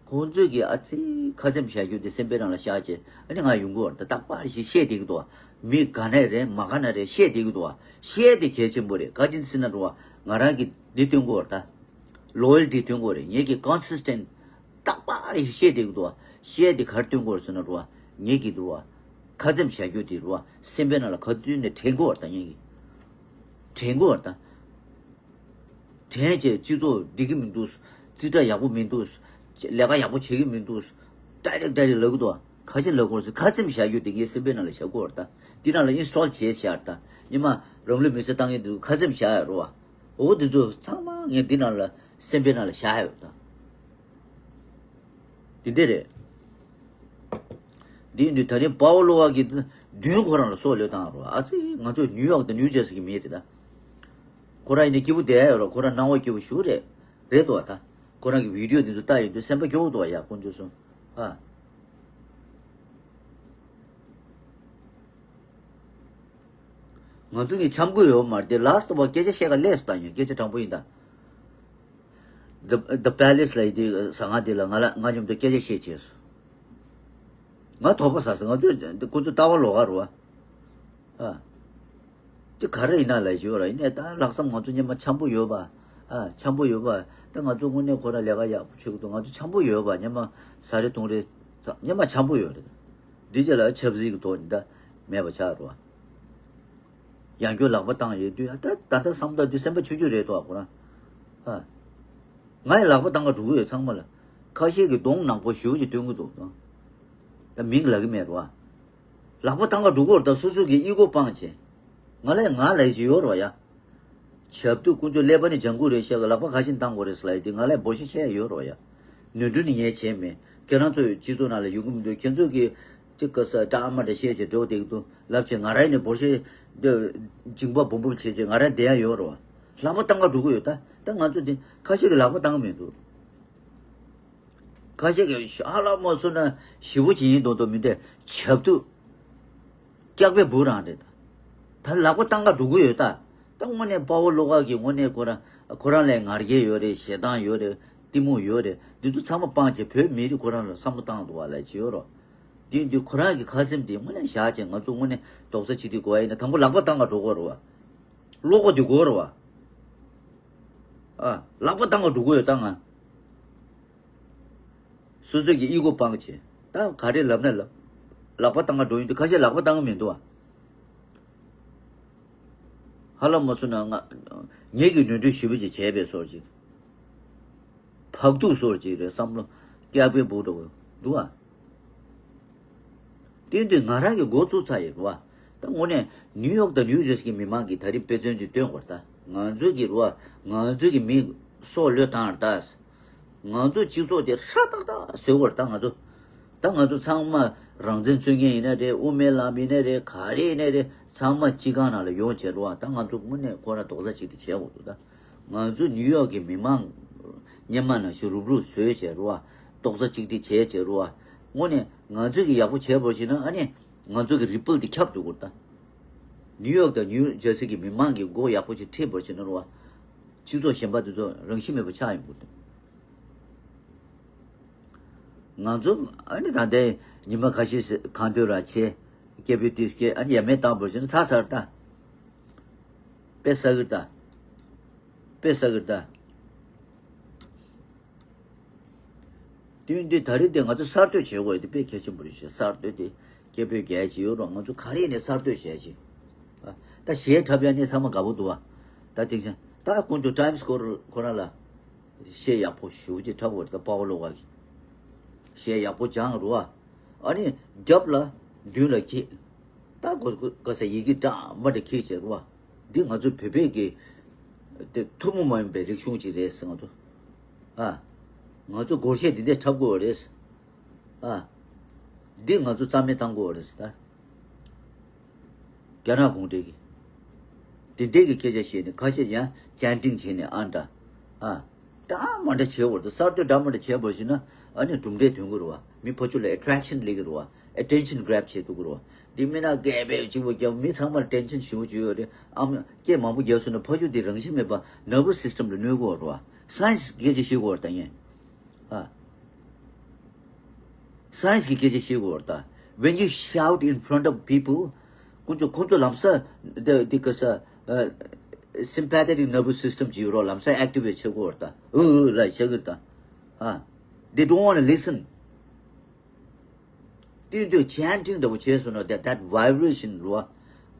ཁོང་ཚོས་ཀྱི་ཨ་ཙི་ཁ་ཚེམ་བཞག་རྒྱུ་དེ་སེམས་པའི་ནང་ལ་བཞག་བྱས་ཨ་ནི་ང་ཡོང་གི་བར་དུ་རྟག་པར་ཞིག་བཤད་བསྡད་ཀྱི་འདུག་བ། མི་དགའ་ན་རེད་མ་དགའ་ན་རེད་བཤད་བསྡད་ཀྱི་འདུག་བ། བཤད་དེ་གལ་ཆེན་པོ་རེད། ག་ཅི་ཟེར་ན་འགྲོ་བ། ང་རང་གི་འདི་སྟོན་གྱི་བར་དུ་ལོ་ཡལ་ཊི་སྟོན་གྱི་རེད། ངེད་ཀྱི་ཀོན་སི་སི་ཊེན་ཊི་རྟག་པར་ཞིག་བཤད་བསྡད་ཀྱི་འདུག་བ། བཤད་དེ་ག་རེ་སྟོན་གྱི་བར་ཟེར་ན་འགྲོ་བ། ངེད་ཀྱི་འདུག་བ། ཁ་ཚེམ་བཞག་རྒྱུ་དེ་འགྲོ་བ། སེམས་པའི་ནང་ལ་ག་དུས་ནས་དྲན་གྱི་བར་དུ་ངེད་ཀྱི་དྲན་གྱི་བར་དུ། དྲན་བྱས་སྤྱི་ཚོགས་འགྲིག་གི་མི་འདུག་རྩིས་ཁྲ་ཡག་པོ་མི་འདུག་ལས་ཀ་ཡག་པོ་བྱེད་ཀྱི་མི་འདུག་ཌའི་རེག་ཌའི་རེག་ལབ་ཀྱི་འདུག་ཁ་ཆེམས་ལབ་དགོས་ཟེར། ཁ་ཆེམས་བཞག་རྒྱུ་དེ་ངའི་སེམས་པའི་ནང་ལ་བཞག་དགོས་རེད་ད། འདི་ནང་ལ་ཨིན་སི་ཊོལ་བྱས་བཞག་རེད་ད། ཉི་མ་རང་ལུས་མེར་སྲེག་བཏང་མཁན་དེ་ཚོ་ཁ་ཆེམས་བཞག་ཡ་རེད་བ། འོ་དེ་ཚོ་ཚང་མ་ངས་འདི་ནང་ལ་སེམས་པའི་ནང་ལ་བཞག་ཡོད་ད། འདི་འདྲ་རེད། འདི་ཡིན་དུས་ད་རིང་པ་ཝོ་ལོ་ཝ་གིས་མདུན་ཁོ་རང་ལ་སྲོག་བློས་བཏང་རོགས། ཨ་ཙི། ང་ཚོ་ནིའུ་ཡོག་དང་ནིའུ་ཇར་སི་གི་མི་རེད་ད། ཁོ་རང་ཡིན་ན་སྐྱིད་པོ་བསྡད་ཡོད་རོགས། ཁོ་རང་སྣང་བ་སྐྱིད་པོ་ཞེ་པོ་རེད། རེད་འདུག་བ་ད། ཁོ་རང་གི་བི་ཌི་ཡོ་འདི་ཚོ་ལྟ་ཡོང་དུས་སེམས་པ་སྐྱོ་བོ་འདུག་བ་ཡ། དཀོན་མཆོག་གསུམ། ཨ། ང་ཚོ་གཉིས་འཆམ་གི་ཡོད་མ་རེད་དེ། ལཱ་སི་ཊི་བ་སྐད་ཆ་བཤད་ག་སླེབས་སོང་ད། ཡིན་སྐད་ཆ་དྲང་པོ་ཡིན་ད། The The Palace ལ་ཡི་དེ་ཟ་ཁང་དེ་ལ་ང་ལ་ང་མཉམ་དུ་སྐད་ཆ་བཤད་བྱས་སོང་། ང་དོགས་པ་ཟ་སོང་། ང་ཚོ་ཁོ་ཚོ་ལྟ་བ་ལོགས་ཀ་རེད་བ། ཨ། དེ་ག་རེ་ཡིན་ན་ལབ་ཞུ་ར། ཡིན་ནའི་ད་ལྷག་བསམ་ང་ཚོ་སྙེ་མ་འཆམ་པོ་ཡོད་པ། ཨ། འཆམ་པོ་ཡོད་པ། ད་ང་ཚོ་དངོས་གནས་ཁོ་རང་ལས་ཀ་ཡག་པོ་བྱེད་ཀྱི་འདུག་ང་ཚོ་འཆམ་པོ་ཡོད་པ། སྙེ་མ་ཟ་རེ་བཏུང་རེ་ཚ། སྙེ་མ་འཆམ་པོ་ཡོད་རེད། འདི་རྗེས་ལ་ཆབ་སྲིད་ཀྱི་ཐོག་ནས་ད་མེད་པ་ཆགས་རེད་བ། ཡང་བསྐྱར་ལག་པ་བཏང་ཡོད་དུས། ཨ། ད་ད་ལྟ་བསམ་ད་དུས་སེམས་པ་ཆུང་ཆུང་རེད་དོ། ཁོ་རང་། ཨ། ང་ཡི་ལག་པ་བཏང་ག་འགྲོ་གི་ཡོད། ཚང་མ་ལ་ཁ་ཤས་ཀྱིས་གདོང་ནག་པོ་ཞེ་པོ་ཅིག་སྟོན་གི་འདུག་ད་མིང་ལབ་གི་མེད་རེད་བ། ལག་པ་བཏང་ག་འགྲོ་གི་ཡོད་རེད་ད། སོ་སོ་གི་ཨི་གོ་སྤངས་བྱས། ང་ལ་ང་ལབ་ཀྱི་ཡོད་རེད་བ་ཡ། ཆབ་ཏུ་དཀོན་མཆོག་ཀླད་པ་ནི་ལྗང་གུ་རེད་ཤག་གི། ལག་པ་ག་བཞིན་བཏང་དགོས་རེད་ཟེར་ལབ་ཡ་དེ་ང་ལ་འབོར་ཆེ་བཤད་ཡོད་རེད་བ་ཡ། ནོར་འཁྲུལ་ནི་ངས་བྱས་མེད། ཁྱེད་རང་ཚོའི་སྤྱི་ཚོགས་ནང་ལ་ཡོང་གི་མི་འདུག་ཁྱེད་ཚོ་གི་ཅིག་ག་ས་འདྲ་མ་འདྲ་བཤད་བྱས་འགྲོ་བསྡད་ཀྱི་འདུག་ལབ་བྱས། ང་རང་ནས་འབོར་ཆེ་འདི་འཇིང་པ་སྦོམ་སྦོམ་བྱས་བྱས་ང་རང་བསྡད་ཡ་ཡོད་རེད་བ། ལག་པ་བཏང་ག་འགྲོ་གི་ཡོད་ད། ད་ང་ཚོ་འདི་ཁ་ཤས་ཀྱིས་ལག་པ་བཏང་གི་མི་འདུག་ཁ་ཤས་ཀྱིས་ཧ་ལམ་མ་སོང་ན་ཞེ་པོ་ཅིག་ཡིན་མདོག་མདོག་མི་འདུག་ཆབ་ཏུ། སྐྱག་པའི་འབུ་རང་རེད། ད་ལག་པ་བཏང་ག་འགྲོ་གི་ཡོད་ད། ད་དངོས་གནས་དཔའ་བོ་བློ་དགའ་གིས་དངོས་གནས་ཁོ་རང་ཁོ་རང་ལ་ང་རྒྱལ་ཡོད་རེད། ཞེ་སྡང་ཡོད་རེད། གཏི་མུག་ཡོད་རེད། འདི་ཚོ་ཚང་མ་སྤངས་བྱས་བོད་མི་རིགས་ཁོ་རང་ལ་བསམ་བློ་བཏང་འདུག་བ་ལབ་ཀྱི་ཡོད་རོ། དེ་ཡིན་དུས་ཁོ་རང་གི་ཁ་སེམས་དེ་དངོས་གནས་བཞག་བྱས་ང་ཚོ་དངོས་གནས་རྡོག་རྩ་གཅིག་སྒྲིལ་དགོས་པ་ཡིན་ན། དང་པོ་ལག་པ་བཏང་ག་འགྲོ་དགོས་རེད་བ། བློ་ཁོག་དེ་དགོས་རེད་བ། ཨ། ལག་པ་བཏང་ག་འགྲོ་དགོས་ཡོད་ད་ང་། སོ་སོ་གི་ཨི་གོ་སྤང་བྱས། ད་ག་རེ་ལབ་ན་ལབ། ལག་པ་བཏང་ག་འགྲོ་ཡིན་དུས་ཁ་ཤས་ལག་པ་བཏང་གི་མི་འདུག་བ། ཧ་ལམ་མ་སོང་ན་ང་ངེད་ཀྱིས་ནོར་འཁྲུལ་ཞེ་པོ་ཅིག་བྱས་པའི་བཟོ་ཅིག་ཕག་ཐུག་བཟོ་ཅིག་རེད་བསམ་བློ་སྐྱག་པའི་འབུ་འདྲ་བོ་འདུག་བ། དེ་དུས་ང་རང་གི་འགོ་བཙུགས་ཚར་ཡོད་རེད་བ། ད་དངོས་གནས་ནིའུ་ཡོག་དང་ནིའུ་ཇར་སི་གི་མི་མང་གིས་ད་རིང་དཔེ་མཚོན་དེ་སྟོན་དགོས་རེད་ད། ང་ཚོ་གི་རེད་བ། ང་ཚོ་གི་མི་སྲོག་བློས་བཏང་རེད་ད། ང་ཚོ་སྤྱི་ཚོགས་དེ་ཧྲ་ཏག་ཏག་བཟོ་དགོས་རེད་ད། ང་ཚོ་ད་ང་ཚོ་ཚང་མ་རང་བཙན་རྩོད་མཁན་ཡིན་ན་རེད། དབུ་མའི་ལམ་ཡིན་ན་རེད། ག་རེ་ཡིན་ན་རེད། ཚང་མ་སྤྱི་ཁང་ནང་ལ་ཡོང་བྱས་རེད་བ། ད་ང་ཚོ་དངོས་གནས་ཁོ་རང་རྡོག་རྩ་གཅིག་སྒྲིལ་བྱེད་དགོས་འདུག་ད། ང་ཚོ་ནིའུ་ཡོག་གི་མི་མང་སྔོན་མ་ནང་བཞིན་རུབ་རུབ་བཟོས་བྱས་རེད་བ། རྡོག་རྩ་གཅིག་སྒྲིལ་བྱས་བྱས་རེད་བ། དངོས་གནས་ང་ཚོས་ཀྱི་ཡག་པོ་བྱས་པར་བྱས་ན། ཨ་ནི་ང་ཚོ་གི་རི་པལ་དེ་ཁྱབ་འགྲོ་དགོས་ད། ནིའུ་ཡོག་དང་ནིའུ་ཇར་སི་གི་མི་མང་གི་མགོ་ཡག་པོ་ཅིག་ཁྲིད་པར་བྱས་ན་རེད་བ། སྤྱི་ཚོགས་གཞན་པ་དེ་ཚོ་རང་བཞིན་མེད་པ་ཆགས་ཡོང་གི་འདུག་ང་ཚོ་ཨ་ནི་ད་ལྟའི་ཉི་མ་ཁ་ཤས་ཤིག་གང་འདོད་ར་བྱེད། སྐད་འབོད་དེ་སྐད་ཨ་ནི་ཡ་མེད་བཏང་བར་བྱས་ན་ཚར་ཚར་ད། དཔེ་བསགས་ཀྱི་ད། དཔེ་བསགས་ཀྱི་ད། དུས་འདི་ད་རེས་དེ་ང་ཚོ་གསར་གཏོད་བྱེད་དགོས་དེ་དཔེ་གལ་ཆེན་པོ་རེད་ཤག་གསར་གཏོད་དེ་སྐད་འབོད་རྒྱག་ཡ་ཅིག་ཡོད་རོགས། ང་ཚོ་ག་རེ་ཡིན་ནའི་གསར་གཏོད་བྱེད་ཡ་ཅིག་ཨ། ད་གཞས་འཁྲབ་ཡ་ནི་ཚང་མ་དགའ་པོ་འདུག་བ། ད་དེང་སང་ད་དཀོན་མཆོག་ཊའིམ་སི་སྐོར་ཁོ་རང་ལ་གཞས་ཡག་པོ་ཞེ་པོ་ཅིག་འཁྲབ་དགོས་རེད། ད་དཔའ་བོ་བློ་དགའ་གིས་གཞས་ཡག་པོ་སྦྱངས་རོགས་ཨ། ཨ་ནི་རྒྱབ་ལ་མདུན་ལ་ཁྱེད་ད་གོ་གོ་ག་ས་ཡི་གེ་འདྲ་མི་འདྲ་ཁྱེད་བྱས་རོགས་ཨ། འདི་ང་ཚོ་བོད་པའི་གི་དེ་ཐུན་མོང་མ་ཡིན་པའི་རིག་གཞུང་ཅིག་རེད་ཟེར། ང་ཚོ་ཨ། ང་ཚོ་སྒོར་གཞས་འདི་འདྲ་འཁྲབ་དགོས་རེད། ཨ། འདི་ང་ཚོ་རྩ་མེད་བཏང་དགོས་རེད་ཟེར་ད། རྒྱ་ནག་གུང་ཁྲན་གྱིས་དེ་འདྲའི་གི་སྐད་ཆ་བཤད་ནས། ཁ་ཤས་ཡང་ཅན་ཏིང་བྱས་ནས་ཨ་འདྲ། ཨ། འདྲ་མི་འདྲ་བྱེད་དགོས་རེད། གསར་གཏོད་འདྲ་མི་འདྲ་བྱས་པར་བྱས་ན་ཨ་ནི་གྲུབ་འབྲས་ཐོན་གི་རེད་བ། མི་ཕར་ཚུར་ལ་ཨེ་ཊེག་ཤན་སླེབས་ཀྱི་རེད་བ། ཨེ་ཊེན་ཤན་གྷ་རེབ་བྱེད་ཐུབ་ཀྱི་རེད་བ། འདི་མི་ན་སྐད་འབོད་གཅིག་པོ་རྒྱབ་མི་ཚང་མར་ཊེན་ཤན་ཞེ་པོ་ཅིག་ཡོད་རེད། ཨ་མ་སྐད་མང་པོ་རྒྱབ་སོང་ན་ཕར་ཚུར་དེ་རང་བཞིན་མེད་པ་ནར་བ་སི་སི་ཊམ་ལ་གནོད་གི་ཡོད་རེད་བ། སའེན་སི་སྐད་ཆ་བཤད་དགོས་རེད་ད་ངས། ཨ། སའེན་སི་གི་སྐད་ཆ་བཤད་དགོས་རེད་ད། When you shout in front of people, ཁོ་ཚོ་ཁོ་ཚོ་ལམ་སང་དེ་དེ་ག་ས་ཨ། སིམ་པེ་ཐེ་ཊིག་ནར་བ་སི་སི་ཊམ་ཅིག་ཡོད་རོགས། ལམ་སང་ཨེག་ཊི་ཝེ་ཊི་བྱེད་དགོས་རེད་ད། ཨུ་ཨུ་ལབ་བྱེད་ཀྱི་རེད་ད། ཨ། They don't want to listen. དེ་དུས་ཅན་ཏིང་འདྲ་པོ་བྱས་སོང་ན། that that vibration རོ།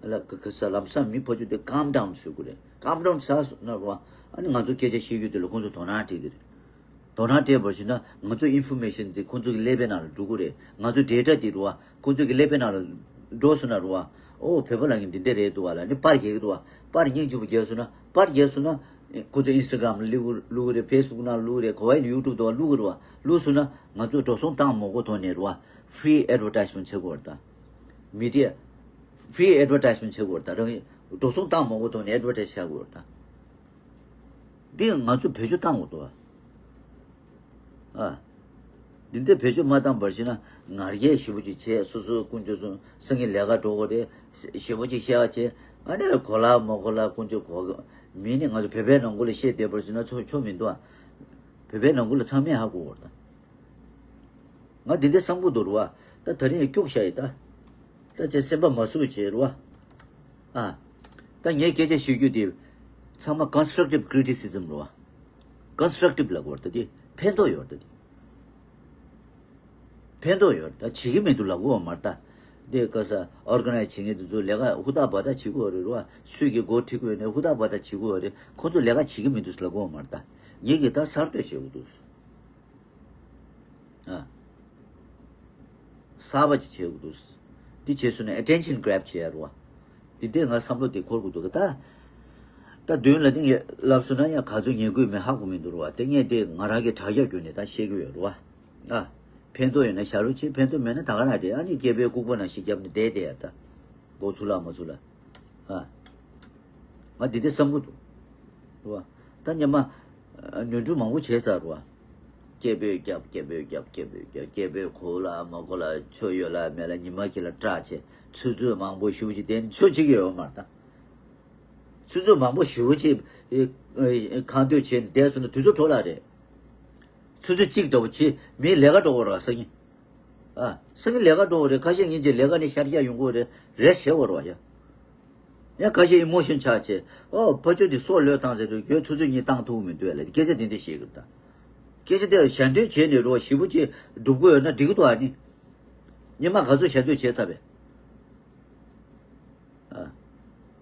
ལ་ག་ག་ས་ལམ་སང་མི་ཕར་ཚུར་དེ་ཀམ་ཌའུན་ཞུ་དགོས་རེད། ཀམ་ཌའུན་ཟ་སོང་ན་རོ། ཨ་ནི་ང་ཚོ་སྐད་ཆ་བཤད་རྒྱུ་དེ་ལ་ཁོང་ཚོ་དོ་སྣང་སྤྲད་ཀྱི་རེད། དོ་སྣང་སྤྲད་པར་ཞུ་ན་ང་ཚོ་ཨིན་ཕོར་མེ་ཤན་འདི་ཁོང་ཚོ་གི་ཀླད་པའི་ནང་ལ་འགྲོ་གི་རེད། ང་ཚོ་ཌེ་ཊ་འདི་རུ་བ་ཁོང་ཚོ་གི་ཀླད་པའི་ནང་ལ་འགྲོ་སོང་ན་རུ་བ། ཨོ་བོད་པ་ལ་ངས་འདི་འདྲ་རེད་འདུག་བ་ལ་ནི་པར་རྒྱག་གི་འདུག་བ། པར་སྙིང་རྗེ་པོ་རྒྱག་སོང་ན་པར་རྒྱག་སོང་ན་ཁོང་ཚོ་ཨིན་སི་ཊ་གྷ་རམ་ལ་བླུག་གི་རེད། ཕེ་སི་བུག་ནང་བླུག་གི་རེད། གོ་བ་ཡིན་ཡུ་ཊུབ་དུ་བླུག་གི་རེད་བ། བླུག་སོང་ན་ང་ཚོ་འགྲོ་སོང་བཏང་མ་དགོས་ཐོག་ནས་རུ་བ། ཕི་རི་ཨེཌ་ཝར་ཊའིཛ་མེན་ཊི་བྱེད་དགོས་རེད་ད། མི་ཌི་ཡ་ཕི་རི་ཨེཌ་ཝར་ཊའིཛ་མེན་ཊི་བྱེད་དགོས་རེད་ད། རང་གི་འགྲོ་སོང་བཏང་མ་དགོས་ཐོག་ནས་ཨེཌ་ཝར་ཊའིཛ་བྱ་དགོས་རེད་ད། འདི་ང་ཚོ་བེད་སྤྱོད་བཏང་དགོས་འདུག་ཨ། འདི་འདྲ་བེད་སྤྱོད་མ་བཏང་བར་བྱས་ན་ང་རྒྱལ་ཞེ་པོ་ཅིག་བྱས། སོ་སོ་དཀོན་མཆོག་གསུམ་སེང་གེ་ལས་ཀ་འགྲོ་དགོས་རེད། ཞེ་པོ་ཅིག་བཤད་པ་བྱས། ཨ་ནི་གོ་ལ་མ་གོ་ལ་དཀོན་མཆོག་གོ་མི་ནི་ང་ཚོ་བོད་པའི་ནང་ཁུལ་ལ་བཤད་བསྡད་པར་བྱས་ན་ཆོ་ཆོ་མི་འདུག་ཨ། བོད་པའི་ནང་ཁུལ་ལ་ཚང་མས་ཧ་གོ་དགོས་རེད་ད། ང་འདི་འདྲ་བསམ་གྱི་འདུག་རེད་བ། ད་ད་རིང་སྐྱུག་བཞག་ཡིན་ད། ད་ཅེ་སེམས་པ་མ་བཟོད་བྱས་རེད་བ། ཨ། ད་ངས་སྐད་ཆ་ཤོད་རྒྱུ་དེ་ཚང་མ་ཀོན་སི་ཊྲག་ཊིབ་ཀི་རི་ཊི་སི་ཛིམ་རེད་བ། ཀོན་སི་ཊྲག་ཊིབ་ལབ་དགོས་རེད་ད། དེ་ཕན་ཐོགས་ཡོད་རེད་ད། དེ་ཕན་ཐོགས་ཡོད་རེད་ད། བྱེད་ཀྱི་མི་འདུག་ལབ་དགོས་བ་མ་རེད་ད། དེ་ག་ས་ཨོར་ག་ནའི་ཛི་བྱེད་མཁན་དེ་ཚོ་ལས་ཀ་ཧུར་ཐག་འབད་ཐག་བྱེད་དགོས་རེད་བ། སུས་ཀྱི་འགོ་ཁྲིད་དགོས་ནས་ཧུར་ཐག་འབད་ཐག་བྱེད་དགོས་རེད། ཁོ་ཚོ་ལས་ཀ་བྱེད་ཀྱི་མི་འདུག་ལབ་དགོས་བ་མ་རེད་ད། ངས་ཀྱི་ད་གསར་གཏོད་བྱེད་དགོས་འདུག་ཨ། གསར་པ་ཅིག་བྱེད་དགོས་འདུག་འདི་བྱས་སོང་ན་ཨེ་ཊེན་ཤན་གྷ་རེབ་བྱེད་ཡ་རེད་བ། འདི་འདྲའི་ང་བསམ་བློ་དེ་འཁོར་དགོས་འདུག་ག་ད། ད་མདུན་ལ་དེ་ངས་ལབ་སོང་ན་ཡང་ག་ཚོད་ཉན་དགོས་མིན་ཧ་གོ་མི་འདུག་རེད་བ། དེ་ངས་དེ་ང་རང་གི་དྲ་རྒྱ་བརྒྱུད་ནས་ད་བཤད་ཀྱི་ཡོད་རེད་བ། ཨ། ཕན་ཐོགས་ཡོད་ན་ཞབས་བྲོ་བྱེད། ཕན་ཐོགས་མེད་ན་ད་ག་རང་རེད། ཨ་ནི་སྐྱེ་བོའི་ལྐུགས་པ་ནང་བཞིན་བརྒྱབ་ནས་བསྡད་བསྡད་ཡ་ད། མགོ་ཚུགས་ལ་མ་ཚུགས་ལ། ཨ། ང་འདི་འདྲ་བསམ་གྱི་འདུག་རེད་བ། ད་སྔོན་མ་ཨ་ནོར་འཁྲུལ་མང་པོ་བྱས་ཚར་རེད་བ། སྐད་འབོད་རྒྱབ། སྐད་འབོད་རྒྱབ། སྐད་འབོད་རྒྱབ། སྐད་འབོད་གོ་ལ་མ་གོ་ལ་ཆོ་ཡོད་ལ་མེད་ལ་ཉི་མ་གཅིག་ལ་སྐྲག་བྱས། ཆུ་ཚོད་མང་པོ་ཞེ་པོ་ཅིག་བསྡད་ནས་ཆོ་བྱེད་ཀྱི་ཡོད་མ་རེད་ད། ཆུ་ཚོད་མང་པོ་ཞེ་པོ་ཅིག་ཨེ་ཨེ་ཁ་འདོན་བྱས་ནས་བསྡད་སོང་ན་དུས་ཚོད་འཕྲོ་བརླག་རེད། ཆུ་ཚོད་གཅིག་འདྲ་པོ་བྱས་མིའི་ལས་ཀ་འགྲོ་དགོས་རེད་བ། སང་ཉིན། ཨ། སང་ཉིན་ལས་ཀ་འགྲོ་དགོས་རེད། ཁ་ཤས་ཉིན་གཅིག་ལས་ཀ་ནས་ཤར་རྒྱག་ཡོང་དགོས་རེད། རེ་བྱེད་དགོས་རེད་བ་ཡ། ཡང་ཁ་ཤས་ཨི་མོ་ཤོན་ཆགས་བྱས། ཨོ་ཕ་ཆོས་དེ་སྲོག་བློས་བཏང་ཟེར་དུས་ཁྱོད་ཆུ་ཚོད་གཉིས་བཏང་ཐུབ་མི་འདུག་ལབ་སྐད་ཆ་དེ་འདྲ་བཤད་གི་རེད་ད། སྐད་ཆ་དེ་ཞལ་འདོན་བྱས་ནས་རོ་ཞེ་པོ་ཅིག་སྒྲུབ་དགོས་ཡོད་ན་འགྲིག་གི་འདུག་ཨ་ནི། ཉི་མ་ག་ཚོད་ཞལ་འདོན་བྱས་ཚར་བས། ཨ།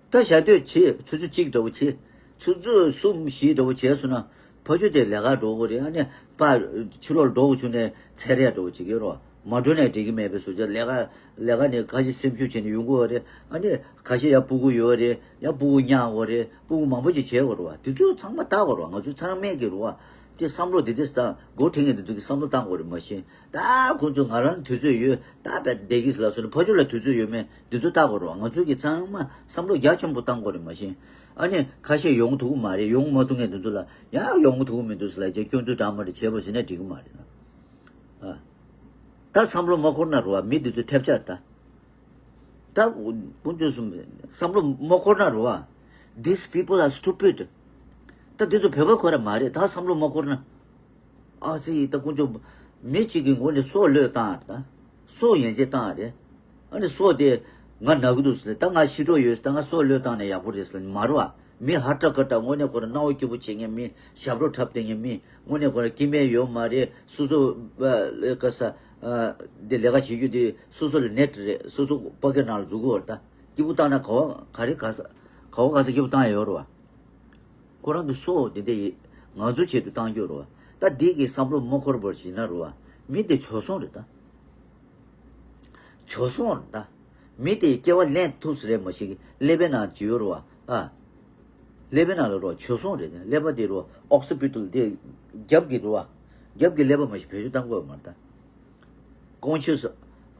ད་ཞལ་འདོན་བྱེད། ཆུ་ཚོད་གཅིག་འདྲ་པོ་བྱེད། ཆུ་ཚོད་གསུམ་བཞི་འདྲ་པོ་བྱས་སོང་ན། ཕ་ཆོས་དེ་ལས་ཀ་འགྲོ་དགོས་རེད། ཨ་ནི་ཕར་ཕྱི་ལོགས་འགྲོ་དགོས་བྱུང་ནས་ཚེ་རེ་འགྲོ་དགོས་བྱེད་ཀྱི་རོ། མ་འགྲོ་ནས་འགྲིག་གི་མེད་པའི་བཟོ་བྱ། ལས་ཀ་ལས་ཀ་ནས་ཁ་ཤས་སེམས་ཤུགས་བྱས་ནས་ཡོང་དགོས་རེད། ཨ་ནི་ཁ་ཤས་ཡང་སྤུ་གུ་ཡོད་རེད། ཡང་སྤུ་གུ་མཉམ་དགོས་རེད། སྤུ་གུ་མང་པོ་ཅིག་བྱེད་དགོས་རེད་བ། དེ་ཚོ་ཚང་མ་བལྟ་དགོས་རེད་བ། ང་ཚོ་ཚང་མས་ཀྱི་རེད་བ། དེ་བསམ་བློ་དེ་དེ་སྟངས་འགོ་ཁྲིད་མཁན་དེ་ཚོ་གི་བསམ་བློ་བཏང་དགོས་རེད་མ་གཞི། ད་ཁོང་ཚོ་ང་རང་དུས་ཚོད་ཡོད་ད་བསྡད་ཀྱི་ལབ་སོང་ན་ཕ་ཆོས་ལ་དུས་ཚོད་ཡོད་མེད་འདི་ཚོ་བལྟ་དགོས་རེད་བ། ང་ཚོ་གི་ཚང་མ་བསམ་བློ་རྒྱ་ཆེན་པོ་བཏང་དགོས་རེད་མ་གཞི། ཨ་ནི་ཁ་ཤས་ཡོང་ཐུབ་ཀྱི་མ་རེད། ཡོང་མ་ཐུབ་མཁན་དེ་ཚོ་ལ་ཡང་ཡོང་གི་ཐུབ་ཀྱི་མི་འདུག་ཟེར་ལབ་བྱས་སྐྱོན་འཛུགས་འདྲ་མ་འདྲ་བྱས་པ་ཟེར་ན་འགྲིག་གི་མ་རེད་ན། ཨ། ད་བསམ་བློ་མ་འཁོར་ན་རེད་བ། མི་འདི་ཚོ་ཐེབས་ཆག་ད། ད་དཀོན་མཆོག་གསུམ་བསམ་བློ་མ་འཁོར་ན་རེད་བ། These people are stupid. ད་འདི་ཚོ་བོད་པ་ཁོ་ར་མ་རེད། ད་བསམ་བློ་མ་འཁོར་ན། ཨ་ཙི་ད་དཀོན་མཆོག་མི་གཅིག་གི་ངོ་ནས་སྲོག་བློས་བཏང་རེད་ད། སྲོག་ཡན་ཆད་བཏང་རེད། ཨ་ནི་སྲོག་དེ་ང་ན་གི་འདུག་ཟེར་ད་ང་ཤི་འགྲོ་ཡོད་ཟེར་ད་ང་སྲོག་བློས་བཏང་ན་ཡག་པོ་རེད་ཟེར་མ་རེད་བ། མི་ཧ་ཏྲ་ཀ་ཏྲ་དངོས་གནས་ཁོ་ར་སྣང་བ་སྐྱིད་པོ་བྱེད་མཁན། མི་ཞབས་བྲོ་འཁྲབ་བསྡད་མཁན། མི་དངོས་གནས་ཁོ་ར་སྐྱིད་མེད་ཡོད་མ་རེད། སོ་སོ་ཨ་ལས་ཀ་ས་ཨ་དེ་ལས་ཀ་བྱེད་རྒྱུ་དེ་སོ་སོ་ལ་ནེཊ་རེད། སོ་སོ་པ་ཀེ་ནང་ལ་འཛུལ་གི་ཡོད་རེད་ད། སྐྱིད་པོ་བཏང་ན་ག་བ་ག་རེ་ག་ས་ག་བ་ག་ས་སྐྱིད་པོ་བཏང་ཡ་ཡོད་རེད་བ། ཁོ་རང་གི་སྲོག་དེ་འདྲ་ཡི་ང་ཚོའི་ཆེད་དུ་བཏང་རྒྱུ་རེད་བ། ད་འདི་གི་བསམ་བློ་མ་འཁོར་བར་བྱས་ན་རེད་བ། མི་དེ་བྱོལ་སོང་རེད་ད། བྱོལ་སོང་རེད་ད། མི་དེ་སྐྱེ་བ་ལེན་ཐུབ་ས་རེད་མ་གཞི། ཀླད་པའི་ནང་ཅི་ཡོད་རེད་བ། ཨ། ཀླད་པའི་ནང་ལ་རེད་བ་བྱོལ་སོང་རེད། ཀླད་པ་དེ་རེད་བ་ཨོག་སི་པི་ཊལ་དེ་རྒྱབ་ཀྱི་རེད་བ། རྒྱབ་ཀྱི་ཀླད་པ་མ་གཞི་བེད་སྤྱོད་བཏང་དགོས་མ་རེད་ད། ཀོན་ཤི་ཡས་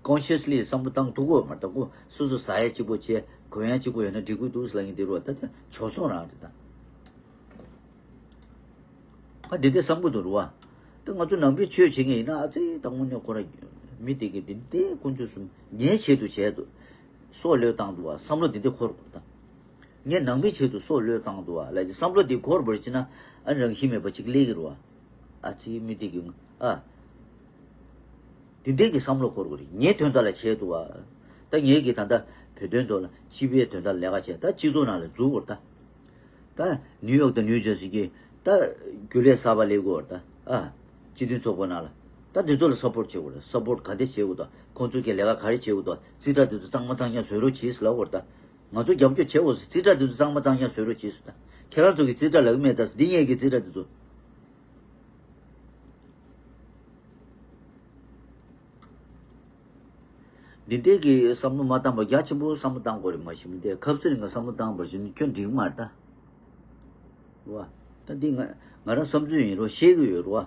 ཀོན་ཤི་ཡས་ལི་བསམ་བློ་བཏང་ཐུབ་ཀྱི་ཡོད་མ་རེད་ད། ཁོ་སོ་སོ་ཟ་ཡ་གཅིག་པོ་བྱས་གོན་ཡ་གཅིག་པོ་ཡོད་ན་འགྲིག་གི་འདུག་ཟེར་ལབ་མཁན་དེ་རུ་ད་ལྟ་བྱོལ་སོང་རང་རེད་ད། ང་འདི་འདྲ་བསམ་གྱི་འདུག་རུ་བ། ད་ང་ཚོ་ནང་པའི་ཆོས་བྱེད་མཁན་ཡིན་ན་ཨ་ཙི་ད་དངོས་གནས་ཁོ་ར་མི་དེ་གི་འདི་འདྲའི་དཀོན་མཆོག་གསུམ་ངའི་ཆེད་དུ་བྱས་འདུག་སྲོག་བློས་བཏང་འདུག་བ་བསམ་བློ་འདི་འདྲ་འཁོར་དགོས་ད། ངས་ནང་པའི་ཆེད་དུ་སྲོག་བློས་བཏང་འདུག་བ་ལབ་ཀྱི་བསམ་བློ་འདི་འཁོར་བར་བྱས་ན་ཨ་རང་བཞིན་མེད་པ་ཅིག་སླེབས་ཀྱི་རུ་བ། ཨ་ཙི་མི་དེ་གི་ཨ། འདི་འདྲའི་གི་བསམ་བློ་འཁོར་དགོས་རེད། ངའི་དོན་དག་ལ་བྱས་འདུག་བ། ད་ངས་གི་ད་ལྟ་བོད་དོན་ཐོག་ལ་སྤྱི་པའི་དོན་དག་ལ་ལས་ཀ་བྱས། ད་སྤྱི་ཚོགས་ནང་ལ་འཛུལ་དགོས་རེད་ད། ད་ནིའུ་ཡོག་དང་ནིའུ་ཇར་སི་གི་ད་རྒྱུན་ལས་གསར་པ་སླེབས་དགོས་རེད་ད། ཨ། སྤྱི་མཐུན་ཚོགས་པ་ནང་ལ། ད་འདི་ཚོ་ལ་སབ་པོར་བྱེད་དགོས་རེད། སབ་པོར་ག་འདྲ་བྱེད་དགོས་ད། ཁོང་ཚོ་གི་ལས་ཀ་ག་རེ་བྱེད་དགོས་ད། རྩིས་ཁྲ་འདི་ཚོ་གཙང་མ་གཙང་རྐྱང་བཟོ་རོགས་གྱིས་ལབ་དགོས་རེད་ད། ང་ཚོ་རྒྱབ་སྐྱོར་བྱེད་དགོས། རྩིས་ཁྲ་འདི་ཚོ་གཙང་མ་གཙང་རྐྱང་བཟོ་རོགས་གྱིས་ད། ཁྱེད་རང་ཚོ་གི་རྩིས་ཁྲ་ལབ་ཀྱི་མེད་ད། འདི་ངེད་ཀྱི་རྩིས་ཁྲ་འདི་ཚོ། འདི་འདྲའི་གི་བསམ་བློ་མ་བཏང་བར་རྒྱ་ཆེན་པོ་བསམ་བློ་བཏང་དགོས་རེད། མ་གཞི་མི་འདི་ཁབ་ཚིག་ནང་བསམ་བློ་བཏང་བར་གཞི་ནས་ཁྱོད་འགྲིག་མ་རེད་ད། རེད་བ། ད་འདི་ང་ང་རང་བསམ་ཚུལ་ཡིན་རོ། ཤེས་གི་ཡོད་རེད་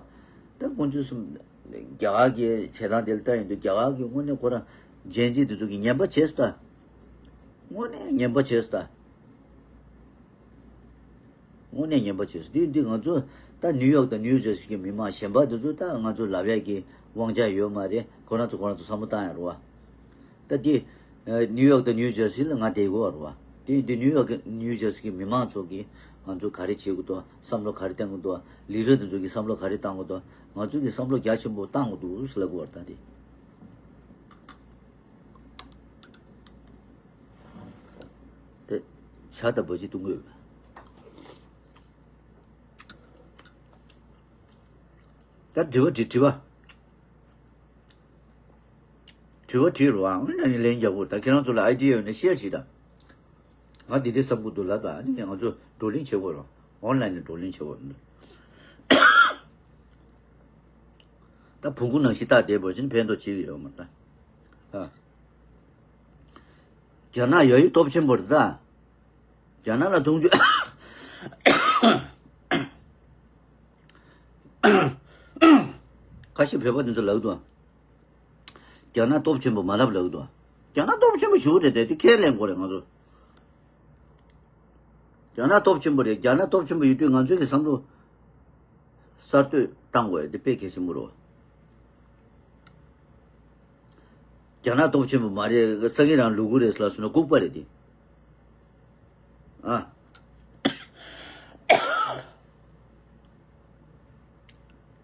བ། ད་ཁོང་ཚོས་སུམ་རྒྱ་གར་གི་བྱེད་སྟངས་དེ་ལ་ལྟ་ཡིན་དུས་རྒྱ་གར་གི་དངོས་གནས་ཁོ་རང་ཇེན་ཛི་དེ་ཚོ་གི་ངན་པ་བྱས་སོང་ད། དངོས་གནས་ངན་པ་བྱས་སོང་ད། དངོས་གནས་ངན་པ་བྱས་སོང་། འདི་འདི་ང་ཚོ་ད་ནིའུ་ཡོག་དང་ནིའུ་ཇར་སི་གི་མི་མང་གཞན་པ་འདི་ཚོ་ད་ང་ཚོ་ལབ་ཡ་གི་དབང་ཆ་ཡོད་མ་རེད། ཁོ་རང་ཚོ་ཁོ་རང་ཚོ་བསམ་བློ་བཏང་ཡ་རེད་བ། ད་འདི་ཨ་ནིའུ་ཡོག་དང་ནིའུ་ཇར་སི་ལ་ང་བསྡད་ཡོད་རེད་བ། འདི་འདི་ནིའུ་ཡོག་གི་ནིའུ་ཇར་སི་གི་མི་མང་ཚོ་གིས་ང་ཚོ་ག་རེ་བྱེད་དགོས་འདུག་བསམ་བློ་ག་རེ་བཏང་དགོས་འདུག་ལི་ཌར་འདི་ཚོ་གིས་བསམ་བློ་ག་རེ་བཏང་དགོས་འདུག་ང་ཚོ་གིས་བསམ་བློ་རྒྱ་ཆེན་པོ་བཏང་དགོས་འདུག་ཟེར་ལབ་དགོས་རེད་ད་འདི། དེ་ཇ་དང་བ་ཕྱུགས་བཏུང་གི་ཡོད་པས། ད་དྲི་བ་དྲི་དྲི་བ། དྲི་བ་དྲིས་རོགས་ཨང་། ཨོན་ལན་ལན་རྒྱག་དགོས། ད་ཁྱེད་རང་ཚོ་ལ་ཨའི་ཌི་ཡ་ཡོད་ན་ཤེར་བྱེད་དང་། ང་འདི་འདྲ་བསམ་གྱི་འདུག་ལབ་དང་། ཨ་ནི་ང་ཚོ་བགྲོ་གླེང་བྱེད་དགོས་རོགས། ཨོན་ལན་ནས་བགྲོ་གླེང་བྱེད་དགོས་རོགས། ད་བོང་ཀུ་ནང་བཞིན་བཏགས་བསྡད་པ་ཅིན་ཕན་ཐོགས་བྱེད་ཀྱི་ཡོད་མ་རེད་ད། ཨ། རྒྱ་ནག་ཡ་ཡི་སྟོབས་ཆེན་པོ་རེད་ད། རྒྱ་ནག་ལ་མཐོང་ཆུང་། ཁ་ཤས་བོད་པ་དེ་ཚོ་ལབ་འདུག་རྒྱ་ནག་སྟོབས་ཆེན་པོ་མ་ལབ་ལབ་འདུག་རྒྱ་ནག་སྟོབས་ཆེན་པོ་ཞེ་པོ་རེད་དེ། དེ་ཁས་ལེན་དགོས་རེད་ང་ཚོ། རྒྱ་ནག་སྟོབས་ཆེན་པོ་རེད། རྒྱ་ནག་སྟོབས་ཆེན་པོ་ཡོད་དུས་ང་ཚོའི་གི་བསམ་བློ་གསར་གཏོད་བཏང་དགོས་ཡ་དེ་དཔེ་གལ་ཆེན་པོ་རེད། རྒྱ་ནག་སྟོབས་ཆེན་པོ་མ་རེད། སང་ཉིན་རང་ལུག་གུ་རེད་ལབ་སོང་ན་ལྐུགས་པ་རེད་དེ། ཨ།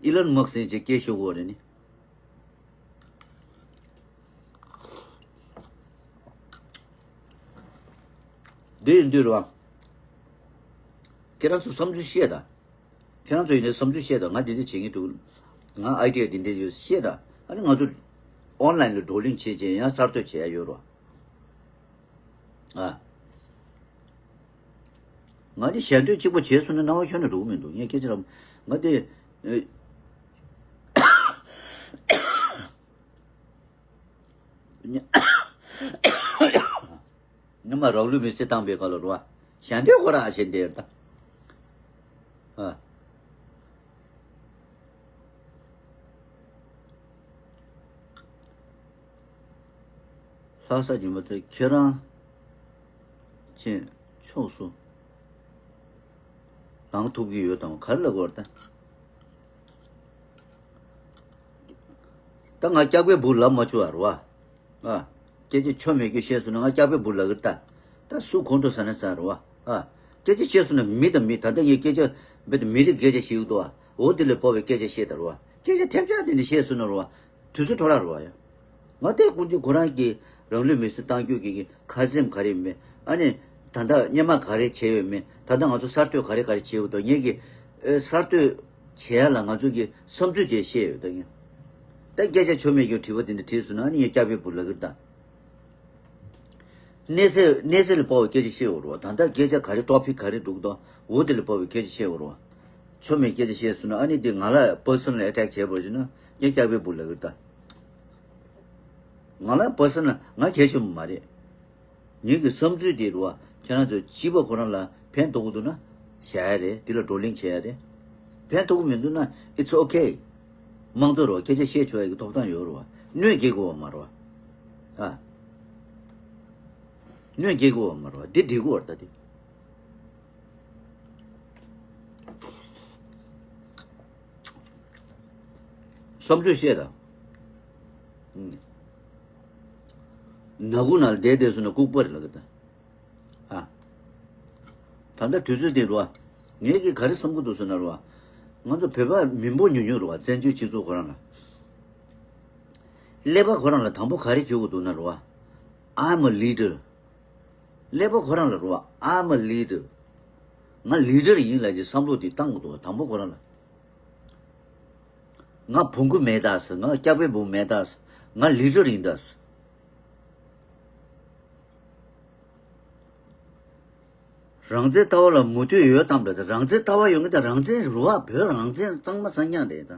ཨི་ལོན་མཱ་སི་ཀི་ཟེར་ཅིག་སྐད་ཤོད་དགོས་རེད་ནི། འདི་ཡིན་དུས་རེད་བ། ཁྱེད་རང་ཚོ་བསམ་ཚུལ་བཤད་དང་། ཁྱེད་རང་ཚོ་ཡིན་ནའི་བསམ་ཚུལ་བཤད་དང་། ང་འདི་འདྲ་བྱེད་ཀྱི་འདུག་ང་ཨའི་ཌི་ཡ་འདི་འདྲ་ཡོད་བཤད་དང་། ཨ་ནི་ང་ཚོ་ཨོན་ལན་ལ་བགྲོ་གླེང་བྱེད་བྱེད་ཡང་གསར་གཏོད་བྱེད་ཡ་ཡོད་རེད་བ། ཨ། ང་འདི་ཞལ་འདོན་གཅིག་པོ་བྱས་སོང་ན་སྣང་བ་ཁྱོན་ནས་འགྲོ་གི་མི་འདུག་ངས་སྐད་ཆ་རམ་ང་འདི་ཨེ། ཉི་མ་རང་ལུས་མེར་སྲེག་བཏང་པའི་སྐབས་ལ་རེད་བ། ཞལ་འདོན་ཁོ་རང་ཞལ་འདོན་ད། ཨ། ལྷ་ས་ཉི་མ་དེ་ཁྱེད་རང་ཅན་ཕྱོགས་སུ་ལངས་ཐུབ་ཀྱི་ཡོད་དམ། ག་རེ་ལབ་དགོས་རེད་ད། ད་ང་སྐྱག་པའི་སྦུག་ལབ་མ་བྱུང་བ་རེད་བ། ཨ། སྐད་ཆ་ཆོ་མེད་རྒྱུ་བཤད་སོང་ན་ང་སྐྱག་པའི་སྦུག་ལབ་ཀྱི་རེད་ད། ད་སུ་ཁོང་ཁྲོ་ཟ་ན་ཟ་རེད་བ། ཨ། སྐད་ཆ་བཤད་སོང་ན་མི་དང་མི། ད་ལྟ་ངས་སྐད་ཆ་རྦད་དེ་མི་རིགས་སྐད་ཆ་བཤད་ཀྱི་འདུག་བ། འོ་དེ་ལས་ཕོག་པའི་སྐད་ཆ་བཤད་ད་རེད་བ། སྐད་ཆ་ཐེབས་ཆག་དེ་འདྲ་བཤད་སོང་ན་རེད་བ། དུས་ཚོད་འཕྲོ་བརླག་རེད་བ་ཡ། ང་ལྟས་ཀུན་གྱིས་ཁོ་རང་གི་རང་ལུས་མེར་སྲེག་བཏང་རྒྱུ་གི་གི་ཁ་སེམས་ག་རེ་མེད། ཨ་ནི་ད་ལྟ་སྔོན་མ་ག་རེ་བྱས་ཡོད་མེད། ད་ལྟ་ང་ཚོ་གསར་གཏོད་ག་རེ་ག་རེ་བྱས་ཡོད་དོ། ངེད་ཀྱི་ཨེ་གསར་གཏོད་བྱེད་ཡ་ལ་ང་ཚོ་གི་བསམ་ཚུལ་དེ་བཤད་ཡོད་དོ། ངས་ད་སྐད་ཆ་ཆོ་མེད་རྒྱུ་དྲི་བ་དེ་འདྲ་དྲིས་སོང་ན་ཨ་ནི་ངས་སྐྱག་པའི་སྦུག་ལབ་ཀྱི་རེད་ད། གནས་ཚད་གནས་ཚད་ལ་དཔག་པའི་སྐད་ཆ་བཤད་ཡོད་རེད་བ། ད་ལྟ་སྐད་ཆ་ག་རེ་ཊོ་པིག་ག་རེ་འདུག་དང་འོ་དེ་ལ་དཔག་པའི་སྐད་ཆ་བཤད་ཡོད་རེད་བ། ཆོ་མེད་སྐད་ཆ་བཤད་སོང་ན་ཨ་ནི་དེ་ང་ལ་པར་སོ་ནལ་ཨེ་ཊེག་བྱས་པ་ཡིན་ན་ངས་སྐྱག་པའི་སྦུག་ལབ་ཀྱི་རེད་ད། ང་ལ་པར་སོ་ནལ་ང་གལ་ཆེན་པོ་མ་རེད། ངེད་ཀྱི་བསམ་ཚུལ་དེ་རེད་བ། ཁྱེད་རང་ཚོ་སྤྱི་པ་ཁོ་རང་ལ་ཕན་ཐོགས་ཀྱི་འདུག་ན་བཤད་ཡ་རེད། དེ་ལ་བགྲོ་གླེང་བྱེད་ཡ་རེད། ཕན་ཐོགས་ཀྱི་མི་འདུག་ན་it's okay། དམངས་གཙོ་རེད་བ། སྐད་ཆ་བཤད་ཆོག་ཡ་གི་ཐོབ་ཐང་ཡོད་རེད་བ། གནོད་སྐྱེལ་དགོས་པ་མ་རེད་བ། ཨ། གནོད་སྐྱེལ་དགོས་པ་མ་རེད་བ། འདི་འགྲིག་གི་རེད་ད་དེ། བསམ་ཚུལ་བཤད་དང་། ཨུམ། ནག་ཁུང་ནང་ལ་བསྡད་བསྡད་སོང་ན་ལྐུགས་པ་རེད་ལབ་ཀྱི་ད། ཨ། ད་ལྟ་དུས་ཚོད་འདི་རེད་བ། ངས་ཀྱིས་ག་རེ་བསམ་གྱི་འདུག་ཟེར་ན་རེད་བ། ང་ཚོ་བོད་པ་མི་འབོར་ཉུང་ཉུང་རེད་བ། བཙན་བྱོལ་སྤྱི་ཚོགས་ཁོ་རང་ལ། ཀླད་པ་ཁོ་རང་ལ་དང་པོ་ག་རེ་འཁྱེར་དགོས་འདུག་ན་རེད་བ། I'm a leader། ཀླད་པ་ཁོ་རང་ལ་རེད་བ། I'm a leader། ང་ལི་ཌར་ཡིན་ལབ་ཀྱི་བསམ་བློ་དེ་བཏང་དགོས་འདུག་བ། དང་པོ་ཁོ་རང་ལ། ང་བོང་གུ་མེད་ད་ཟེར། ང་སྐྱག་པའི་སྦུག་མེད་ད་ཟེར། ང་ལི་ཌར་ཡིན་ད་ཟེར། རང་བཙན་ལྟ་བ་ལ་མོས་མཐུན་ཡོད་དམ་ལབ་ད། རང་བཙན་ལྟ་བ་ཡོད་མཁན་དེ་རང་བཙན་རེད་བ། བོད་རང་བཙན་གཙང་མ་གཙང་རྐྱང་རེད་ད།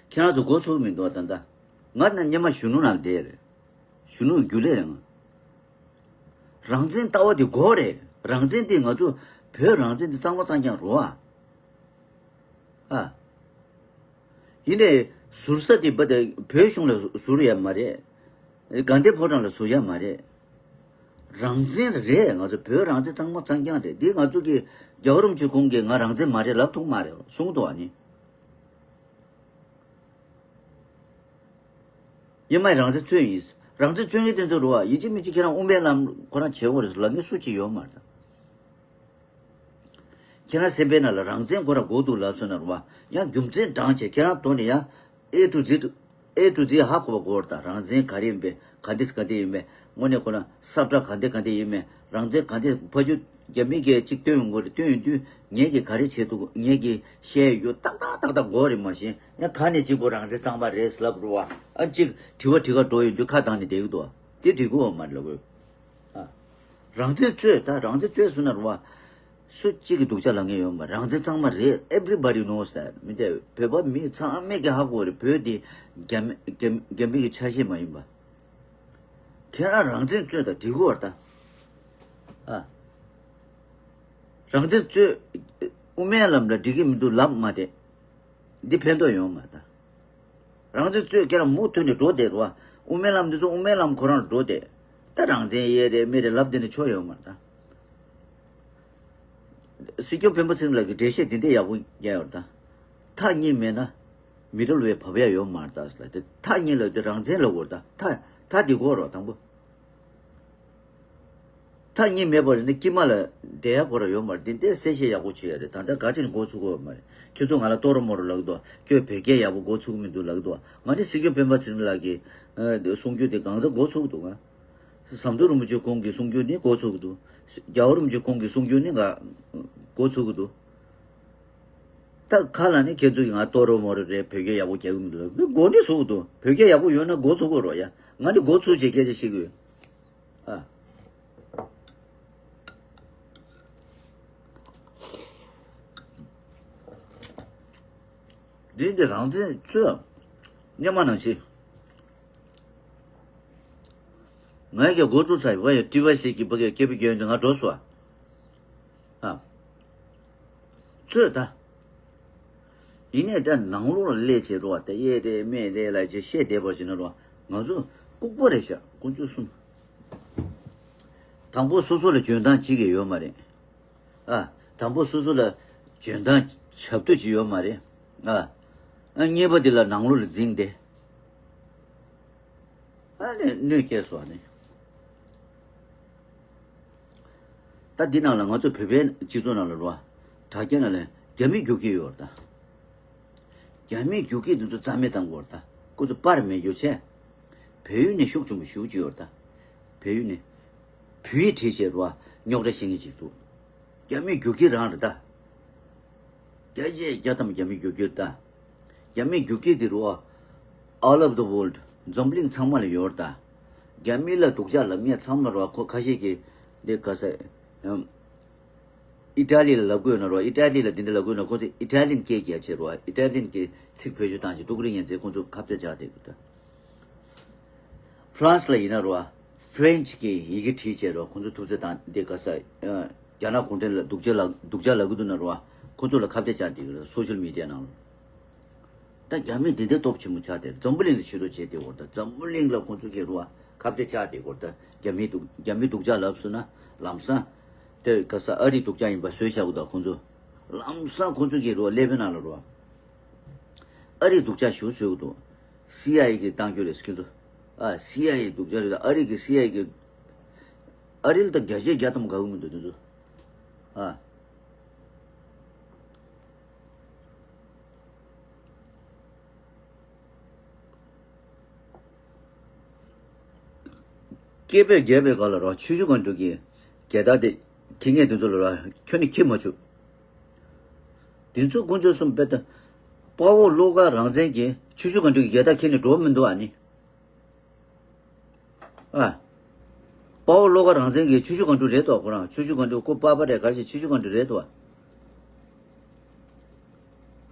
ཁྱེད་རང་ཚོ་མགོ་ཚོས་མི་འདུག་བ་ད་ལྟ། ང་ན་སྔོན་མ་གཞོན་ནུ་ནང་བསྡད་རེད། གཞོན་ནུ་རྒྱུན་ལས་རེད་ང་། རང་བཙན་ལྟ་བ་དེ་དགོས་རེད། རང་བཙན་དེ་ང་ཚོ་བོད་རང་བཙན་དེ་གཙང་མ་གཙང་རྐྱང་རེད་བ། ཨ། ཡིན་ནའི་ཟུར་ས་དེ་བ་དེ་བོད་གཞུང་ལ་ཟུར་ཡ་མ་རེད། དགའ་ལྡན་ཕོ་བྲང་ལ་ཟུར་ཡ་མ་རེད། རང་བཙན་རེད། ང་ཚོ་བོད་རང་བཙན་གཙང་མ་གཙང་རྐྱང་རེད། འདི་ང་ཚོ་གི་རྒྱལ་བ་རིན་པོ་ཆེ་ཁོང་གིས་ང་རང་བཙན་མ་རེད་ལབ་ཐུབ་མ་རེད་གསུངས་འདུག་ཨ་ནི། ཡེ་མའི་རང་བཙན་རྩོད་ཡིན། རང་བཙན་རྩོད་མཁན་དེ་ཚོ་རུ་བ་ཡིན་གཅིག་མིན་གཅིག་ཁྱེད་རང་དབུ་མའི་ལམ་ཁོ་རང་བྱེད་འོ་རེད་ལབ་མཁན་སུ་གཅིག་ཡོད་མ་རེད། ཁྱེད་རང་སེམས་པའི་ནང་ལ་རང་བཙན་ཁོ་རང་དགོས་འདུག་ལབ་སོང་ན་རུ་བ་ཡང་རྒྱུ་མཚན་དྲངས་བྱས་ཁྱེད་རང་ཐོག་ནས་ཡང་A to Z A to Z ཧ་གོ་བ་དགོས་རེད། ད་རང་བཙན་ག་རེ་ཡིན་པས། ག་འདི་ག་འདི་ཡིན་པས། དངོས་གནས་ཁོ་ན་ས་བཀྲ་ག་འདི་ག་འདི་ཡིན་པས། རང་བཙན་ག་འདི་ཕ་ཆུ་རྒྱ་མི་གིས་གཅིག་སྟོན་ཡོང་གི་རེད། སྟོན་ཡོང་དུས་ངེད་ཀྱིས་ག་རེ་བྱེད་ཐུབ། ངེད་ཀྱིས་བཤད་ཡོད་ཏག་ཏག་ཏག་ཏག་དགོས་རེད། མ་གཞི་ཡང་ག་ནས་གཅིག་པོ་རང་བཙན་གཙང་མ་རེད་ལབ་རུ་བ་ཨ་གཅིག་དྲི་བ་དྲི་ག་འགྲོ་ཡོང་དུས་ཁ་བཏང་ནས་བསྡད་ཀྱི་འདུག་བ། དེ་འགྲིག་གི་ཡོད་མ་རེད་ལབ་དགོས། ཨ། རང་བཙན་རྩོད་ད་རང་བཙན་རྩོད་སོང་ན་རུ་བ། སུ་གཅིག་གིས་སྡུག་ཅག་ལབ་མཁན་ཡོད་མ་རེད། རང་བཙན་གཙང་མ་རེད། Everybody knows that. མི་དེ་བོད་པ་མི་ཚང་མས་ཀྱི་ཧ་གོ་རེད། བོད་དེ་རྒྱ་མི་རྒྱ་མི་རྒྱ་མི་གི་ཆ་ཤས་མ་ཡིན་པ། ཁྱེད་རང་རང་བཙན་རྩོད་ད་འགྲིག་གི་ཡོད་རེད་ད། ཨ། རང་བཙན་རྩོད། དབུ་མའི་ལམ་ལ་འགྲིག་གི་མི་འདུག་ལབ་མ་བསྡད། འདི་ཕན་ཐོགས་ཡོད་མ་རེད་ད། རང་བཙན་རྩོད་ཁྱེད་རང་མུ་མཐུད་ནས་འགྲོ་བསྡད་རོ། དབུ་མའི་ལམ་འདི་ཚོ་དབུ་མའི་ལམ་ཁོ་རང་ལ་འགྲོ་བསྡད། ད་རང་བཙན་ཡས་རེད་མི་རེད་ལབ་བསྡད་ནས་ཆོ་ཡོད་མ་རེད་ད། སྲིད་སྐྱོང་སྤེན་པ་ཚེ་རིང་ལགས་ཀྱིས་འགྲེལ་བཤད་འདི་འདྲ་ཡག་པོ་རྒྱག་ཡོད་རེད་ད། ཐག་གཉིས་མེད་ན་མི་རལ་ཝེ་བབས་ཡ་ཡོད་མ་རེད་ད་ཟེར་ལ། དེ་ཐག་གཉིས་ལབ་དུས་རང་བཙན་ལབ་དགོས་རེད་ད། ཐག་ཐག་འདི་དགོས་རོ་དང་པོ། ཐག་གཉིས་མེད་པ་རེད་ན་དཀྱིལ་མ་ལ་བསྡད་ཡ་ཁོ་ར་ཡོད་མ་རེད། འདི་འདྲའི་གསལ་བཤད་ཡག་པོ་བྱེད་ཡ་རེད། ད་ལྟ་ག་ཅི་ནས་འགོ་ཚུགས་ཀྱི་ཡོད་མ་རེད། ཁྱོད་ཚོ་ང་ལ་ཏོ་རོ་མོ་རོ་ལབ་ཀྱི་འདུག་ཁྱོད་བོད་སྐད་ཡག་པོ་འགོ་ཚུགས་མི་འདུག་ལབ་ཀྱི་འདུག་ང་ནི་སྲིད་སྐྱོང་སྤེན་པ་ཚེ་རིང་ལགས་ཀྱི་ཨ་གསུང་རྒྱུ་དེ་གང་ཟག་འགོ་ཚུགས་འདུག་ང་ཟམ་གདོང་རིན་པོ་ཆེ་ཁོང་གི་གསུང་རྒྱུ་ནི་འགོ་ཚུགས་ཀྱི་འདུག་རྒྱལ་བ་རིན་པོ་ཆེ་ཁོང་གི་གསུང་རྒྱུ་ནི་ང་འགོ་ཚུགས་ཀྱི་འདུག་ད་ཁ་ལ་ནི་ཁྱེད་ཚོ་གི་ང་ཏོ་རོ་མོ་རོ་རེད། བོད་སྐད་ཡག་པོ་རྒྱག་གི་མི་འདུག་ལབ་འགོ་ནི་ཚུགས་འདུག་བོད་སྐད་ཡག་པོ་ཡོད་ན་འགོ་ཚུགས་དགོས་རོ་ཡ། ང་ནི་འགོ་ཚུགས་བྱས་སྐད་ཆ་བཤད་གི་ཡོད། ཨ། འདི་འདི་རང་བཙན་རྩོད། སྔོན་མ་ནང་བཞིན། ང་ཡི་གེ་འགོ་བཙུགས་ཚར་ཡོད་པ་ཡི་ཊི་ཝའི་སི་གི་ཕ་གི་སྐད་འབོད་རྒྱག་ཡོང་དུས་ང་འགྲོ་སོང་ཨ། ཨ། རྩོད་ད། ཡིན་ནའི་ད་ནང་ལོགས་ལ་སླེབས་བྱས་རོ་ད་གཡས་རེད་མེད་རེད་ལ་ཅེས་བཤད་བསྡད་པ་ཞིག་ན་རོ། ང་ཚོ་ལྐུགས་པ་རེད་ཤག་དཀོན་མཆོག་གསུམ། དང་པོ་སོ་སོ་ལ་འཇོན་ཐང་གཅིག་ཀྱང་ཡོད་མ་རེད། ཨ། དང་པོ་སོ་སོ་ལ་འཇོན་ཐང་ཁྱབ་གདལ་ཅིག་ཡོད་མ་རེད། ཨ། ཨ། གཉིས་པ་འདི་ལ་ནང་ལོགས་ལ་འཛིང་སྟེ། ཨ་ནི་གནོད་སྐྱེལ་སོང་ནི། ད་འདི་ནང་ལ་ང་ཚོ་བོད་པའི་སྤྱི་ཚོགས་ནང་ལ་རོ། དྲ་རྒྱ་ནང་ལ་རྒྱ་མི་རྒྱུག་ཁྱི་ཡོད་རེད་ད། རྒྱ་མི་རྒྱུག་ཁྱི་འདི་ཚོ་རྩ་མེད་བཏང་དགོས་རེད་ད། ཁོ་ཚོ་པར་མེད་རྒྱུ་བྱས། བལ་ཡུལ་ནས་ཤུགས་ཆེན་པོ་ཞེ་པོ་ཅིག་ཡོད་རེད་ད། བལ་ཡུལ་ནས། བོད་ཡིག་བྲིས་བྱས་རོ། རྙོག་དྲ་བཤད་མཁན་ཅིག་འདུག་རྒྱ་མི་རྒྱུག་ཁྱི་རང་རེད་ད། བརྒྱ་ཆ་བརྒྱ་ཐམ་རྒྱ་མི་རྒྱུག་ཁྱི་རེད་ད། རྒྱ་མི་རྒྱུག་ཁྱི་དེ་རུ་all over the world འཛམ་གླིང་ཚང་མ་ལ་ཡོད་རེད་ད། རྒྱ་མི་ལ་སྡུག་ཅག་ལབ་མཁན་ཚང་མ་རོ། ཁོ་ཁ་ཤས་ཀྱིས་འདི་ག་ས་ཨམ། ཨི་ཊ་ལི་ལ་ལབ་དགོས་ན་རོ། ཨི་ཊ་ལི་ལ་འདི་འདྲ་ལབ་དགོས་ན་ཁོ་ཚོས་ཨི་ཊ་ལི་ཡན་སྐད་རྒྱག་བྱེད་རོ། ཨི་ཊ་ལི་ཡན་གྱི་ཚིག་བེད་སྤྱོད་བཏང་བྱེད། ཏུག་རི་ཡན་ཚེ་ཁོ་ཚོ་ཁ་གཏད་བཅག་བསྡད་དགོས་ད། ཧྥ་རན་སི་ལ་ཡིན་ན་རོ། ཧྥ་རེན་ཆི་གི་ཡི་གེ་བྲིས་བྱས་རོ། ཁོ་ཚོ་ཐུབ་ཚོད་དང་འདི་ག་ས། རྒྱ་ནག་གུང་ཁྲན་ལ་སྡུག་ཅག་ལ་སྡུག་ཅག་ལབ་གི་འདུག་ན་རོ། ཁོ་ཚོ་ལ་ཁ་གཏད་བཅག་བསྡད་ཀྱི་རེད་སོ་ཤལ་མི་ཌི་ཡ་ནང་ལ། ད་རྒྱ་མི་འདི་འདྲའི་སྟོབས་ཆེན་པོ་ཆགས་བསྡད་རེད། འཛམ་བུ་གླིང་ལ་ཕྱིར་ལོག་བྱས་བསྡད་ཡོད་རེད། འཛམ་བུ་གླིང་ལ་ཁོ་ཚོ་གིས་རོ་ཁ་གཏད་བཅག་བསྡད་ཡོད་རེད། རྒྱ་མི་སྡུག་རྒྱ་མི་སྡུག་ཅག་ལབ་སོང་ན་ལམ་སང་། དེ་ག་ས་ཨ་རི་སྡུག་ཅག་ཡིན་པ་བཟོས་བཞག་གི་འདུག་ཁོ་ཚོ། ལམ་སང་ཁོ་ཚོ་གིས་རོ་ཀླད་པའི་ནང་ལ་རོ། ཨ་རི་སྡུག་ཅག་ཞེ་པོ་བཟོས་ཀྱི་འདུག་སི་ཨའི་ཨེ་གིས་བཏང་རྒྱུ་རེད་ཟེར་གྱི་འདུག་ཨ། སི་ཨའི་ཨེ་སྡུག་ཅག་རེད། ཨ་རི་གི་སི་ཨའི་ཨེ་གི། ཨ་རི་ལ་ད་བརྒྱ་ཆ་བརྒྱ་ཐམ་དགའ་གི་མི་འདུག་དེ་ཚོ། ཨ། སྐད་འབོད་རྒྱག་པའི་སྐབས་ལ་རོ། ཆུ་ཤུར་སྒང་དྲུག་གི་རྒྱལ་དར་དེ་འཁྱེར་མཁན་དེ་ཚོ་ལ་རོ་ཁྱོན་ནས་འཁྱེར་མ་བཅུག་དེ་ཚོ་དཀོན་མཆོག་གསུམ་དཔེ་ལྟ། དཔའ་བོ་བློ་དགའ་རང་བཙན་གྱིས་ཆུ་ཤུར་སྒང་དྲུག་གི་རྒྱལ་དར་འཁྱེར་ནས་འགྲོ་མི་འདུག་ཨ་ནི། ཨ། དཔའ་བོ་བློ་དགའ་རང་བཙན་གྱི་ཆུ་ཤུར་སྒང་དྲུག་རེད་དོ། ཁོ་རང་ཆུ་ཤུར་སྒང་དྲུག་ཁོ་པ་པ་རེད། ག་རེ་བྱས་ཆུ་ཤུར་སྒང་དྲུག་རེད་དོ།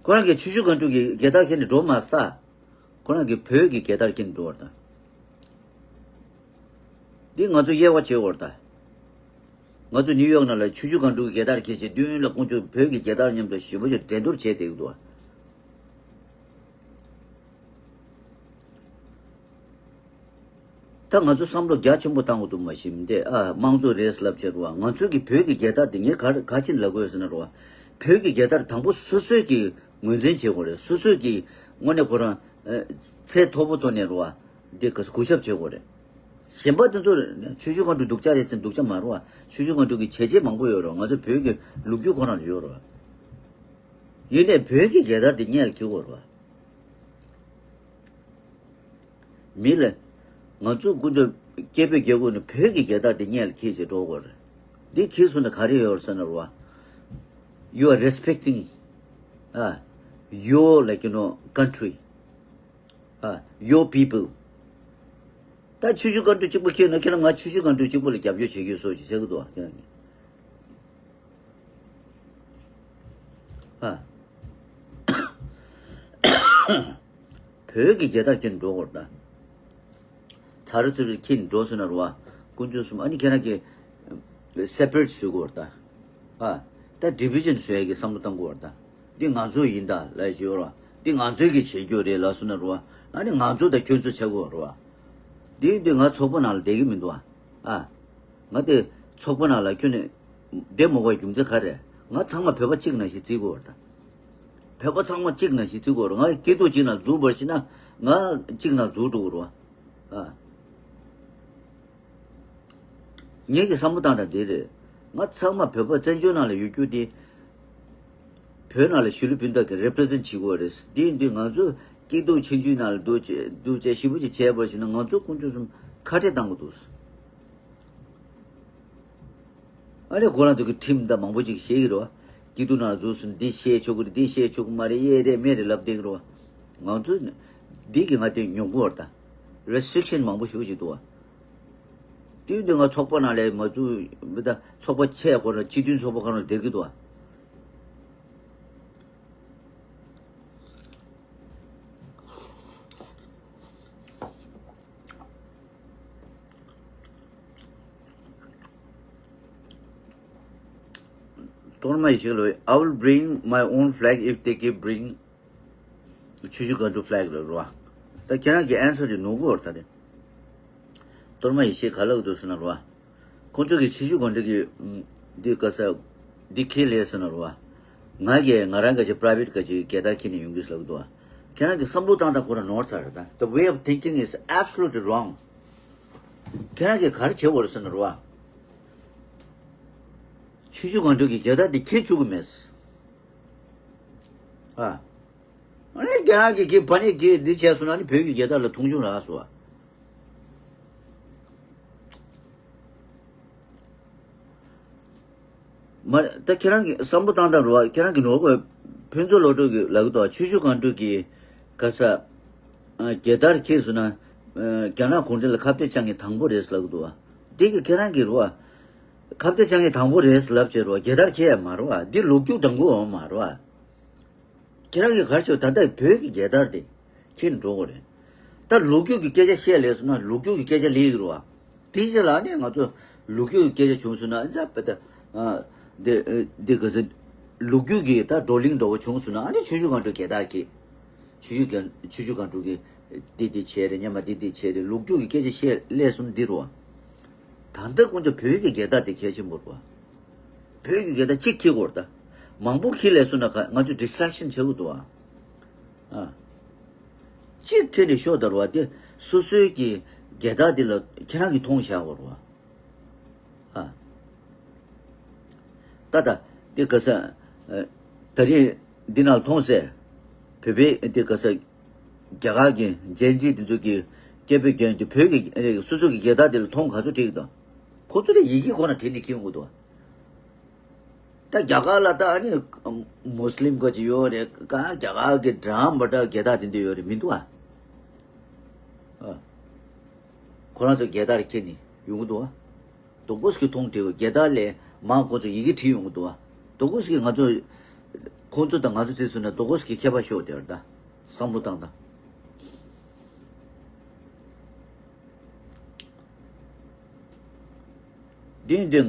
ཁོ་རང་གིས་ཆུ་ཤུར་སྒང་དྲུག་གི་རྒྱལ་དར་འཁྱེར་ནས་འགྲོ་མ་ས། དཔའ་ ཁོ་རང་གི་བོད་ཀྱི་རྒྱལ་དར་འཁྱེར་འགྲོ་བར་དང་། འདི་ང་ཚོ་དབྱེ་བ་བྱེད་དགོས་རེད་ད། ང་ཚོ་ནིའུ་ཡོག་ནང་ལ་ཆུ་ཤུར་སྒང་དྲུག་གི་རྒྱལ་དར་འཁྱེར་བྱས་མདུན་ལ་དཀོན་མཆོག་བོད་ཀྱི་རྒྱལ་དར་མཉམ་དུ་ཞེ་པོ་ཅིག་འགྲན་བསྡུར་བྱས་བསྡད་ཀྱི་འདུག་བ། ད་ང་ཚོ་བསམ་བློ་རྒྱ་ཆེན་པོ་བཏང་དགོས་འདུག་མ་གཞི་མི་འདི་ཨ་དམངས་གཙོ་རེད་ལབ་བྱས་རེད་བ། ང་ཚོ་གི་བོད་ཀྱི་རྒྱལ་དར་འདི་ངས་ག་ག་ཕྱིན་ལབ་དགོས་ཟེར་ན་རེད་བ། བོད་ཀྱི་རྒྱལ་དར་དང་པོ་སོ་སོས་ཀྱི་ངོས་འཛིན་བྱེད་དགོས་རེད། སོ་སོས་ཀྱི་དངོས་གནས་ཁོ་རང་ཚད་མཐོ་པོ་ཐོག་ནས་རེད་བ། འདི་ག་གུས་ཞབས་བྱེད་དགོས་རེད། གཞན་པ་དེ་ཚོ་ཆུ་ཤུར་སྒང་དྲུག་སྡུག་ཅག་རེད་ཟེར་སྡུག་ཅག་མ་རེད་བ། ཆུ་ཤུར་སྒང་དྲུག་གི་བྱས་རྗེས་མང་པོ་ཡོད་རེད་བ། ང་ཚོ་བོད་ཀྱི་ལོ་རྒྱུས་ཁོ་རང་ལ་ཡོད་རེད་བ། ཡིན་ནའི་བོད་ཀྱི་རྒྱལ་དར་དེ་སྔོན་ལ་འཁྱེར་དགོས་རེད་བ། མི་ལ། ང་ཚོ་ཀུན་སྤྱོད་སྐྱེས་པའི་རྒྱལ་ཁབ་ནི་བོད་ཀྱི་རྒྱལ་དར་དེ་སྔོན་ལ་འཁྱེར་བྱས་འགྲོ་དགོས་རེད། འདི་འཁྱེར་སོང་ན་ག་རེ་ཡོད་ཟེར་ན་རེད་བ། You are respecting, uh, your, like, you know, country. Uh, your people. ད་ཆུ་ཤུར་སྒང་དྲུག་གཅིག་པུ་འཁྱེར་ན་ཁྱེད་རང་ང་ཆུ་ཤུར་སྒང་དྲུག་གཅིག་པུ་ལ་རྒྱབ་སྐྱོར་བྱེད་ཀྱི་ཡོད་བཟོ་ཞིག་ཟེར་གི་འདུག་བ། ཁྱེད་རང་གིས། ཨ། བོད་ཀྱི་རྒྱལ་དར་འཁྱེར་འགྲོ་དགོས་རེད་ད། ཚ་རུ་ཚུ་རུ་འཁྱེར་འགྲོ་སོང་ན་རེད་བ། དཀོན་མཆོག་གསུམ་ཨ་ནི་ཁྱེད་རང་གིས་སེ་པ་རེ་ཊི་བཟོ་དགོས་རེད་ད། ཨ། ད་ཌི་བི་ཤན་བཟོ་ཡ་གི་བསམ་བློ་བཏང་དགོས་རེད་ད། འདི་ང་ཚོ་ཡིན་ད་ལབ་ཞིག་ཡོད་རེད་བ། འདི་ང་ཚོའི་གི་བྱེད་རྒྱུ་རེད་ལབ་སོང་ན་རེད་བ། ཨ་ནི་ང་ཚོ་དང་ཁྱོད་ཚོ་ཆགས་དགོས་རེད་བ། འདི་འདི་ང་ཚོགས་པ་ནང་ལ་བསྡད་ཀྱི་མི་འདུག་བ། ཨ། ང་དེ་ཚོགས་པ་ནང་ལ་ཁྱོན་ནས་བསྡད་མ་དགོས་རྒྱུ་མཚན་ག་རེ། ང་ཚང་མ་བོད་པ་གཅིག་ནང་བཞིན་བརྩི་དགོས་རེད་ད། བོད་པ་ཚང་མ་གཅིག་ནང་བཞིན་བརྩི་དགོས་རེད། ང་སྐྱིད་སྡུག་གཅིག་ནང་འཛུལ་བར་ཤེས་ན་ང་གཅིག་ནང་འཛུལ་འགྲོ་གི་རེད་བ། ཨ། ངེད་ཀྱི་བསམ་བློ་བཏང་སྟངས་དེ་རེད། ང་ཚང་མ་བོད་པ་བཙན་བྱོལ་ནང་ལ་ཡོད་རྒྱུ་དེ། བོད་ནང་ལ་གཞིས་ལུས་སྤུན་ཟླ་གི་རེ་པི་རི་ཟེན་ཊི་བྱེད་དགོས་རེད། དེ་ཡིན་དུས་ང་ཚོ་སྐྱིད་སྡུག་ཆུང་ཆུང་ནང་ལ་འདུག་བྱས་འདུག་བྱས་ཞེ་པོ་ཅིག་བྱས་པར་བྱས་ན་ང་ཚོ་དཀོན་མཆོག་གསུམ་ཁ་བྲལ་བཏང་གི་འདུག་ཨ་ནི་ཁོ་རང་ཚོ་གི་ཁྲིམས་དང་མང་པོ་ཅིག་བཤད་ཀྱི་རེད་བ། སྐྱིད་སྡུག་ནང་འཛུལ་སོང་འདི་བཤད་ཆོག་གི་རེད་འདི་བཤད་ཆོག་གི་མ་རེད་ཡེ་རེད་མེད་རེད་ལབ་བསྡད་ཀྱི་རེད་བ། ང་ཚོ་འདི་གི་ང་དེ་ཉོབ་གི་བར་ད། རེ་སི་ཊི་རིག་ཤན་མང་པོ་ཞེ་པོ་ཅིག་འདུག་བ། དེ་འདི་ང་ཚོགས་པ་ནང་ལས་མ་བཙུགས་མི་ད་ཚོགས་པ་ཆེ་ཁོ་རང་སྤྱི་མཐུན་ཚོགས་པ་ཁོ་རང་སྡེར་གི་འདུག་བ། གཏོར་མ་ཡེ་ཤེས་ལོས། I will bring my own flag if they keep bring ཆུ་ཤུར་སྒང་དྲུག་ཕི་ལེག་ལ་རོ། ད་ཁྱེད་རང་གི་ཨན་སར་དེ་ནོར་གི་ཡོད་རེད་ད་དེ། གཏོར་མ་ཡེ་ཤེས་ག་ལབ་འདུག་ཟེར་ན་རོ། ཁོང་ཚོ་གི་ཆུ་ཤུར་སྒང་དྲུག་གི་འདི་ག་ས་འདི་ཁྱེར་ལས་ཟེར་ན་རོ། ང་གིས་ང་རང་ག་ཅིག་པ་རའི་བེ་ཊི་ག་ཅིག་རྒྱལ་དར་འཁྱེར་ནས་ཡོང་གི་ལབ་འདུག་ཁྱེད་རང་གི་བསམ་བློ་བཏང་སྟངས་ཁོ་རང་ནོར་ཚར་རེད་ད། The way of thinking is absolutely wrong. ཁྱེད་རང་གིས་ག་རེ་བྱེད་དགོས་རེད་ཟེར་ན་རོ། ཆུ་ཤུར་སྒང་དྲུག་གི་རྒྱལ་དར་འདི་འཁྱེར་བཅུག་གི་མེད། ཨ། ཨ་ནི་རྒྱ་ནག་གི་གི་ཕ་ནི་གི་འདི་བྱས་སོང་ན་ནི་བོད་ཀྱི་རྒྱལ་དར་ལ་མཐོང་ཆུང་རག་སོང་བ། མ་ད་ཁྱེད་རང་གི་བསམ་བློ་བཏང་སྟངས་རོ། ཁྱེད་རང་གི་ནོར་གོ། ཕུན་ཚོགས་བློ་གྲོས་ཀྱི་ལབ་གི་འདུག་ཆུ་ཤུར་སྒང་དྲུག་གི་ག་ས། རྒྱལ་དར་འཁྱེར་སོང་ན། རྒྱ་ནག་གུང་ཁྲན་ལ་ཁ་གཏད་བཅག་མཁན་དང་པོ་རེད་ལབ་གི་འདུག་བ། འདི་གི་ཁྱེད་རང་གི་རོ། ཁ་གཏད་བཅག་མཁན་དང་པོ་རེད་ལབ་བྱས་རོ། རྒྱལ་དར་འཁྱེར་ཡ་མ་རོ། འདི་ལོ་རྒྱུས་དང་པོ་འོང་མ་རོ། ཁྱེད་རང་གིས་ག་རེ་བྱས་ད་ལྟ་བོད་ཀྱི་རྒྱལ་དར་དེ་འཁྱེར་འགྲོ་དགོས་རེད། ད་ལོ་རྒྱུས་ཀྱི་སྐད་ཆ་བཤད་ལས་སོང་ན་ལོ་རྒྱུས་ཀྱི་སྐད་ཆ་ལས་ཀྱི་རོ། དེ་རྗེས་ལ་ནི་ང་ཚོ་ལོ་རྒྱུས་ཀྱི་སྐད་ཆ་བྱུང་སོང་ན་ཨ་ད་ད་འདི་འདི་ག་ཚོད་ལོ་རྒྱུས་ཀྱི་ད་བགྲོ་གླེང་འདྲ་བོ་བྱུང་སོང་ན་ཨ་ནི་ཆུ་ཤུར་སྒང་དྲུག་རྒྱལ་དར་འཁྱེར། ཆུ་ཤུར་སྒང་ཆུ་ཤུར་སྒང་དྲུག་གི་འདི་འདི་བྱས་རེད་སྔོན་མ་འདི་འདི་བྱས་རེད་ལོ་རྒྱུས་ཀྱི་སྐད་ཆ་བཤད་ལས་སོང་འདི་རོ། ད་ལྟ་དཀོན་མཆོག་བོད་ཀྱི་རྒྱལ་དར་དེ་གལ་ཆེན་པོ་རེད་བ། བོད་ཀྱི་རྒྱལ་དར་གཅིག་འཁྱེར་དགོས་རེད་ད། མང་པོ་འཁྱེར་ལས་སོང་ན་ང་ཚོ་ཌི་སི་ཊེག་ཤན་བྱེད་དགོས་འདུག་བ། ཨ། གཅིག་འཁྱེར་ནས་ཤོག་ད་རེད་བ་དེ་སོ་སོའི་གི་རྒྱལ་དར་དེ་ལ་ཁྱེད་རང་གིས་མཐོང་བཞག་དགོས་རེད་བ། ཨ། ད་ད་དེ་ག་ས། ད་རིང་འདི་ནང་མཐོང་སེ། བོད་པའི་དེ་ག་ས། རྒྱ་གར་གྱི་ཇེན་ཛི་དེ་ཚོ་གི་སྐད་འབོད་རྒྱག་དུས་བོད་ཀྱི་སོ་སོ་གི་རྒྱལ་དར་དེ་ལ་མཐོང་ག་ཚོད་བྲིས་ཀྱི་འདུག་ཁོ་ཚོ་ལ་ཡི་གེ་ཁོ་ན་བྲིས་ནས་འཁྱེར་ཡོང་གི་འདུག་ད་རྒྱ་གར་ལ་ད་ཨ་ནི་མུ་སི་ལིམ་ག་ཅིག་ཡོད་རེད་ག་རྒྱ་གར་གྱི་འདྲ་མི་འདྲ་རྒྱལ་དར་དེ་འདྲ་ཡོད་རེད་མི་འདུག་ཨ། ཨ། ཁོ་རང་ཚོ་རྒྱལ་དར་འཁྱེར་ནས་ཡོང་གི་འདུག་ཨ། དོ་ཀོས་ཀྱི་མཐོང་བྲིས་རྒྱལ་དར་ལས་མང་ཁོ་ཚོ་ཡི་གེ་བྲིས་ཡོང་གི་འདུག་ཨ། དོ་ཀོས་ཀྱི་ང་ཚོ་ཁོང་ཚོ་དང་ང་ཚོ་བརྩིས་སོང་ན་དོ་ཀོས་ཀྱི་ཁྱད་པར་ཤོར་བསྡད་པ་རེད་ད། བསམ་བློ་བཏང་དང་། དེ་ཡིན་དུས་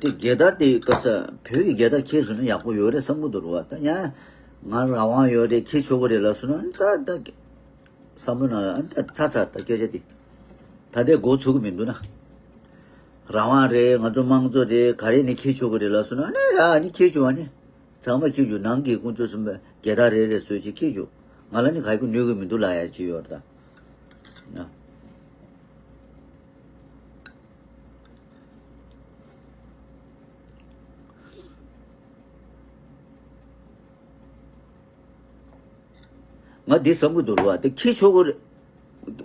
དེ་རྒྱལ་དར་དེ་ག་ས་བོད་ཀྱི་རྒྱལ་དར་འཁྱེར་སོང་ན་ཡག་པོ་ཡོད་རེད་བསམ་གི་འདུག་རེད་བ། ད་ཡང་ང་རང་དབང་ཡོད་རེད་འཁྱེར་ཆོག་གི་རེད་ལབ་སོང་ན་ད་ད་བསམ་བློ་ནང་ལ་ད་ཚ་ཚ་ད་སྐད་ཆ་དེ་ད་ལྟའི་འགོ་ཚུགས་གི་མི་འདུག་ན། རང་དབང་རེད། ང་ཚོ་དམངས་གཙོ་རེད། ག་རེ་ནས་འཁྱེར་ཆོག་གི་རེད་ལབ་སོང་ན་ཨ་ནི་ཡ་ཨ་ནི་འཁྱེར་ཆོག་ཨ་ནི་ཚང་མ་འཁྱེར་ཆོག་ནང་གི་དཀོན་མཆོག་གསུམ་པོ་རྒྱལ་དར་རེ་རེ་བཟོས་ཅིག་འཁྱེར་ཆོག་ང་ལ་ནི་ག་གི་གནོད་གི་མི་འདུག་ལབ་ཡ་ཅིག་ཡོད་རེད་ད། ང་འདི་བསམ་གི་འདུག་རེད་བ། དེ་འཁྱེར་ཆོག་གི་རེད།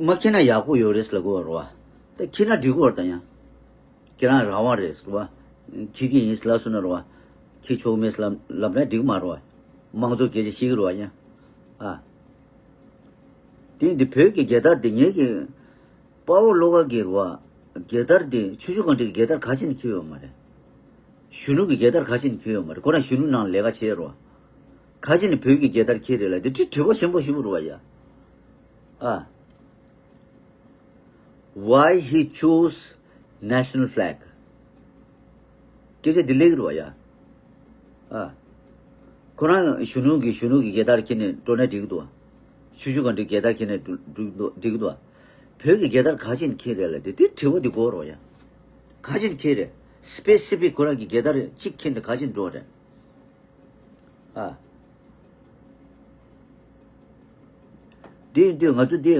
མ་འཁྱེར་ན་ཡག་པོ་ཡོད་རེད་ལབ་གི་ཡོད་རེད་བ། དེ་འཁྱེར་ན་འགྲིག་གི་ཡོད་རེད་ད་ཡང་། ཁྱེད་རང་རང་དབང་རེད་ཟེར་བ། འཁྱེར་གྱི་ཡིན་ལབ་སོང་ན་རེད་བ། འཁྱེར་ཆོག་མེད་ལབ་ལབ་ན་འགྲིག་མ་རེད་བ། དམངས་གཙོ་སྐད་ཆ་བཤད་ཀྱི་རེད་བ་ཡང་། ཨ། དེ་འདི་བོད་ཀྱི་རྒྱལ་དར་འདི་ངེད་ཀྱི་དཔའ་བོ་བློ་དགའ་གི་རེད་བ། རྒྱལ་དར་འདི་ཆུ་བཞི་སྒང་དྲུག་གི་རྒྱལ་དར་ག་ཅི་ནས་འཁྱེར་ཡོད་མ་རེད། གཞོན་ནུ་གི་རྒྱལ་དར་ག་ཅི་ནས་འཁྱེར་ཡོད་མ་རེད། ཁོ་རང་གཞོན་ནུ་ནང་ལས་ཀ་བྱས་རེད་བ། ག་ཅི་ནས་བོད་ཀྱི་རྒྱལ་དར་འཁྱེར་རེད་ལབ་དེ་དྲི་དྲི་བ་ཆེན་པོ་ཞིག་རེད་བ་ཡ། ཨ། Why he chose national flag? སྐད་ཆ་འདི་ལེགས་རེད་བ་ཡ། ཨ། ཁོ་རང་གཞོན་ནུ་གི་གཞོན་ནུ་གི་རྒྱལ་དར་འཁྱེར་ནས་འགྲོ་ན་འགྲིག་གི་འདུག་བ། ཆུ་ཆུ་གང་འགྲིག་རྒྱལ་དར་འཁྱེར་ནས་འགྲོ་འགྲིག་གི་འདུག་བ། བོད་ཀྱི་རྒྱལ་དར་ག་ཅི་ནས་འཁྱེར་རེད་ལབ་དེ་དེ་དྲི་བ་འདི་དགོས་རེད་བ་ཡ། ག་ཅི་ནས་འཁྱེར་རེད། སི་པེ་སི་ཕིག་ཁོ་རང་གི་རྒྱལ་དར་གཅིག་འཁྱེར་ནས་ག་ཅི་ནས་འགྲོ་རེད། ཨ། དེ་ཡིན་དུས་ང་ཚོ་དེ་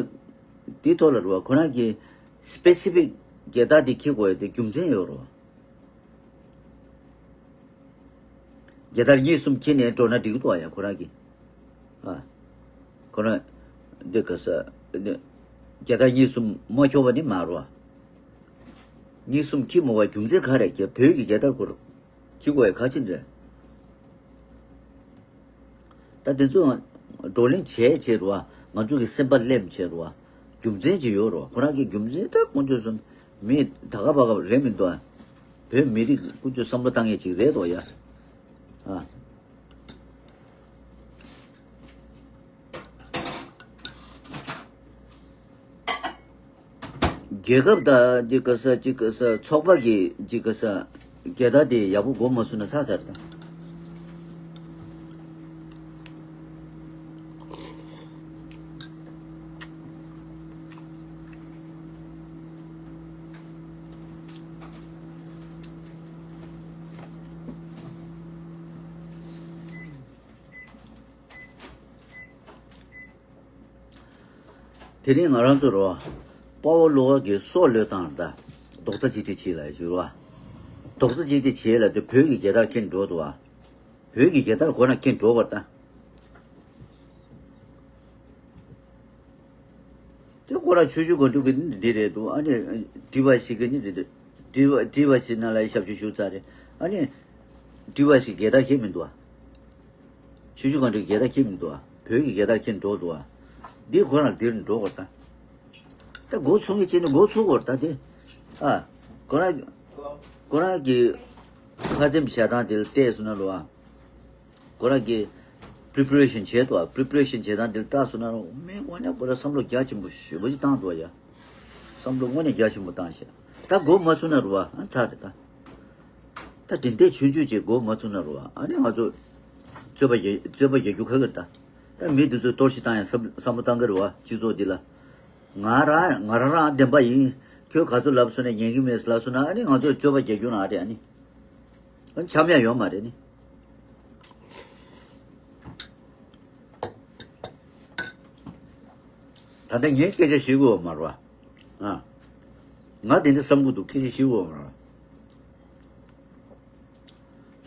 དེའི་ཐོག་ལ་རེད་བ། ཁོ་རང་གི་སི་པེ་སི་ཕིག་རྒྱལ་དར་དེ་འཁྱེར་དགོས་ཡ་དེ་རྒྱུ་མཚན་ཡོད་རེད་བ། རྒྱལ་དར་གཉིས་གསུམ་འཁྱེར་ནས་འགྲོ་ན་འགྲིག་འདུག་བ་ཡ་ཁོ་རང་གི། ཨ། ཁོ་རང་འདི་ག་ས་འདི་རྒྱལ་དར་གཉིས་གསུམ་མ་འཁྱོག་པ་ནི་མ་རེད་བ། གཉིས་གསུམ་འཁྱེར་མི་དགོས་པའི་རྒྱུ་མཚན་ག་རེ་རེད། བོད་ཀྱི་རྒྱལ་དར་ཁོ་རང་འཁྱེར་དགོས་ཡ་ག་ཅི་རེད། ད་དེ་ཚོ་བགྲོ་གླེང་བྱས་བྱས་རུ་བ། ང་ཚོ་གི་སེམས་པ་སླེབས་བྱས་རུ་བ། རྒྱུ་མཚན་ཅིག་ཡོད་རུ་བ། ཁོ་རང་གི་རྒྱུ་མཚན་ད་དཀོན་མཆོག་གསུམ་མི་ད་ག་པ་ག་རེད་མི་འདུག་ཨ། བོད་མི་རིགས་དཀོན་མཆོག་བསམ་བློ་བཏང་ཡས་ཅིག་རེད་དོ་ཡ། ཨ། རྒྱལ་ཁབ་དང་ཅིག་ག་ས་ཅིག་ག་ས་ཚོགས་པ་གི་ཅིག་ག་ས་རྒྱལ་དར་དེ་ཡག་པོ་འགོ་མ་ཚུགས་ན་ཚར་ཚར་དང་། དེ་རིང་ང་རང་ཚོ་རོ། དཔའ་བོ་བློ་དགའ་གི་སྲོག་བློས་བཏང་ད། རྡོག་རྩ་གཅིག་སྒྲིལ་བྱེད་ལ་ཞུ་བ། རྡོག་རྩ་གཅིག་སྒྲིལ་བྱེད་ལ་དེ་བོད་ཀྱི་རྒྱལ་དར་འཁྱེར་འགྲོ་འདུག་བ། བོད་ཀྱི་རྒྱལ་དར་ཁོ་ན་འཁྱེར་འགྲོ་བར་ད། དེ་ཁོ་ར་ཆུ་ཆུ་གོ་འདུག་གི་འདི་རེད་འདུག་ཨ་ནི་དྲི་བ་ཞིག་གི་ནི་རེད་འདུག་དྲི་བ་དྲི་བ་ཞིག་ན་ལ་ཞབས་ཞུ་ཞུ་ཚར་རེད། ཨ་ནི་དྲི་བ་ཞིག་རྒྱལ་དར་ཁྱེར་མི་འདུག་ཨ། ཆུ་ཆུ་གང་འདྲ་རྒྱལ་དར་ཁྱེར་མི་འདུག་ཨ། བོད་ཀྱི་རྒྱལ་དར་ཁྱེར་འགྲོ་འདུག་ཨ། འདི་ཁོ་རང་འདིར་འགྲོ་དགོས་ད། ད་འགོ་ཚུགས་ངེས་ཅན་ནི་འགོ་ཚུགས་དགོས་ད་དེ། ཨ། ཁོ་རང་ཁོ་རང་གི་ཁ་འཛེམ་བྱ་སྟངས་དེ་ལ་བལྟས་སོང་ན་ལོ་ཨ། ཁོ་རང་གི་preparation་བྱས་འདུག་ཨ། preparation་བྱེད་སྟངས་དེ་ལ་བལྟས་སོང་ན་ལོ་མི་དངོས་གནས་ཁོ་རང་བསམ་བློ་རྒྱ་ཆེན་པོ་ཞེ་པོ་ཅིག་བཏང་འདུག་ཡ། བསམ་བློ་དངོས་གནས་རྒྱ་ཆེན་པོ་བཏང་ཤག་ད་འགོ་མ་ཚུགས་ན་རུ་བ་ཨ་ཚར་རེད་ད། ད་དེ་འདྲའི་ཆུང་ཆུང་ཅིག་འགོ་མ་ཚུགས་ན་རུ་བ་ཨ་ནི་ང་ཚོ་རྩོད་པ་རྒྱག་རྩོད་པ་རྒྱག་རྒྱུ་ཁག་གི་རེད་ད། ད་མི་འདི་ཚོས་གཏོར་བཤིག་བཏང་ཡང་བསམ་བསམ་བློ་བཏང་གི་རེད་བ་སྤྱི་ཚོགས་འདི་ལ། ང་རང་ང་རང་རང་བདེན་པ་ཡིན། ཁྱོད་ག་ཚོད་ལབ་སོང་ན་ཉན་གི་མེད་ལབ་སོང་ན་ཨ་ནི་ང་ཚོས་རྩོད་པ་རྒྱག་རྒྱུ་ན་ཨ་རེད་ཨ་ནི། ཨ་ནི་འཆམ་ཡ་ཡོད་མ་རེད་ནི། ད་ལྟ་ངས་སྐད་ཆ་བཤད་དགོས་པ་མ་རེད་བ། ཨ། ང་དེ་འདྲ་བསམ་གི་འདུག་སྐད་ཆ་བཤད་དགོས་པ་མ་རེད་བ།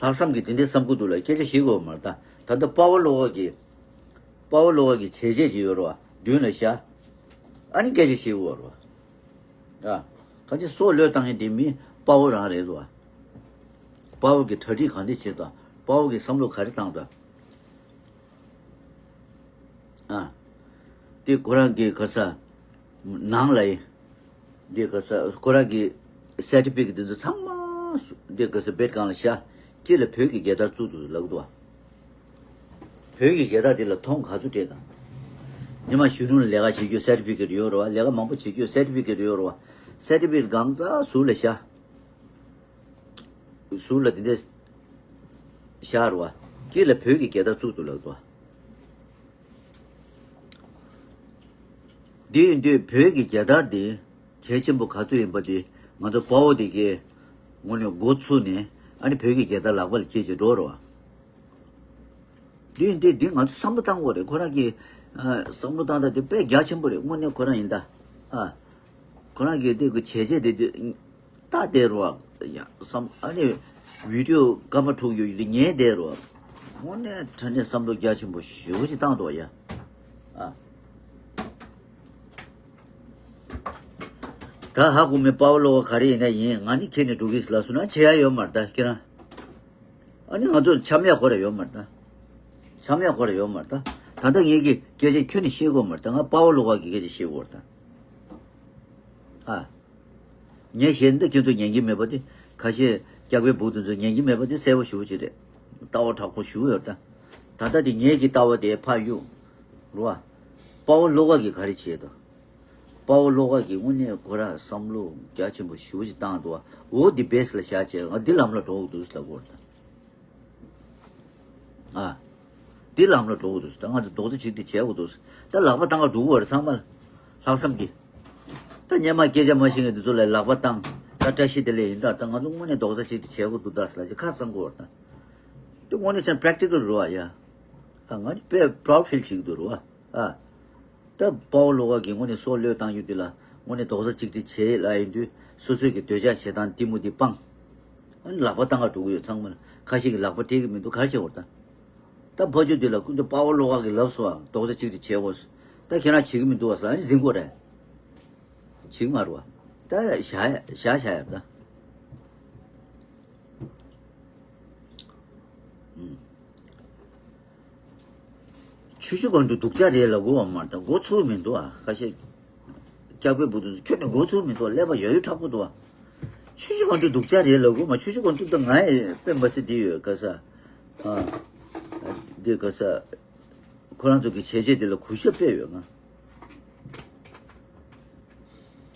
ལྷག་བསམ་གྱིས་དེ་འདྲ་བསམ་གི་འདུག་ལ་སྐད་ཆ་བཤད་དགོས་པ་མ་རེད་ད། ད་ལྟ་དཔའ་བོ་བློ་དགའ་གི་དཔའ་བོ་བློ་དགའ་གི་བྱས་རྗེས་ཅིག་ཡོད་རེད་བ་མདུན་ལ་བཞག་ཨ་ནི་སྐད་ཆ་བཤད་དགོས་པ་རེད་བ། ཨ། གང་ཅི་སྲོག་བློས་བཏང་མཁན་དེ་མི་དཔའ་བོ་རང་རེད་དོ། དཔའ་བོ་གི་གྲ་སྒྲིག་གང་འདྲ་བྱེད་དོ། དཔའ་བོ་གི་བསམ་བློ་ག་རེ་བཏང་དོ། ཨ། དེ་ཁོ་རང་གི་ག་ས་ནང་ལ་ཡི། དེ་ག་ས་ཁོ་རང་གི་certificate་དེ་ཚོ་ཚང་མ་དེ་ག་ས་བེད་སྒང་ལ་བཞག་དཀྱིལ་ལ་བོད་ཀྱི་རྒྱལ་དར་བཙུགས་འདུག་ལབ་འདུག་བ། བོད་ཀྱི་རྒྱལ་དར་དེ་ལ་མཐོང་ག་ཚོད་སྤྲད་དང་། ཉི་མ་གཞོན་ནུ་ལ་ལས་ཀ་བྱེད་རྒྱུ་certificate་ཡོད་རེད་བ། ལས་ཀ་མང་པོ་བྱེད་རྒྱུ་certificate་ཡོད་རེད་བ། certificate་སྒང་རྩ་ཟུར་ལ་བཞག་ཟུར་ལ་དེ་འདྲ་ཤར་བ། དཀྱིལ་ལ་བོད་ཀྱི་རྒྱལ་དར་བཙུགས་འདུག་ལབ་འདུག། དེ་ཡིན་དུས་བོད་ཀྱི་རྒྱལ་དར་དེ་གལ་ཆེན་པོ་ག་ཚོད་ཡིན་པ་དེ་ང་ཚོ་དཔའ་བོ་དེ་གས་དངོས་གནས་འགོ་ཚུགས་ནས། ཨ་ནི་བོད་ཀྱི་རྒྱལ་དར་ལག་པ་ལ་འཁྱེར་བྱས་འགྲོ་རོགས། འདི་འདི་འདི་ང་ཚོ་བསམ་བློ་བཏང་དགོས་རེད། ཁོ་རང་གི་ཨ་བསམ་བློ་བཏང་སྟངས་དེ་དཔེ་རྒྱ་ཆེན་པོ་རེད། དངོས་གནས་ཁོ་རང་ཡིན་ད། ཨ་ཁོ་རང་གི་འདི་གི་བྱས་རྗེས་དེ་དེ་ལྟ་བསྡད་རོགས། ཡ་བསམ། ཨ་ནི་བི་ཌིའོ་སྐར་མ་དྲུག་ཡོད་ཡོད་དེ་ཉན་བསྡད་རོགས། དངོས་གནས་དྲང་གནས་བསམ་བློ་རྒྱ་ཆེན་པོ་ཞེ་པོ་ཅིག་བཏང་འདུག་ཡ། ཨ་ད་ཧ་གོ་མེད། དཔའ་བོ་བློ་བ་ག་རེ་ཡིན་ན་ཡིན། ང་ནི་ཁྱེད་ནས་འགྲོ་གི་ལབ་སོང་ན་བྱེད་ཡ་ཡོད་མ་རེད་ད་ཁྱེད་རང་། ཨ་ནི་ང་ཚོ་འཆམ་ཡག་ཁོ་ར་ཡོད་མ་རེད་ད། འཆམ་ཡག་ཁོ་ར་ཡོད་མ་རེད་ད། ད་ལྟ་ངེད་ཀྱི་སྐད་ཆ་ཁྱོན་ནས་བཤད་དགོས་མ་རེད་ད། ང་དཔའ་བོ་བློ་དགའ་གི་སྐད་ཆ་བཤད་དགོས་རེད་ད། ཨ། ངས་བཤད་འདི་ཁྱོད་ཚོ་ཉན་གྱི་མེད་པ་དེ། ཁ་ཤས་སྐྱག་པའི་བུ་དེ་ཚོ་ཉན་གྱི་མེད་པ་དེ་གསལ་པོ་ཞེ་པོ་ཅིག་རེད། ལྟ་བ་དྲག་པོ་ཞེ་པོ་ཡོད་ད། ད་ལྟ་དེ་ངེད་ཀྱི་ལྟ་བ་དེ་ཕར་གཡུག་རོ། དཔའ་བོ་བློ་དགའ་གིས་ག་རེ་བྱས་དང་། དཔའ་བོ་བློ་དགའ་གིས་དངོས་གནས་ཁོ་ར་བསམ་བློ་རྒྱ་ཆེན་པོ་ཞེ་པོ་ཅིག་བཏང་འདུག་བ། འོ་འདི་བེས་ལ་བཞག་བྱས་ང་འདི་ལམ་ལ་འགྲོ་དགོས་འདུག་ལབ་དགོས་རེད་ད། ཨ། འདི་ལམ་ལ་འགྲོ་དགོས་འདུག་ད་ང་ཚོ་རྡོག་རྩ་གཅིག་སྒྲིལ་བྱས་དགོས་འདུག་ད་ལག་པ་བཏང་ག་འགྲོ་གི་བ་རེད་ཚང་མ་ལ། ལྷག་བསམ་གྱིས། ད་སྔོན་མ་སྐད་ཆ་མ་བཤད་མཁན་འདི་ཚོ་ལ་ལག་པ་བཏང་། ད་བཀྲ་ཤིས་བདེ་ལེགས་ཡིན་ད། ད་ང་ཚོ་དངོས་གནས་རྡོག་རྩ་གཅིག་སྒྲིལ་བྱས་དགོས་འདུག་ད་ཟེར་ལ་ཅིག་ཁ་གསང་དགོས་བ་རེད་ད། དེ་དངོས་གནས་ཆ་པེ་རེག་ཊི་ཀལ་རེད་བ་ཡ། ཨ་ང་ཚོ་དཔེ་པ་རའུ་ཌི་ཕིལ་བྱེད་ཀྱི་འདུག་རེད་བ། ཨ། ད་དཔའ་བོ་བློ་དགའ་གིས་དངོས་གནས་སྲོག་བློས་བཏང་རྒྱུ་དེ་ལ་དངོས་གནས་རྡོག་རྩ་གཅིག་སྒྲིལ་བྱེད་ལ་ཡིན་དུས་སོ་སོའི་གི་འདོད་ཆགས་ཞེ་སྡང་གཏི་མུག་འདི་སྤངས། ཨ་ནི་ལག་པ་བཏང་ག་འགྲོ་གི་ཡོད་ཚང་མ་ལ། ཁ་ཤས་ཀྱིས་ལག་པ་སྤྲད་ཀྱི་མི་འདུག་ག་རེ་བྱེད་དགོས་རེད་ད། ད་ཕ་ཆོས་འདི་ལ་ཀུན་སློང་དཔའ་བོ་བློ་དགའ་གིས་ལབ་སོང་བ། རྡོག་རྩ་གཅིག་སྒྲིལ་བྱེད་དགོས། ད་ཁྱེད་རང་བྱེད་ཀྱི་མི་འདུག་བ་ཟེར། ཨ་ནི་འཛིང་དགོས་རེད། བྱེད་ཀྱི་མ་རེད་བ། ད་བཞག་ཡ་བཞག་བཞག་ཡ་ད། ཨུམ། ཆུ་ཆུ་གང་དུ་སྡུག་ཅག་རེད་ལབ་དགོས་བ་མ་རེད་ད། མགོ་ཚོས་མི་འདུག་ཨ། ཁ་ཤས་སྐྱག་པའི་བུ་དེ་ཚོ་ཁྱོན་ནས་མགོ་ཚོས་མི་འདུག་ཨ། ཀླད་པ་ཡོད་ཡོད་དྲག་པོ་འདུག་ཨ། ཆུ་ཆུ་གང་དུ་སྡུག་ཅག་རེད་ལབ་དགོས་མ། ཆུ་ཆུ་གང་དུ་ད་ང་ཡི་དཔེ་མ་སྲིད་འདི་ཡོད་ག་ས། ཨ། འདི་ག་ས། ཁོ་རང་ཚོ་གི་བྱས་རྗེས་དེ་ལ་གུས་ཞབས་དཔེ་ཡོད་ང་།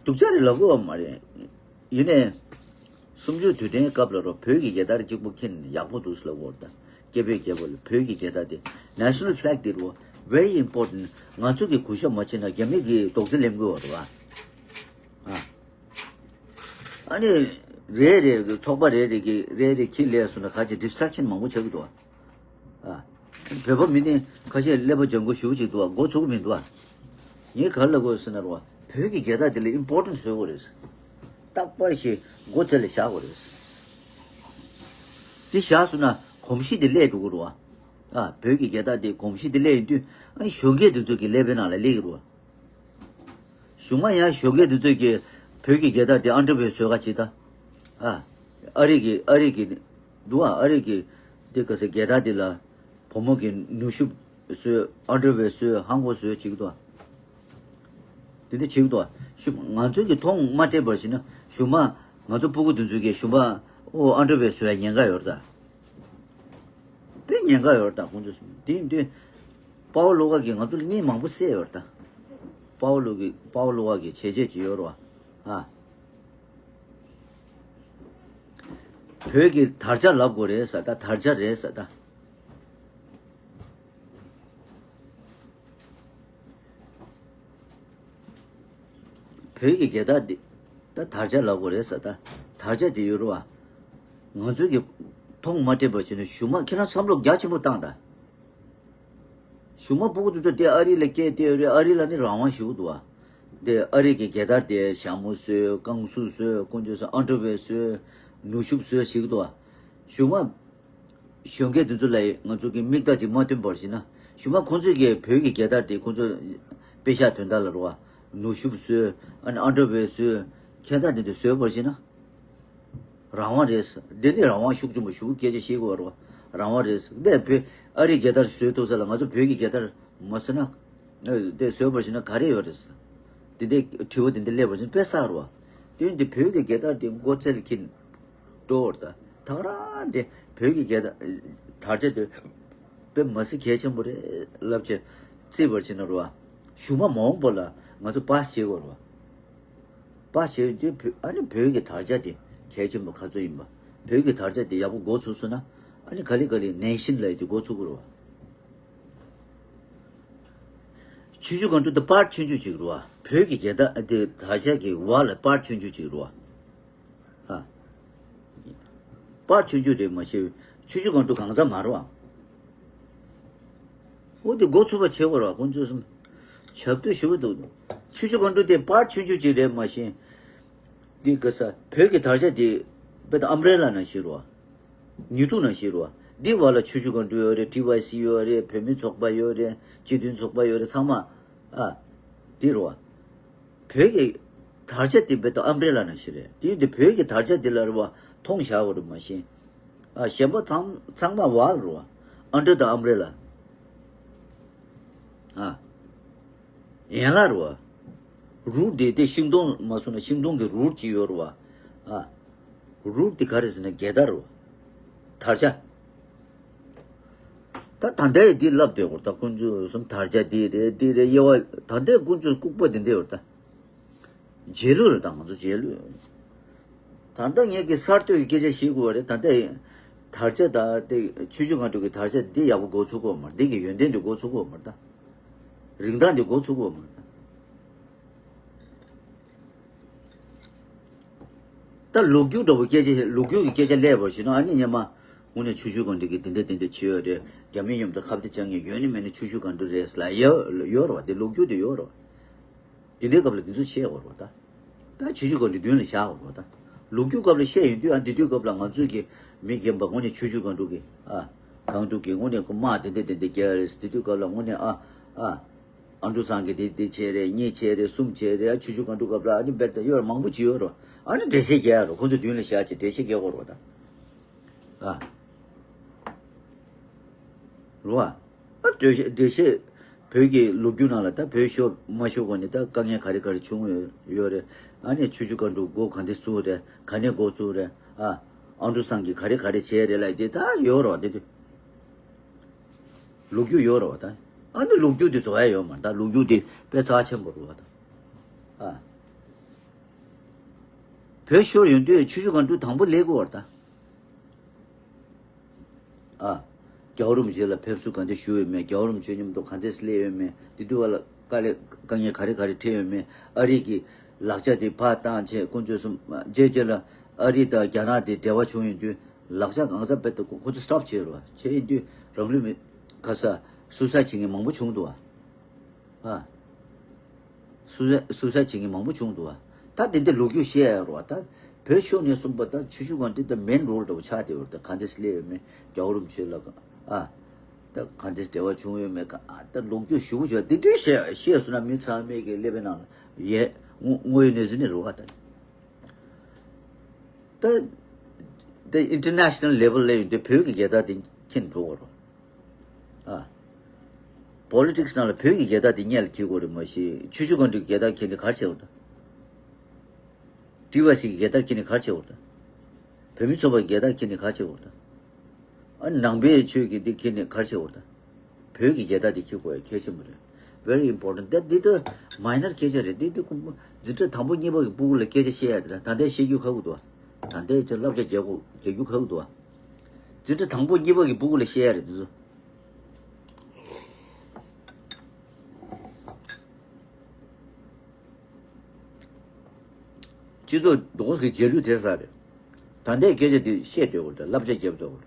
སྡུག་ཅག་རེད་ལབ་དགོས་བ་མ་རེད། ཡིན་ནའི། གསུམ་བཅུའི་དུས་དྲན་སྐབས་ལ་རོ་བོད་ཀྱི་རྒྱལ་དར་གཅིག་པུ་འཁྱེར་ནས་ཡག་པོ་འདུག་ཟེར་ལབ་དགོས་རེད་ད། སྐྱེས་པའི་རྒྱལ་པོ་ལ་བོད་ཀྱི་རྒྱལ་དར་དེ། National Flag དེ་རོ། Very important། ང་ཚོ་གི་གུས་ཞབས་མ་བྱས་ན་རྒྱ་མི་གི་རྡོག་རྫི་ལེན་དགོས་བ་རེད་བ། ཨ། ཨ་ནི། རེ་རེ་གི་ཚོགས་པ་རེ་རེ་གི་རེ་རེ་འཁྱེར་སླེབས་སོང་ན་ག་ཅིག་ཌིས་ཊེག་ཤན་མང་པོ་ཆགས་ཀྱི་འདུག་བ། ཨ། བོད་པ་མི་ནི་ཁ་ཤས་ཀླད་པ་འཇམ་པོ་ཞེ་པོ་ཅིག་འདུག་བ། མགོ་ཚོས་ཀྱི་མི་འདུག་བ། ངས་ག་རེ་ལབ་དགོས་ཟེར་ན་རོ། བོད་ཀྱི་རྒྱལ་དར་དེ་ལ་ཨིམ་པོར་ཊེན་ཊི་བཟོ་དགོས་རེད། རྟག་པར་ཞིག་མགོ་དེ་ལ་བཞག་དགོས་རེད། དེ་བཞག་སོང་ན་གོམས་གཤིས་དེ་སླེབས་འགྲོ་གི་རེད་བ། ཨ། བོད་ཀྱི་རྒྱལ་དར་དེ་གོམས་གཤིས་དེ་སླེབས་ཡིན་དུས། ཨ་ནི་གཞོན་སྐྱེས་དེ་ཚོ་གི་ཀླད་པའི་ནང་ལ་སླེབས་ཀྱི་རེད་བ། གཞུག་མ་ཡང་གཞོན་སྐྱེས་འདི་ཚོས་ཀྱིས་བོད་ཀྱི་རྒྱལ་དར་དེ་ཨན་ཌར་ཝེར་བཟོས་ག་བྱེད་ད། ཨ། ཨ་རི་གི་ཨ་རི་གི་འདུག་ཨ། ཨ་རི་གི་དེ་ག་ས་རྒྱལ་དར་དེ་ལ་བུ་མོ་གི་ནུ་ཤུབས་བཟོས། ཨན་ཌར་ཝེར་བཟོས། ཧང་གོ་བཟོས་བྱེད་ཀྱི་འདུག་ཨ། དེ་འདྲ་བྱེད་ཀྱི་འདུག་ཨ། གཞུག་ང་ཚོས་ཀྱིས་མཐོང་མ་སྤྲད་པར་བྱས་ན་གཞུག་མ་ང་ཚོ་སྤུ་གུ་དེ་ཚོས་ཀྱིས་གཞུག་མ་ཨོ་ཨན་ཌར་ཝེར་བཟོས་ཡ་ཉེན་ཁ་ཡོད་རེད་ད། དཔེ་ཉེན་ཁ་ཡོད་རེད་ད་ཁོང་ཚོ་གསུམ། དེ་ཡིན་དུས། དཔའ་བོ་བློ་དགའ་གིས་ང་ཚོ་ལ་བརྙན་མང་པོ་བསད་ཡོད་རེད་ད། དཔའ་བོ་བློ་གི་དཔའ་བོ་བློ་དགའ་གི་བྱས་རྗེས་ཅིག་ཡོད་རེད་བ། ཨ། བོད་ཀྱི་དར་ཆ་ལབ་དགོས་རེད་ཟེར་ད། དར་ཆ་རེད་ཟེར་ད། བོད་ཀྱི་རྒྱལ་དར་འདི་ད་དར་ཆ་ལབ་དགོས་རེད་ཟེར་ད། དར་ཆ་དེ་ཡོད་རེད་བ། ང་ཚོས་ཀྱིས་མཐོང་མ་སྤྲད་པར་བྱས་ནས་གཞུག་མ་ཁྱེད་རང་བསམ་བློ་རྒྱ་ཆེན་པོ་བཏང་ད། གཞུག་མ་སྤུ་གུ་དེ་ཚོ་དེ་ཨ་རི་ལ་སྐྱེས་བསྡད་ཡོད་རེད། ཨ་རི་ལ་ནི་རང་དབང་ཞེ་པོ་འདུག་བ། དེ་ཨ་རི་གི་རྒྱལ་དར་དེ་ཞྭ་མོ་བཟོས། རྐང་ཟུག་བཟོས། དཀོན་མཆོག་གསུམ། ཨན་ཌར་ཝེར་བཟོས། ནུ་ཤུབས་བཟོས་བྱེད་ཀྱི་འདུག་བ། གཞུག་མ། གཞོན་སྐྱེས་དེ་ཚོ་ལ་ང་ཚོ་གི་མིག་ལྟ་ཅིག་མ་སྟོན་པར་བྱས་ན། གཞུག་མ་ཁོང་ཚོས་ཀྱི་བོད་ཀྱི་རྒྱལ་དར་དེ་ཁོང་ཚོ་པེ་ཤག་དོན་དག་ལ་རོ་བ། ནུ་ཤུབས་བཟོས། ཨ་ནི་ཨན་ཌར་ཝེར་བཟོས། ཁྱད་མཚར་དེ་འདྲ་བཟོས་པར་བྱས་ན། རང་དབང་རེད། འདི་ནི་རང་དབང་ཤུགས་ཆེན་པོ་ཞེ་པོ་སྐད་ཆ་བཤད་དགོས་རེད་བ། རང་དབང་རེད། འདི་བོད་ཨ་རིའི་རྒྱལ་དར་བཟོས་ཐུབ་ས་ལ་ང་ཚོ་བོད་ཀྱི་རྒྱལ་དར་མ་བཟོས་ན། ཨ། དེ་བཟོས་པར་བྱས་ན་ག་རེ་ཡོད་རེད། དེ་འདྲའི་དྲི་བ་དེ་འདྲ་སླེབས་པར་བྱས་ན་དཔེ་བསགས་རེད་བ། དེ་ཡིན་དུས་བོད་ཀྱི་རྒྱལ་དར་དེ་མགོ་རྩེ་ལ་འཁྱེར་འགྲོ་བར་ད། ད་ག་རང་དེ་བོད་ཀྱི་རྒྱལ་དར་དར་ཆ་དེ་དཔེ་མ་སྲིད་གལ་ཆེན་པོ་རེད་ལབ་བྱས་བརྩིས་པར་བྱས་ན་རེད་བ། གཞུག་མ་མ་འོངས་པ་ལ་ང་ཚོ་པཱ་སི་བྱེད་དགོས་རེད་བ། པཱ་སི་བྱེད་དུས་བོད་ཨ་ནི་བོད་ཀྱི་དར་ཆ་དེ་གལ་ཆེན་པོ་ག་ཚོད་ཡིན་པ། བོད་ཀྱི་དར་ཆ་དེ་ཡག་པོ་འགོ་ཚུགས་སོང་ན། ཨ་ནི་ག་ལེ་ག་ལེ་ནེ་ཤན་ལབ་ཡ་དེ་འགོ་ཚུགས་ཀྱི་རེད་བ། ཆུ་བཞི་སྒང་དྲུག་དེ་པར་ཆུང་ཆུང་ཅིག་རེད་བ། བོད་ཀྱི་རྒྱལ་དར་དེ་དར་ཆ་གི་བར་ལ་པར་ཆུང་ཆུང་ཅིག་རེད་བ། ཨ། པར་ཆུང་ཆུང་དེ་མ་གཞི་ཆུ་བཞི་སྒང་དྲུག་གང་ཟག་མ་རེད་བ། འོ་དེ་འགོ་ཚུགས་པ་བྱེད་དགོས་རེད་བ། ཁོང་ཚོས་སུམ་ཆབ་ཏུ་ཞུ་གི་འདུག་ཆུ་བཞི་སྒང་དྲུག་དེ་པར་ཆུང་ཆུང་ཅིག་རེད་མ་གཞི། འདི་ག་ས་བོད་ཀྱི་དར་ཆ་དེ་དཔེ་ད་ཨམ་བྷེ་རེ་ལ་ནང་བཞིན་རེད་བ། ཉི་གདུགས་ནང་བཞིན་རེད་བ། འདི་བར་ལ་ཆུ་བཞི་སྒང་དྲུག་ཡོད་རེད། ཊི་ཝའི་སི་ཡོད་རེད། བོད་མི་ཚོགས་པ་ཡོད་རེད། སྤྱི་མཐུན་ཚོགས་པ་ཡོད་རེད། ཚང་མ་ཨ་འདི་རེད་བ། བོད་ཀྱི་དར་ཆ་དེ་དཔེ་ད་ཨམ་བྷེ་རེ་ལ་ནང་བཞིན་རེད། དེ་ཡིན་དུས་བོད་ཀྱི་དར་ཆ་དེ་ལ་རེད་བ་མཐོང་བཞག་དགོས་རེད་མ་གཞི། ཨ་གཞན་པ་ཚང་ཚང་མ་བར་རེད་བ། Under the umbrella། ཨ། ཡན་ལག་རེད་བ། རུཊ་དེ་དེ་ཤིང་སྡོང་མ་སོང་ན་ཤིང་སྡོང་གི་རུཊ་ཅིག་ཡོད་རེད་བ། ཨ། རུཊ་དེ་ག་རེ་ཟེར་ན་རྒྱལ་དར་རེད་བ། དར་ཆ། ད་ད་ལྟའི་འདི་ལབ་བསྡད་ཡོད་རེད། ད་ཁོང་ཚོས་སུམ་དར་ཆ་འདི་རེད་འདི་རེད་དབྱེ་བ། ད་ལྟའི་ཁོང་ཚོས་ལྐུགས་པ་འདི་འདྲ་ཡོད་རེད་ད། རྗེས་ལུས་རེད་ད། ང་ཚོ་རྗེས་ལུས། ད་ལྟ་ངས་ཀྱི་གསར་གཏོད་ཀྱི་སྐད་ཆ་བཤད་དགོས་པ་རེད། ད་ལྟ་དར་ཆ་དང་དེ་ཆུ་བཞི་སྒང་དྲུག་གི་དར་ཆ་འདི་ཡག་པོ་འགོ་ཚུགས་དགོས་མ་རེད། འདི་གི་ཡོན་ཏན་འདི་འགོ་ཚུགས་དགོས་མ་རེད་ད། རིན་ཐང་འདི་འགོ་ཚུགས་དགོས་མ་རེད་ད། ད་ལོ་རྒྱུས་འདྲ་པོ་སྐད་ཆ། ལོ་རྒྱུས་ཀྱི་སྐད་ཆ་སླེབས་པ་ཞིག་ན་ཨ་ནི་སྔོན་མ་དངོས་གནས་ཆུ་བཞི་སྒང་དྲུག་གིས་འདི་འདྲ་འདི་འདྲ་བྱས་ཡོད་རེད། རྒྱ་མི་མཉམ་དུ་ཁ་གཏད་བཅག་མཁན་ཡོད་ནི་མེད་ནི་ཆུ་བཞི་སྒང་དྲུག་རེད་ལབ་ཡ་ཡོད་རེད་བ། དེ་ལོ་རྒྱུས་དེ་ཡོད་རེད་བ། དེ་འདྲའི་སྐབས་ལ་འདི་ཚོ་བཤད་དགོས་རེད་བ་ད། ད་ཆུ་བཞི་སྒང་དྲུག་མདུན་ལ་བཞག་དགོས་རེད་བ་ད། ལོ་རྒྱུས་སྐབས་ལ་བཤད་ཡོང་དུས་ཨ་འདི་དུས་སྐབས་ལ་ང་ཚོས་ཀྱི་མི་རྒན་པ་དངོས་གནས་ཆུ་བཞི་སྒང་དྲུག་གི་ཨ་སྒང་དྲུག་གི་དངོས་གནས་ཁོ་དམག་དེ་འདྲ་དེ་འདྲ་རྒྱག་རེད། དེ་དུས་སྐབས་ལ་དངོས་གནས་ཨ་ཨ། ཨ་འབྲུག་ཚང་གི་དེ་དེ་བྱས་རེད། གཉིས་བྱས་རེད། གསུམ་བྱས་རེད། ཨ་ཆུ་བཞི་སྒང་དྲུག་སྐབས་ལ་ཨ་ནི་རྦད་དེ་ཡོད་རེད། མང་པོ་ཅིག་ཡོད་རེད། ཨ་ནི་འགྲེལ་བཤད་རྒྱག་ཡ་རེད། ཁོ་ཚོ་མདུན་ལ་བཞག་བྱས་འགྲེལ་བཤད་རྒྱག་དགོས་རེད་བ་ད། ཨ། རེད་བ། ཨ་འགྲེལ་བཤད་འགྲེལ་བཤད། བོད་ཀྱི་ལོ་རྒྱུས་ནང་ལ་ད་བོད་ཤོར་མ་ཤོར་གོང་ནས་ད་དཀའ་ངལ་ག་རེ་ག་རེ་བྱུང་ཡོད་ཡོད་རེད། ཨ་ནི་ཆུ་བཞི་སྒང་དྲུག་འགོ་ག་འདྲ་ཚུགས་རེད། ག་ནས་འགོ་བཙུགས་རེད། ཨ། ཨ་འབྲུག་ཚང་གིས་ག་རེ་ག་རེ་བྱས་རེད་ལབ་དེ་ད་ཡོད་རེད་བ་དེ་དུས། ལོ་རྒྱུས་ཡོད་རེད་བ་ད། ཨ་ནི་ལོ་རྒྱུས་དེ་རྫོགས་ཡ་ཡོད་མ་རེད་ད། ལོ་རྒྱུས་དེ་དཔེ་རྩ་ཆེན་པོ་རེད་བ་ད། ཨ། བོད་ཤོར་ཡོང་དུས་ཆུ་བཞི་སྒང་དྲུག་དང་པོ་སླེབས་དགོས་བ་རེད་ད། ཨ། རྒྱལ་བ་རིན་པོ་ཆེ་ལ་ཕེབས་བསུ་ག་འདྲ་ཞུས་ཡོད་མེད། རྒྱལ་བ་རིན་པོ་ཆེ་མཉམ་དུ་ག་འདྲ་སླེབས་ཡོད་མེད། དེ་དུས་བ་ལ་དཀའ་ལས་དཀའ་ངལ་ག་རེ་ག་རེ་འཕྲད་ཡོད་མེད། ཨ་རི་གི་ལག་ཆ་དེ་ཕར་བཏང་བྱས་ཁོང་ཚོས་སུ་རྗེས་རྗེས་ལ་ཨ་རི་དང་རྒྱ་ནག་དེ་འབྲེལ་བ་བྱུང་ཡོང་དུས། ལག་ཆ་གང་ཟག་རྦད་དེ་ཁོ་ཚོ་སི་ཊོབ་བྱས་རེད་བ། བྱས་ཡིན་དུས་རང་ལུས་མི་ཁ་ས་སུ་སའི་ཌི་བྱེད་མཁན་མང་པོ་བྱུང་འདུག་བ། ཨ། སུ་སའི་སུ་སའི་ཌི་བྱེད་མཁན་མང་པོ་བྱུང་འདུག་བ། ད་དེ་འདྲ་ལོ་རྒྱུས་བཤད་ཡ་རེད་བ། ད་བོད་ཤོར་ནས་གསུངས་པ་ད་ཆུ་བཞི་སྒང་དྲུག་ད་མེན་རོལ་འདྲ་བོ་ཆགས་བསྡད་ཡོད་རེད། ད་ག་འདྲ་སླེབས་ཡོད་མེད། རྒྱལ་བ་རིན་པོ་ཆེ་ལ་ཨ་ད་ག་འདྲ་འབྲེལ་བ་བྱུང་ཡོད་མེད་ག་ཨ་ད་ལོ་རྒྱུས་ཞུ་བ་ཞུ་བ་དེ་དུས་བཤད་བཤད་སོང་ན་མི་ཚང་མས་ཀྱི་ཀླད་པའི་ནང་ལ་ཡས་དངོས་དངོས་ཡོད་གནས་ཚུལ་ནི་རེད་བ་ད། ད་ད་ཨིན་ཊར་ནེ་ཤ་ནལ་ལེ་ཝལ་ལ་ཡིན་དུས་བོད་ཀྱི་རྒྱལ་དར་དེ་འཁྱེར་འགྲོ་དགོས་རེད། ཨ། པོ་ལི་ཊིག་སི་ནང་ལ་བོད་ཀྱི་རྒྱལ་དར་དེ་སྔོན་ལ་འཁྱེར་དགོས་རེད་མ་གཞི། ཆུ་བཞི་སྒང་དྲུག་གི་རྒྱལ་དར་འཁྱེར་ནས་ག་རེ་བྱེད་དགོས་རེད། ཊི་ཝའི་སི་གི་རྒྱལ་དར་འཁྱེར་ནས་ག་རེ་བྱེད་དགོས་རེད། བོད་མི་ཚོགས་པ་གི་རྒྱལ་དར་འཁྱེར་ནས་ག་རེ་བྱེད་དགོས་རེད། ཨ་ནང་པའི་ཆོས་ཀྱི་འདི་འཁྱེར་ནས་ག་རེ་བྱེད་དགོས་རེད། བོད་ཀྱི་རྒྱལ་དར་འདི་འཁྱེར་དགོས་ཡ་གལ་ཆེན་པོ་རེད། Very important. འདི་འདི་ད་མའི་ནར་སྐད་ཆ་རེད། འདི་འདི་ཁོང་འཛིན་གྲྭ་དང་པོ་གཉིས་པ་གི་ཕྲུ་གུ་ལ་སྐད་ཆ་བཤད་ཡ་རེད། ད་ལྟ་བཤད་རྒྱུ་ཁག་པོ་འདུག་ད་ལྟའི་ཆ་བསླབ་བྱ་རྒྱག་དགོས་རྒྱག་རྒྱུ་ཁག་པོ་འདུག་འཛིན་གྲྭ་དང་པོ་གཉིས་པ་གི་ཕྲུ་གུ་ལ་བཤད་ཡ་རེད་འདི་ཚོ། སྤྱི་ཚོགས་རྡོག་རྡོག་གི་རྗེས་ལུས་དེ་ས་རེད། ད་ལྟའི་སྐད་ཆ་འདི་བཤད་སྡོད་དགོས་རེད། བསླབ་བྱ་རྒྱབ་སྡོད་དགོས་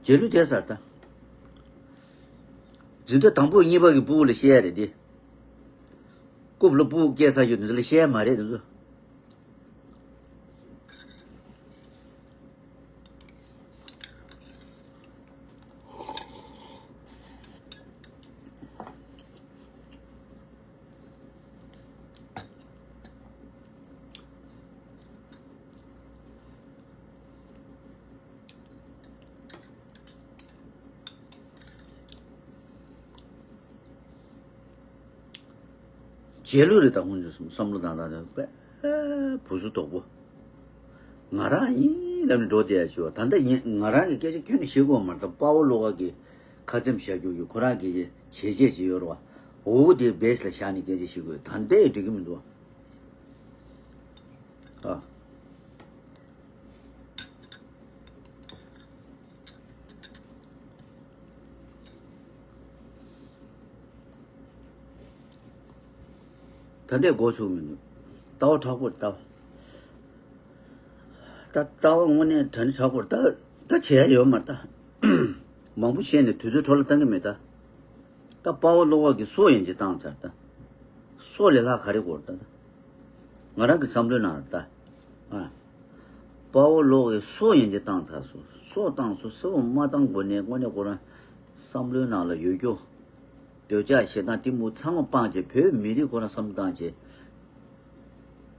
རེད། རྗེས་ལུས་དེ་ས་རེད་ད། འཛིན་གྲྭ་དང་པོ་གཉིས་པ་གི་ཕྲུ་གུ་ལ་བཤད་ཡ་རེད་འདི། རྐུབ་ལ་ཕྲུ་གུ་སྐྱེས་ཚར་རྒྱུ་འདི་ཚོ་ལ་བཤད་ཡ་མ་རེད་འདི་ཚོ། རྗེས་ལུས་རེད་ད། ཁོང་ཚོ་བསམ་བློ་བཏང་སྟངས་དེ་དཔེ་བུ་ཚོ་དོག་པོ། ང་རང་ཡིན་ལབ་ནས་འགྲོ་བསྡད་ཡ་ཞིག་བ། ད་ལྟ་ཡིན་ང་རང་གི་སྐད་ཆ་ཁྱོན་ནས་བཤད་དགོས་མ་རེད་ད། དཔའ་བོ་བློ་དགའ་གི་ཁ་ཚེམ་བཞག་རྒྱུ་གི་ཁོ་རང་གི་བྱས་རྗེས་ཅིག་ཡོད་རེད་བ། འོ་དེ་བེས་ལ་བཞག་ནས་སྐད་ཆ་བཤད་དགོས། ད་ལྟའི་འགྲིག་གི་མི་འདུག་བ། ཨ། ད་ལྟའི་འགོ་ཚུགས་མི་འདུག་ལྟ་བ་དྲག་པོ་རེད་ད། ད་ལྟ་བ་དངོས་གནས་དྲང་ནས་དྲག་པོ་རེད་ད། ད་བྱེད་ཡ་ཡོད་མ་རེད་ད། མང་པོ་བཤད་ནས་དུས་ཚོད་འཕྲོ་བརླག་བཏང་གི་མེད་ད། ད་དཔའ་བོ་བློ་དགའ་གི་སྲོག་ཡན་ཆད་བཏང་ཚར་ད། སྲོག་ལས་ལྷག་ག་རེ་དགོས་རེད་ད། ང་རང་གི་བསམ་བློའི་ནང་རེད་ད། ཨ། དཔའ་བོ་བློ་དགའི་སྲོག་ཡན་ཆད་བཏང་ཚར་སོང་། སྲོག་བཏང་སོང་། སྲོག་མ་བཏང་གོང་ནས་དངོས་གནས་ཁོ་རང་བསམ་བློའི་ནང་ལ་ཡོད་རྒྱུ། འདོད་ཆགས་ཞེ་སྡང་གཏི་མུག་ཚང་མ་སྤངས་བྱས། བོད་མི་རིགས་ཁོ་རང་བསམ་བློ་བཏང་བྱས་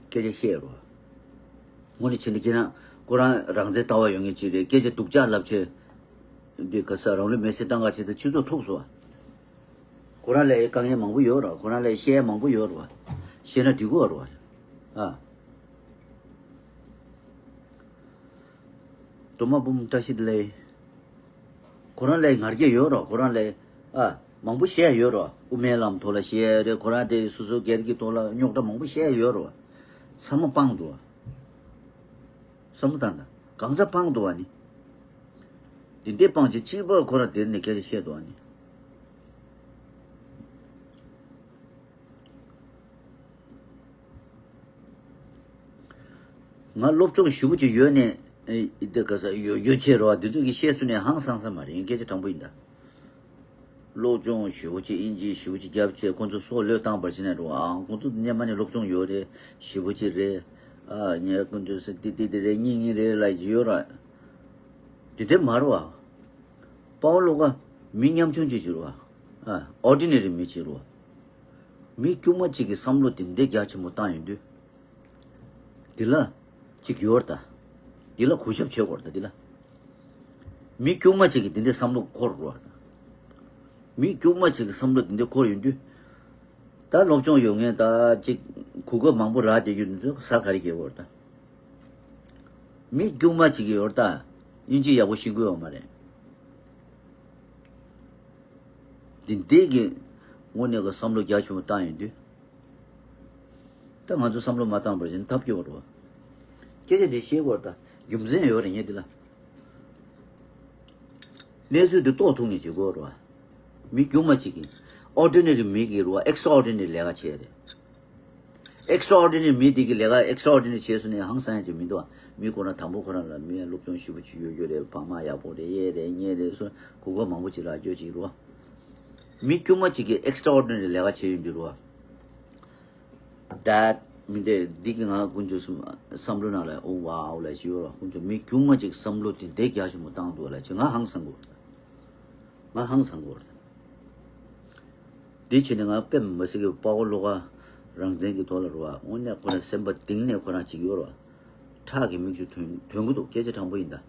སྐད་ཆ་བཤད་རོགས། དངོས་གནས་བྱས་ན་ཁྱེད་རང་ཁོ་རང་རང་བཙན་ལྟ་བ་ཡོད་མཁན་ཅིག་རེད། སྐད་ཆ་སྡུག་ཅག་ལབ་བྱས། འདི་ག་ས་རང་ལུས་མེར་སྲེག་བཏང་ག་བྱས་ཏེ་སྤྱི་ཚོགས་འཁྲུགས་སོང་བ། ཁོ་རང་ལ་དཀའ་ངལ་མང་པོ་ཡོད་རེད། ཁོ་རང་ལ་བཤད་ཡ་མང་པོ་ཡོད་རེད། བཤད་ན་འགྲིག་གི་རེད། ཨ། སྒྲོལ་མ་འབུམ་བཀྲ་ཤིས་བདེ་ལེགས། ཁོ་རང་ལ་ང་རྒྱལ་ཡོད་རེད། ཁོ་རང་ལ་ཨ་མང་པོ་བཤད་ཡ་ཡོད་རེད། དབུ་མའི་ལམ་ཐོག་ལ་བཤད་ཡ་རེད། ཁོ་རང་དེ་སོ་སོ་སྒེར་གྱི་ཐོག་ལ་རྙོག་དྲ་མང་པོ་བཤད་ཡ་ཡོད་རེད། ཚང་མ་སྤངས་འདུག་བསམ་བློ་བཏང་དང་། གང་ཟག་སྤངས་འདུག་བ་ནི། འདི་འདྲའི་སྤངས་ཀྱི་གཅིག་པ་ཁོ་རང་དེར་ནས་སྐད་ཆ་བཤད་འདུག་བ་ནི། ང་སློབ་སྦྱོང་ཞེ་པོ་ཅིག་ཡོད་ནས་ཨེ་འདི་ག་ས་ཡོད་ཡོད་ཆེ་རོ། འདི་ཚོ་གི་བཤད་སུ་ནས་ཧང་སང་ས་མ་རེད། ཡིན་སྐད་ཆ་དྲང་པོ་ཡིན་ད། སློབ་སྦྱོང་ཞེ་པོ་ཅིག་ཨིན་ཇི་ཞེ་པོ་ཅིག་རྒྱབ་བྱས་ཁོ་ཚོ་སྲོག་བློས་བཏང་བར་བྱས་ནས་རོ། ཨང་ཁོ་ཚོ་སྔོན་མ་ནས་སློབ་སྦྱོང་ཡོད་རེད། ཞེ་པོ་ཅིག་རེད། ཨ་ཉལ་ཁོ་ཚོ་སེ་ཏི་ཏི་ཏི་རེད། གཉིད་གཉིད་རེད་ལ་ཡོད་ར། དེ་དེ་མ་རེད་བ། དཔའ་བོ་བློ་དགའ་མི་ཉམ་ཆུང་ཅིག་ཅིག་རེད་བ། ཨ་ཨོར་ཌི་ནེ་རི་མི་ཅིག་རེད་བ། མི་དཀྱུས་མ་ཅིག་གི་བསམ་བློ་དེ་འདྲའི་རྒྱ་ཆེན་པོ་བཏང་ཡོང་དུས། འདི་ལ་ཅིག་ཡོད་རེད་ད། འདི་ལ་གུས་ཞབས་བྱེད་དགོས་རེད་ད་འདི་ལ། མི་དཀྱུས་མ་ཅིག་གིས་འདི་འདྲའི་བསམ་བློ་འཁོར་རེད་བ། མི་དཀྱུས་མ་ཅིག་གི་བསམ་བློ་འདི་འདྲའི་འཁོར་ཡོང་དུས། ད་སློབ་སྦྱོང་ཡོད་མཁན་ད་ཅིག་གོ་སྐབས་མང་པོ་རག་བསྡད་རྒྱུ་འདི་ཚོ་ཟ་ག་རེ་བྱེད་དགོས་རེད་ད། མི་དཀྱུས་མ་ཅིག་གིས་ཡོད་རེད་ད། དབྱིན་ཇི་ཡག་པོ་ཤེས་ཀྱི་ཡོད་མ་རེད། འདི་འདི་གི་དངོས་གནས་ཀྱི་བསམ་བློ་རྒྱ་ཆེན་པོ་བཏང་ཡོང་དུས། ད་ང་ཚོ་བསམ་བློ་མ་བཏང་བར་བྱས་ན་ཐབས་སྐྱོ་བོ་རེད་བ། སྐད་ཆ་འདི་བཤད་དགོས་རེད་ད། རྒྱུ་མཚན་ཡོད་རེད་ངས་འདི་ལ། གནས་ཚུལ་འདི་རྟོགས་ཐུབ་ངེས་བྱེད་དགོས་རེད་བ། མི་དཀྱུས་མ་ཅིག་གིས་ཨོར་ཌི་ནེ་རི་མི་གིས་རེད་བ་ཨེག་སི་ཊྲ་ཨོར་ཌི་ནེ་རི་ལས་ཀ་བྱས་རེད། ཨེག་སི་ཊྲ་ཨོར་ཌི་ནེ་རི་མི་དེ་གི་ལས་ཀ་ཨེག་སི་ཊྲ་ཨོར་ཌི་ནེ་རི་བྱས་སོང་ནས་ཧང་སང་ཡ་ཅིག་མི་འདུག་བ། མི་ཁོ་རང་དང་པོ་ཁོ་རང་ལ་མི་ཡ་སློབ་སྦྱོང་ཞེ་པོ་ཅིག་ཡོད་རྒྱུ་རེད། ཕ་མ་ཡག་པོ་རེད། ཡས་རེད་ཉེས་རེད་སོ། གོ་སྐབས་མང་པོ་ཅིག་རག་རྒྱུ་ཅིག་རེད་བ། མི་དཀྱུས་མ་ཅིག་གིས་ཨེག་སི་ཊྲ་ཨོར་ཌི་ནེ་རི་ལས་ཀ་བྱས་ཡོང་རྒྱུ་རེད་བ། ད་མི་འདི་འདི་གི་ང་དཀོན་མཆོག་གསུམ་བསམ་བློ་ནང་ལ་ཨོ་ཝའོ་ལ་ཞུ་རོགས། དཀོན་མཆོག་མི་དཀྱུས་མ་ཅིག་བསམ་བློ་དེ་འདྲའི་རྒྱ་ཆེན་པོ་བཏང་འདུག་ལ་ཅི་ང་ཧང་སང་གོ། ང་ཧང་སང་གོ། འདི་བྱས་ནས་ང་དཔེ་མི་སྲིད་ཀྱི་དཔའ་བོ་བློ་དགའ་རང་བཙན་གྱི་ཐོག་ལ་རོ་བ། དངོས་གནས་ཁོ་རང་སེམས་པ་གཏིང་ནས་ཁོ་རང་ཅིག་ཡོད་རོ། ཁྲག་གི་མིག་ཆུ་ཐོན་ཐོན་གི་འདུག་སྐད་ཆ་དྲང་པོ་ཡིན་ད།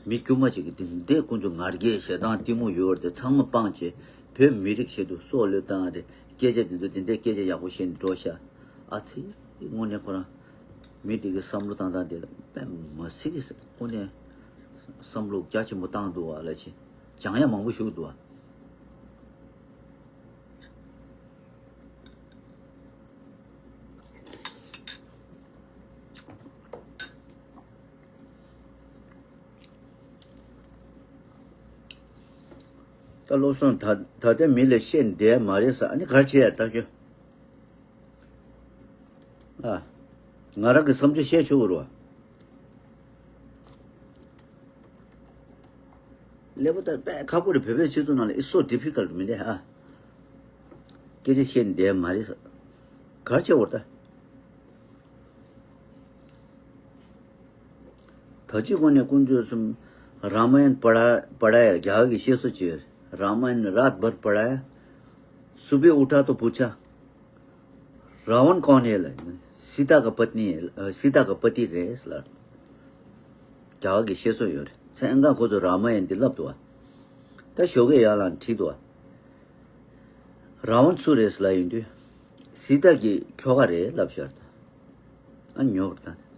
མི་དཀྱུས་མ་ཅིག་གིས་དེ་འདྲའི་ཀུན་ཏུ་ང་རྒྱལ་ཞེ་སྡང་གཏི་མུག་ཡོད་རེད་དེ་ཚང་མ་སྤངས་བྱས་བོད་མི་རིགས་ཆེད་དུ་སྲོག་བློས་བཏང་རེད། སྐད་ཆ་དེ་ཚོ་དེ་འདྲའི་སྐད་ཆ་ཡག་པོ་བཤད་ནས་འགྲོ་ཤག་ཨ་ཙི། དངོས་གནས་ཁོ་རང་མི་དེ་གི་བསམ་བློ་བཏང་སྟངས་དེ་ལ་དཔེ་མ་སྲིད་ཀྱི་དངོས་གནས་བསམ་བློ་རྒྱ་ཆེན་པོ་བཏང་འདུག་བ་ལ་ཅི་སྦྱང་ཡ་མང་པོ་ཞིག་འདུག་བ། ད་སློབ་སྦྱོང་ད་ད་ལྟའི་མི་ལ་བཤད་བསྡད་མ་རེད་ས། ཨ་ནི་ག་རེ་བྱེད་ཡ་ལྟ་རྒྱུ། ཨ། ང་རང་གི་བསམ་ཚུལ་བཤད་ཆོག་གི་རེད་བ། ཀླད་པ་ད་དཔེ་ཁག་པོ་རེད། བོད་པའི་སྤྱི་ཚོགས་ནང་ལ་it's so difficult མི་འདུག་ཨ། སྐད་ཆ་བཤད་བསྡད་མ་རེད་ས། ག་རེ་བྱེད་དགོས་རེད་ད། ད་ཅི་གོང་ནས་དཀོན་མཆོག་གསུམ། རཱ་མ་ཡན་པ་ཌཱ་པ་ཌཱ་ཡ་རྒྱ་གར་གྱི་བཤད་སྲོལ་ཅིག་ཡོད་རེད། རཱ་མ་ཡན་རཱཏ་བར་པ་ཌཱ་ཡ། སུ་བྷེ་ཨུ་ཐ་ཏོ་པུ་ཆ། རཱ་ཝན་ཀོན་ཧེ་ལབ། སི་ཏཱ་གི་པ་ཏི་ནི་ཡིན། སི་ཏཱ་གི་པ་ཏི་རེད་ལབ། རྒྱ་གར་གྱི་བཤད་སྲོལ་ཡོད་རེད། མཚན་གང་ཁོ་ཚོས་རཱ་མ་ཡན་འདི་ལབ་འདུག་བ། ད་ཞོགས་ཀས་ཡར་ལངས་ཁྲིད་འདུག་བ། རཱ་ཝན་སུ་རེད་ལབ་ཡོང་དུས། སི་ཏཱ་གི་ཁྱོ་ག་རེད་ལབ་ཤར་ད། ཨ་ཉོབ་ད།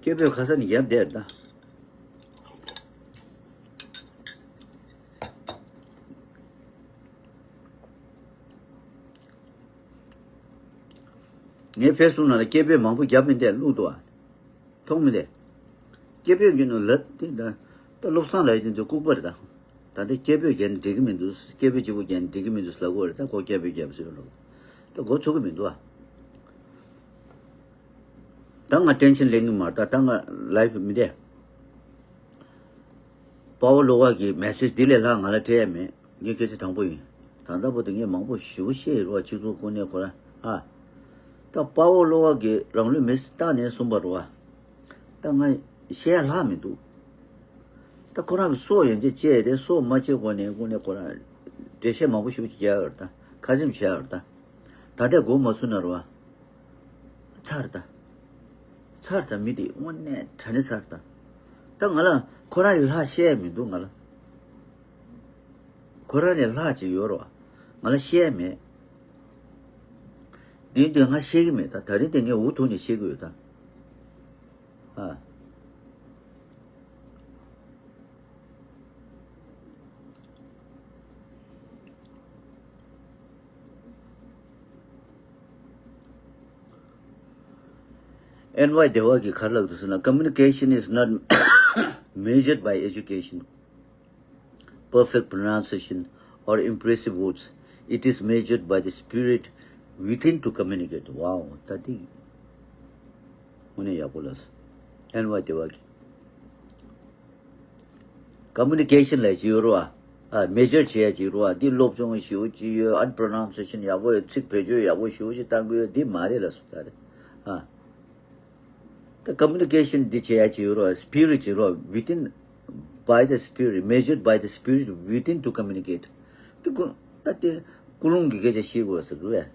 སྐད་འབོད་ཁ་ས་ནས་བརྒྱབ་བསྡད་ད། ངས་ཕེ་སི་བུག་ནང་ལ་སྐད་འབོད་མང་པོ་བརྒྱབ་མི་འདས་བླུགས་འདུག་ཨ། མཐོང་མི་འདས། སྐད་འབོད་རྒྱག་ནོ་ལབ་དེ་ད་ད་བློ་བཟང་ལགས་དེ་ཚོ་ལྐུགས་པ་རེད་ད། ད་ལྟ་སྐད་འབོད་རྒྱག་ན་འགྲིག་གི་མི་འདུག་སྐད་འབོད་གཅིག་པོ་རྒྱག་ན་འགྲིག་གི་མི་འདུག་ལབ་དགོས་རེད་ད། ཁོ་སྐད་འབོད་རྒྱབ་ཟེར་ལོ། ད་མགོ་ཚོད་གི་མི་འདུག་ཨ། ད་ང་ཊེན་ཤན་ལེན་གི་མ་རེད་ད། ད་ང་ལའིབ་མི་བསྡད། དཔའ་བོ་བློ་དགའ་གི་མེ་སེ་ཇི་འདི་ལས་ལྷག་ང་ལ་སྤྲད་ཡ་མེད། ངས་སྐད་ཆ་དྲང་པོ་ཡིན། ད་ལྟ་བར་དུ་ངས་མང་པོ་ཞེ་པོ་བཤད་ཡོད་རེད་བ། སྤྱི་ཚོགས་ཀུན་ནས་ཁོ་རང་ཨ། ད་དཔའ་བོ་བློ་དགའ་གིས་རང་ལུས་མེ་སེ་ཇི་བཏང་ནས་གསུངས་པ་རེད་བ། ད་ང་བཤད་ཡ་ལྷག་མི་འདུག་ད་ཁོ་རང་གི་སྲོག་ཡན་ཆད་བཅད་དེ་སྲོག་མ་བཅད་གོང་ནས་དངོས་གནས་ཁོ་རང་འགྲེལ་བཤད་མང་པོ་ཞེ་པོ་ཅིག་རྒྱག་ཡོད་རེད་ད། ཁ་ཆེམས་བཞག་ཡོད་རེད་ད། ད་ལྟ་མགོ་མ་ཚོས་ན་རེད་བ། ཚར་ད། ཚར་ད། མི་དེ་དངོས་གནས་དྲང་གནས་ཚར་ད། ད་ང་ལ་ཁོ་རང་ལས་ལྷག་བཤད་ཡ་མི་འདུག་ང་ལ། ཁོ་རང་ལས་ལྷག་ཅིག་ཡོད་རེད་བ། ང་ལ་བཤད་ཡ་མེད། དེ་དུས་ང་བཤད་གི་མེད་ད། ད་རིང་དེ་ངས་འུ་ཐུག་ནས་བཤད་གི་ཡོད་ད། ཨ། ཨེན་ཝའི་དེ་བ་གིས་ག་རེ་ལབ་འདུག་ཟེར་ན། Communication is not measured by education, perfect pronunciation, or impressive words. It is measured by the spirit within to communicate. Wow, ད་དེ་དངོས་གནས་ཡག་པོ་ལབ་སོང་། ཨེན་ཝའི་དེ་བ་གིས། ཀ་མུ་ནི་ཀེ་ཤན་ལབ་ཅིག་ཡོད་རེད་བ། ཨ། མེ་ཇར་བྱེད་ཡ་ཅིག་ཡོད་རེད་བ། འདི་སློབ་སྦྱོང་ཞེ་པོ་ཅིག་ཡོད། ཨ། པྲོ་ནན་སི་ཨེ་ཤན་ཡག་པོ་ཡོད། ཚིག་བེད་སྤྱོད་ཡག་པོ་ཞེ་པོ་ཅིག་བཏང་གི་ཡོད། འདི་མ་རེད་ལབ་སོང་ད་རེད། ཨ། ད་ཀ་མུ་ནི་ཀེ་ཤན་འདི་བྱེད་ཡ་ཅིག་ཡོད་རེད་བ། སི་པི་རི་ཊི་ཅིག་ཡོད་རེད་བ། Within, by the spirit, measured by the spirit within to communicate. དེ་ཀུན་ད་དེ་ཀུན་སློང་གི་སྐད་ཆ་བཤད་དགོས་ཟེར་རེད་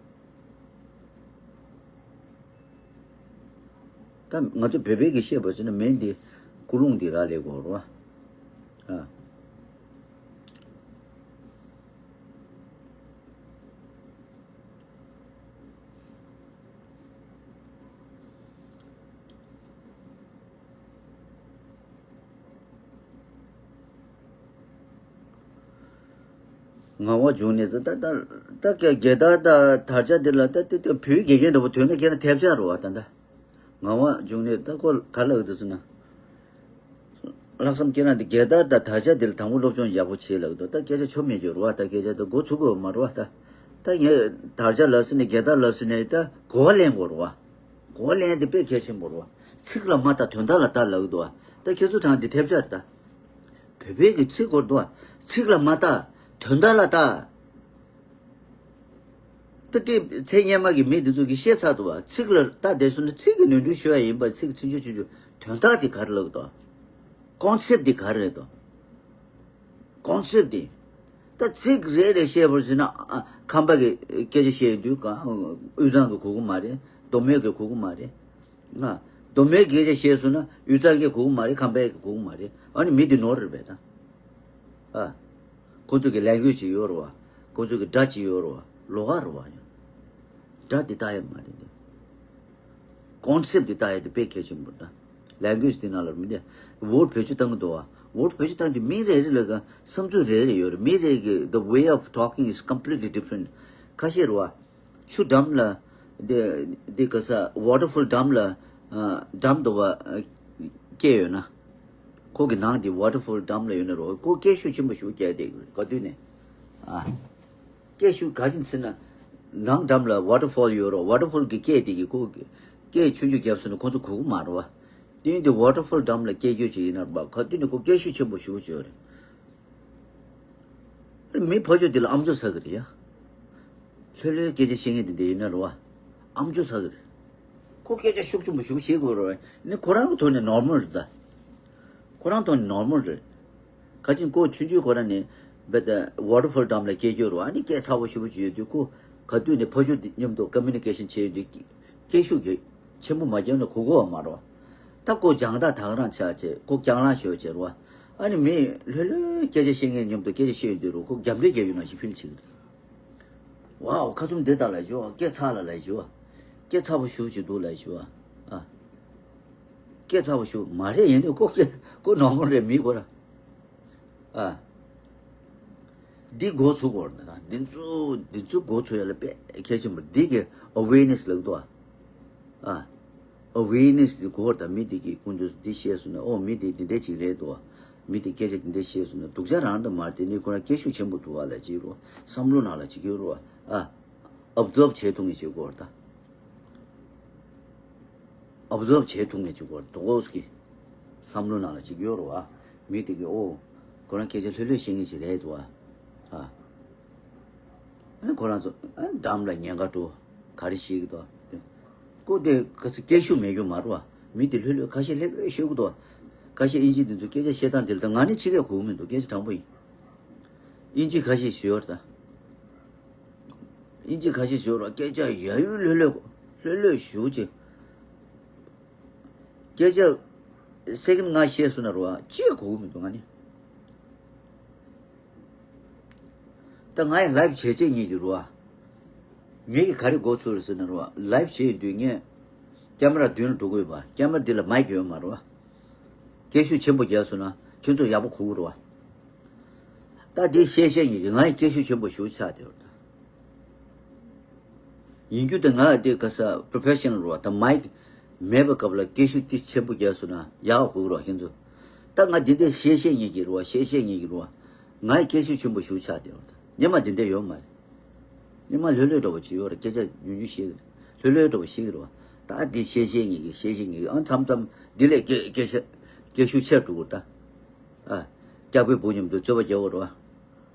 བས། ད་ང་ཚོ་བོད་པའི་གི་བཤད་པ་ཟེར་ན་མེ་འདི་ཀུན་སློང་འདི་རག་ལས་དགོས་རེད་བ། ཨ། ངག་དབང་འབྱུང་གནས་ཟེར་ད་ད་ད་ག་རྒྱལ་དར་དང་དར་ཆ་འདི་ལ་ད་དེ་དེ་བོད་ཡིག་དགེ་རྒན་འདྲ་པོ་ཐོན་ན་ཁྱེད་རང་ཐེབས་ཆག་རེད་བ་ད་ད། ངག་དབང་འབྱུང་གནས་ད་ཁོ་ག་ལབ་འདུག་ཟེར་ན། ལྷག་བསམ་ཁྱེད་རང་འདི་རྒྱལ་དར་དང་དར་ཆ་འདི་ལ་དང་པོ་སློབ་སྦྱོང་ཡག་པོ་བྱེད་ལབ་འདུག་ད་སྐད་ཆ་ཆོ་མེད་ཀྱི་རེད་བ། ད་སྐད་ཆ་ད་མགོ་ཚུགས་དགོས་མ་རེད་བ། ད་ད་ངས་དར་ཆ་ལབ་ཟེར་ནས་རྒྱལ་དར་ལབ་ཟེར་ནས་ད་གོ་བ་ལེན་དགོས་རེད་བ། གོ་བ་ལེན་དེ་དཔེ་གལ་ཆེན་པོ་རེད་བ། ཚིག་ལ་མ་ལྟ་དོན་དག་ལ་ལྟ་ལབ་འདུག་བ། ད་ཁྱེད་ཚོ་གྲངས་འདི་ཐེབས་ཆག་རེད་ད། བོད་པའི་གི་ཚིག་སྐོར་དུ་བ། ཚིག་ལ་མ་ལྟ། དོན་དག་ལ་ལྟ། ད་དེ་ཚེ་སྔོན་མ་གི་མི་འདི་ཚོ་གིས་བཤད་ཚར་འདུག་བ། ཚིག་ལ་ལྟ་བསྡད་སོང་ན་ཚིག་གི་ནོར་འཁྲུལ་ཤོར་ཡ་ཡིན་པ། ཚིག་ཚིག་ཆུ་ཆུ་ཆུ་དོན་དག་དེ་ག་རེ་ལབ་འདུག་ཀོན་སེབ་དེ་ག་རེ་རེད་འདུག་ཀོན་སེབ་དེ། ད་ཚིག་རེ་རེ་བཤད་པར་ཟེར་ན་ཨ། ཁམས་པ་གི་སྐད་ཆ་བཤད་དུས་གང་དབུས་གཙང་གི་གོ་གི་མ་རེད། མདོ་སྨད་གི་གོ་གི་མ་རེད། ང་། མདོ་སྨད་སྐད་ཆ་བཤད་སོང་ན་དབུས་གཙང་གི་གོ་གི་མ་རེད། ཁམས་པའི་གི་གོ་གི་མ་རེད། ཨ་ནི་མི་དེ་ནོར་རེད་པས་ད། ཨ། ཁོ་ཚོ་གི་ལེང་གུ་ཡེཇ་ཅིག་ཡོད་རེད་བ། ཁོ་ཚོ་གི་སྒྲ་ཅིག་ཡོད་རེད་བ། ལོགས་ཀ་རེད་བ། སྒྲ་དེ་ལྟ་ཡ་མ་རེད་དེ། ཀོན་སེབ་དེ་ལྟ་ཡ་དེ་དཔེ་གལ་ཆེན་པོ་རེད་ད། ལེང་གུ་ཡེཇ་དེ་ནང་ལ་མི་དེ་ཝར་ཌི་བེད་སྤྱོད་བཏང་གི་འདུག་བ། ཝར་ཌི་བེད་སྤྱོད་བཏང་དུས་མི་རེ་རེ་ལ་ག་བསམ་ཚུལ་རེ་རེ་ཡོད་རེད། མི་རེ་གི་the way of talking is completely different. ཁ་ཤས་རེད་བ། ཆུ་འགྲམ་ལ། འདི་འདི་ག་ས་ཝ་ཊར་ཕོལ་འགྲམ་ལ། ཨ། འགྲམ་དུ་བ། ཨ། སྐྱེས་ཡོད་ན། ཁོ་གི་ནང་འདི་ཝ་ཊར་ཕོལ་འགྲམ་ལ་ཡོད་ན་རོ། ཁོ་སྐད་ཤུགས་ཆེན་པོ་ཞིག་རྒྱག་བསྡད་ཀྱི་རེད་ག་དུས་ནས། ཨ། སྐད་ཤུགས་ག་ཅིག་ཟེར་ན། ནང་འགྲམ་ལ་ཝ་ཊར་ཕོལ་ཡོད་རོ། ཝ་ཊར་ཕོལ་གི་སྐད་དེ་གི་ཁོ་གི་སྐད་ཆུང་ཆུང་བརྒྱབ་སོང་ན་ཁོ་ཚོ་གོ་གི་མ་རེད་བ། དེ་ཡིན་དུས་ཝ་ཊར་ཕོལ་འགྲམ་ལ་སྐྱེས་རྒྱུ་ཅིག་ཡིན་ན་རེད་བ། ག་དུས་ནས་ཁོ་སྐད་ཤུགས་ཆེན་པོ་ཞིག་བྱོས་རེད། མི་ཕོ་ཆོས་འདི་ལ་ཨམ་ཅོག་ཟ་གི་རེད་ཡ། ལྷོད་ལྷོད་སྐད་ཆ་བཤད་མཁན་དེ་འདྲ་ཡིན་ན་རེད་བ། ཨམ་ཅོག་ཟ་གི་རེད། ཁོ་སྐད་ཆ་ཤུགས་ཆེན་པོ་ཞིག་བཤད་དགོས་རེད་བ། ནི་ཁོ་རང་གི་ཐོག་ནས་ནོར་མལ་རེད་ད། ཁོ་རང་ཐོག་ནས་ནོར་མལ་རེད། ག་ཅིག་ཁོ་ཆུང་ཆུང་ཁོ་རང་ནས་བེད་ཝ་ཊར་ཕོལ་འགྲམ་ལ་སྐྱེས་རྒྱུ་རེད་བ། ཨ་ནི་སྐད་ཚ་པོ་ཞེ་པོ་ཅིག་ཡོད་དུས་ཁོ་ག་དུས་ནས་ཕོ་ཆོས་འདི་མཉམ་དུ་ཀ་མུ་ནི་ཀེ་ཤན་བྱས་ཡོད་དུས། སྐད་ཤུགས་ཀྱི་ཆེན་པོ་མ་བརྒྱབ་ན་གོ་གོ་བ་མ་རེད་བ། ད་ཁོ་རྒྱང་ཐག་ཐག་རང་ཆགས་བྱས། ཁོ་རྒྱང་ལངས་ཤོར་བྱས་རེད་བ། ཨ་ནི་མི་ལྷོད་ལྷོད་སྐད་ཆ་བཤད་མཁན་མཉམ་དུ་སྐད་ཆ་བཤད་ཡོང་དུས་རུ་ཁོ་རྒྱབ་འདྲེ་རྒྱག་ཡོང་ན་ཞིག་ཕིལ་བྱེད་ཀྱི་རེད། ཝའོ། ཁ་ཚུམ་འདི་ལྟ་ལབ་བྱོས། སྐད་ཚ་ལ་ལབ་བྱོས། སྐད་ཚ་པོ་ཞེ་པོ་ཅིག་འདུག་ལབ་བྱོས། ཨ། སྐད་ཚ་པོ་ཞེ་པོ་མ་རེད། ཡིན་དུས་ཁོ་སྐད་ཁོ་ནོར་མལ་རེད། མི་ཁོ་ར། ཨ། འདི་འགོ་ཚུགས་དགོས་རེད་ད། འདི་ཚོ་འདི་ཚོ་འགོ་ཚུགས་ཡ་ལ་དཔེ་གལ་ཆེན་པོ། འདི་གི་ཨ་ཝེར་ནེ་སི་ལབ་འདུག་ཨ། ཨ། ཨ་ཝེར་ནེ་སི་དེ་དགོས་པ་དང་། མི་དེ་གིས་དཀོན་མཆོག་འདི་ཤེས་སོང་ན། ཨོ་མི་དེ་འདི་འདྲ་ཅིག་རེད་འདུག་བ། མི་དེ་སྐད་ཆ་འདི་འདྲ་ཤེས་སོང་ན། སྡུག་ཅག་རང་དང་མ་རེད། དེ་ནི་ཁོ་རང་སྐད་ཤུགས་ཆེན་པོ་འདུག་བ་ལ་ཅིག་རོ། བསམ་བློ་ནང་ལ་ཅིག་ཡོད་རོ། ཨ་ཨབ་ཛོརབ་བྱེད་ཐུབ་ངེས་ཅིག་དགོས་པ་དང་། ཨབ་ཛོརབ་བྱེད་ཐུབ་ངེས་ཅིག་དགོས་པ་དང་། ཨོ་སྐྱིད། བསམ་བློ་ནང་ལ་ཅིག་ཡོད་རོ། ཨ་མི་དེ་གིས་ཨོ་ཁོ་རང་སྐད་ཆ་ལྷོད་ལྷོད་བཤད་ངེས་ཅིག་རེད་འདུག་བ། ཨ། ཨ་ཁོ་རང་ཚོ་ཨ་འགྲམ་ལ་ཉེན་ཁ་འགྲོ། ག་རེ་ཤེས་ཀྱི་འདུག་སྐུ་དེ་ག་ཚོད་སྐད་ཤུགས་མེད་རྒྱུ་མ་རེད་བ། མི་དེ་ལྷོད་ལྷོད་ཁ་ཤས་ལྷོད་ལྷོད་ཤོད་ཀྱི་འདུག་ཁ་ཤས་དབྱིན་ཇི་དེ་ཚོ་སྐད་ཆ་བཤད་སྟངས་དེ་ལ་ད་ང་ནི་ཕྱི་སྐད་གོ་གི་མི་འདུག་སྐད་ཆ་དྲང་པོ་ཡིན། དབྱིན་ཇི་ཁ་ཤས་ཤོད་ཡོད་རེད་ད། དབྱིན་ཇི་ཁ་ཤས་ཤོད་རོགས། སྐད་ཆ་ཡ་ཡུལ་ལྷོད་ལྷོད་ལྷོད་ལྷོད་ཞུ་ཅིག་སྐད་ཆ་སེ་ཀན་ལྔ་བཤད་སོང་ན་རེད་བ། ཅི་གོ་གི་མི་འདུག་ང་ནི། ད་ང་ཡང་ལའིབ་བྱེད་བྱེད་ངེས་ཀྱི་རེད་བ། ངེད་ཀྱིས་ག་རེ་འགོ་ཚུགས་རེད་ཟེར་ན་རེད་བ། ལའིབ་བྱེད་ཡོང་དུས་ངས་ཀེ་མ་ར་མདུན་ལ་འགྲོ་གི་ཡོད་པ། ཀེ་མ་ར་འདི་ལ་མའིག་ཡོད་མ་རེད་བ། སྐད་ཤུགས་ཆེན་པོ་རྒྱག་སོང་ན་ཁྱོད་ཚོ་ཡག་པོ་གོ་གི་རེད་བ། ད་འདི་བཤད་བཤད་ངེས་ཀྱི། ང་ཡང་སྐད་ཤུགས་ཆེན་པོ་ཞུ་ཆགས་བསྡད་ཡོད་ད། ཡིན་རྒྱུ་དེ་ང་དེ་ག་ས་པོ་རོ་ཕེ་ཤ་ནལ་རེད་བ། ད་མའིག་མེད་པའི་སྐབས་ལ་སྐད་ཤུགས་དེ་ཆེན་པོ་རྒྱག་སོང་ན་ཡག་གོ་གི་རེད་བ་ཁྱེད་ཚོ། ད་ང་འདི་འདྲ་བཤད་བཤད་ངེས་ཀྱི་རེད་བ། བཤད་བཤད་ངེས་ཀྱི་རེད་བ། ང་ཡི་སྐད་ཤུགས་ཆེན་པོ་ཞུ་ཆགས་བསྡད་ཡོད་ད། སྔོན་མ་འདི་འདྲ་ཡོད་མ་རེད། སྔོན་མ་ལྷོད་ལྷོད་འདྲ་བོ་ཅིག་ཡོད་རེད། སྐད་ཆ་ཉུང་ཉུང་བཤད་ཀྱི་རེད། ལྷོད་ལྷོད་འདྲ་བོ་བཤད་ཀྱི་རེད་བ། ད་འདི་བཤད་བཤད་ངེས་ཀྱི། བཤད་བཤད་ངེས་ཀྱི། ཨང་མཚམས་མཚམས་འདི་ལས་སྐད་སྐད་ཆ་སྐད་ཤུགས་ཆེར་འགྲོ་གི་རེད་ད། ཨ། སྐྱག་པའི་བུ་མཉམ་དུ་རྩོད་པ་རྒྱག་གི་རེད་བ།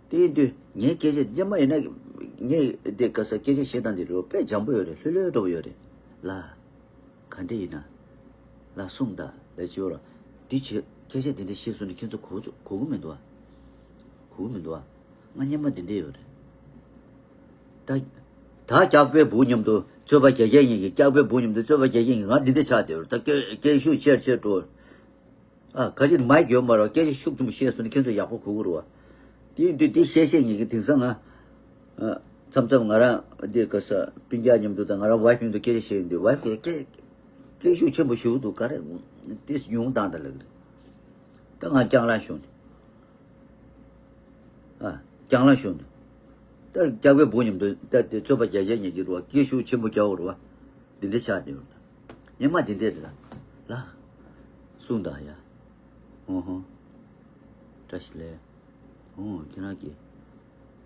དེ་ཡིན་དུས་ངའི་སྐད་ཆ་སྔོན་མ་ཡིན་ན་ངས་འདི་ག་ས་སྐད་ཆ་བཤད་སྟངས་འདི་རེད་བ། དཔེ་འཇམ་པོ་ཡོད་རེད། ལྷོད་ལྷོད་འདྲ་བོ་ཡོད་རེད། ལ། ག་འདྲ་ཡིན་ན། ལ་གསུངས་དང་ལ་ཅི་ཡོད་ར། འདི་བྱེད། སྐད་ཆ་འདི་འདྲ་བཤད་སོང་ན་ཁྱེད་ཚོ་གོ་ཚོ་གོ་གི་མི་འདུག་ཨ། གོ་གི་མི་འདུག་ཨ། ང་སྔོན་མ་འདི་འདྲ་ཡོད་རེད། ད། ད་སྐྱག་པའི་བུ་མཉམ་དུ་རྩོད་པ་རྒྱག་རྒྱག་ཡིན་གྱི། སྐྱག་པའི་བུ་མཉམ་དུ་རྩོད་པ་རྒྱག་རྒྱག་ཡིན་གྱི། ང་འདི་འདྲ་ཆགས་བསྡད་ཡོད་རེད། ད་སྐད་སྐད་ཤུགས་ཆེར་ཆེར་འགྲོ། ཨ། ཁ་ཅིག་མའིག་ཡོད་མ་རེད། སྐད་ཆ་ཤུགས་ཆེན་པོ་བཤད་སོང་ན་ཁྱེད་ཚོ་ཡག་པོ་གོ་གི་རེད་བ། དེ་ཡིན་དུས་དེ་བཤད་བཤད་ངེས་ཀྱི། དེང་སང་ང་། ཨ། མཚམས་མཚམས་ང་རང་འདི་ག་ས་སྤུན་ཀྱག་མཉམ་དུ་དང་ང་རང་ཝའིཕ་མཉམ་དུ་སྐད་ཆ་བཤད་ཡོང་དུས་ཝའིཕ་གིས་སྐད་སྐད་ཤུགས་ཆེན་པོ་ཞུ་གི་འདུག་ག་རེ་དེ་ཉུང་བཏང་དང་ལབ་ཀྱི་རེད། ད་ང་སྐྱག་ལང་ཤོར་ནས། ཨ། སྐྱག་ལང་ཤོར་ནས། ད་སྐྱག་པའི་བུ་མཉམ་དུ་ད་དེ་རྩོད་པ་རྒྱག་རྒྱག་ངེས་ཀྱི་རེད་བ། སྐད་ཤུགས་ཆེན་པོ་རྒྱག་གི་རེད་བ། འདི་འདྲ་ཆགས་བསྡད་ཡོད་ད། སྔོན་མ་འདི་འདྲ་རེད་ལ། ལ། གསུངས་དང་ཡ། ཨོ་ཧོ། བཀྲ་ཤིས་བདེ་ལེགས། ཨོ་ཁྱེད་རང་གིས་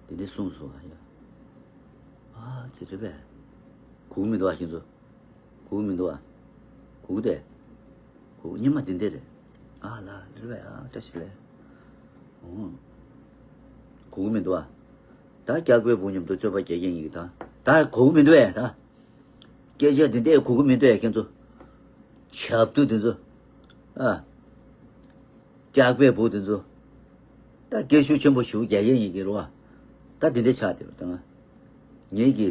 འདི་འདྲ་གསུངས་སོང་ཨ་ཡ། ཨ་ཙི་རེད་པས། གོ་གི་མི་འདུག་ཨ་ཁྱེད་ཚོ། གོ་གི་མི་འདུག་ཨ། གོ་གི་དེ། གོ་གི། སྔོན་མ་འདི་འདྲ་རེད། ཨ་ལ་རེད་པས། ཨ་བཀྲ་ཤིས་བདེ་ལེགས། ཨོ། གོ་གི་མི་འདུག་ཨ། ད་སྐྱག་པའི་བུ་མཉམ་དུ་རྩོད་པ་རྒྱག་མཁན་ཡིན་གྱི། ད་ད་གོ་གི་མི་འདུག་ཨེ་ད། སྐད་ཆ་འདི་འདྲས་གོ་གི་མི་འདུག་ཨེ་ཁྱེད་ཚོ། ཆབ་ཏུ་འདི་ཚོ། ཨ། སྐྱག་པའི་བུ་འདི་ཚོ། ད་སྐད་ཤུགས་ཆེན་པོ་ཞུ་རྒྱག་མཁན་ཡིན་གྱི་རེད་བ། ད་འདི་འདྲས་ཆགས་བསྡད་པ་ད་ང་། ངེད་ཀྱི་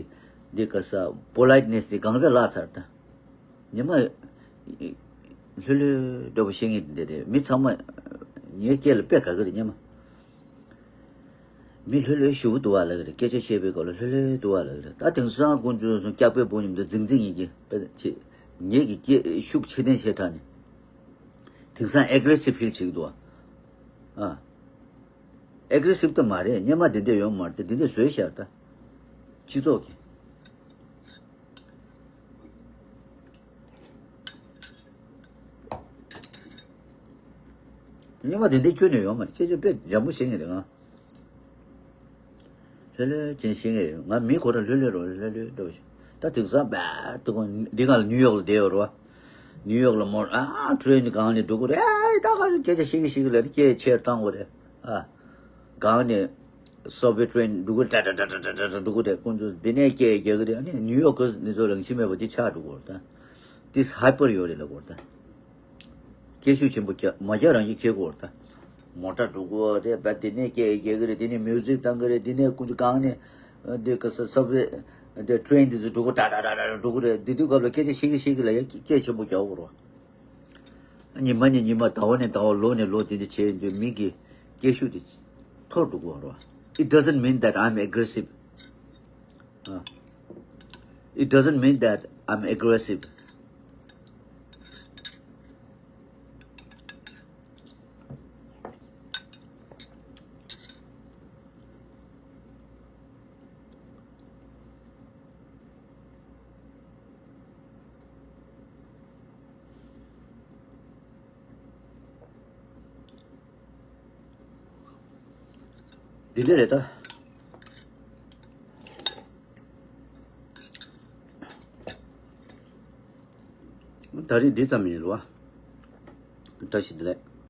འདི་ག་ས་པོ་ལའིཊ་ནེ་སི་འདི་གང་ཚ་བརླག་ཚར་ད། ཉི་མ་ལྷོད་ལྷོད་འདྲ་པོ་བཤད་མཁན་འདི་རེད། མི་ཚང་མ་ངའི་སྐད་ལ་དཔེ་དགའ་གི་རེད་སྔོན་མ། མི་ལྷོད་ལྷོད་ཞུ་གི་འདུག་བ་ལབ་ཀྱི་རེད། སྐད་ཆ་བཤད་པའི་སྐབས་ལ་ལྷོད་ལྷོད་འདུག་བ་ལབ་ཀྱི་རེད། ད་དེང་སང་དཀོན་མཆོག་གསུམ་སྐྱག་པའི་བུ་མཉམ་དུ་འཛིང་འཛིང་ཡིན་གྱི་དཔེ་ཆེ། ངེད་ཀྱི་སྐད་ཤུགས་ཆེ་ལྡན་བཤད་དྲགས་ནས། དེང་སང་ཨེག་རེ་སིབ་ཕིལ་བྱེད་ཀྱི་འདུག་བ། ཨ། ཨེག་རེ་སིབ་ད་མ་རེད། སྔོན་མ་འདི་འདྲས་ཡོད་མ་རེད། དེ་འདི་འདྲས་བཟོས་ཤག་ད། སྤྱི་ཚོགས་ཀྱི། སྔོན་མ་དེ་འདྲའི་ཁྱོན་ནས་ཡོད་མ་རེད། ཁྱེད་ཚོས་དཔེ་འཇམ་པོ་བཤད་མཁན་རེད་ང་། ལྷོད་ལྷོད་ཅན་བཤད་མཁན་རེད། ང་མི་ཁོ་རང་ལྷོད་ལྷོད་རོ་ལྷོད་ལྷོད་འགྲོ་བཞིན། ད་དེང་སང་རྦད་དེ་ཁོང་འདི་ག་ལ་ནིའུ་ཡོག་ལ་བསྡད་ཡོད་རེད་བ། ནིའུ་ཡོག་ལ་མོ་ཨ་ཊེ་རེན་གང་ནས་འགྲོ་གི་རེད། ཨ་ད་ག་ལ་སྐད་ཆ་བཤད་གི་བཤད་གི་ལ་སྐད་ཆེར་བཏང་དགོས་རེད། ཨ་གང་ནས། སོབ་ཝེ་ཊེ་རེན་འགྲོ་གི་རེད། ཏྲ་ཏྲ་ཏྲ་ཏྲ་ཏྲ་འགྲོ་གི་རེད། ཁོང་ཚོ་འདི་ནས་སྐད་རྒྱག་གི་རེད། ཨ་ནི་ནིའུ་ཡོག་གི་འདི་ཚོ་རང་བཞིན་མེད་པ་འདི་ཆགས་འགྲོ་གི་རེད་ད། ཏིས་ཧའི་པར་ཡོད་རེད་ལབ་དགོས་རེད་ད། སྐད་ཤུགས་ཆེན་པོ་རྒྱག་མ་རྒྱག་རང་གིས་ཁྱེར་དགོས་རེད་ད། མོ་ཊ་འགྲོ་གི་རེད་པ། འདི་ནས་སྐད་རྒྱག་གི་རེད། འདི་ནས་མིའུ་ཟིག་བཏང་གི་རེད། འདི་ནས་ཁོང་ཚོ་གང་ནས་འདི་ག་ས་སོབ་ཝེ་འདི་ཊེ་རེན་འདི་ཚོ་འགྲོ་གི་ཏྲ་ཏྲ་ཏྲ་ཏྲ་འགྲོ་གི་རེད། འདི་དུས་སྐབས་ལ་སྐད་ཆ་བཤད་གི་བཤད་གི་ལ་ཡ་སྐད་ཆེན་པོ་རྒྱག་དགོས་རེད་བ། ཉི་མ་ནས་ཉི་མ། ཟླ་བ་ནས་ཟླ་བ། ལོ་ནས་ལོ། དེ་འདྲ་བྱས་དུས་མི་གི་སྐད་ཤུགས་དེ་མཐོ་རུ་འགྲོ་གི་རེད་བ། It doesn't mean that I'm aggressive. Uh, it doesn't mean that I'm aggressive. དེ་འདྲ་རེད་ད། ད་རེས་འདི་ཙམ་ཡིན་རོ། བཀྲ་ཤིས་བདེ་ལེགས།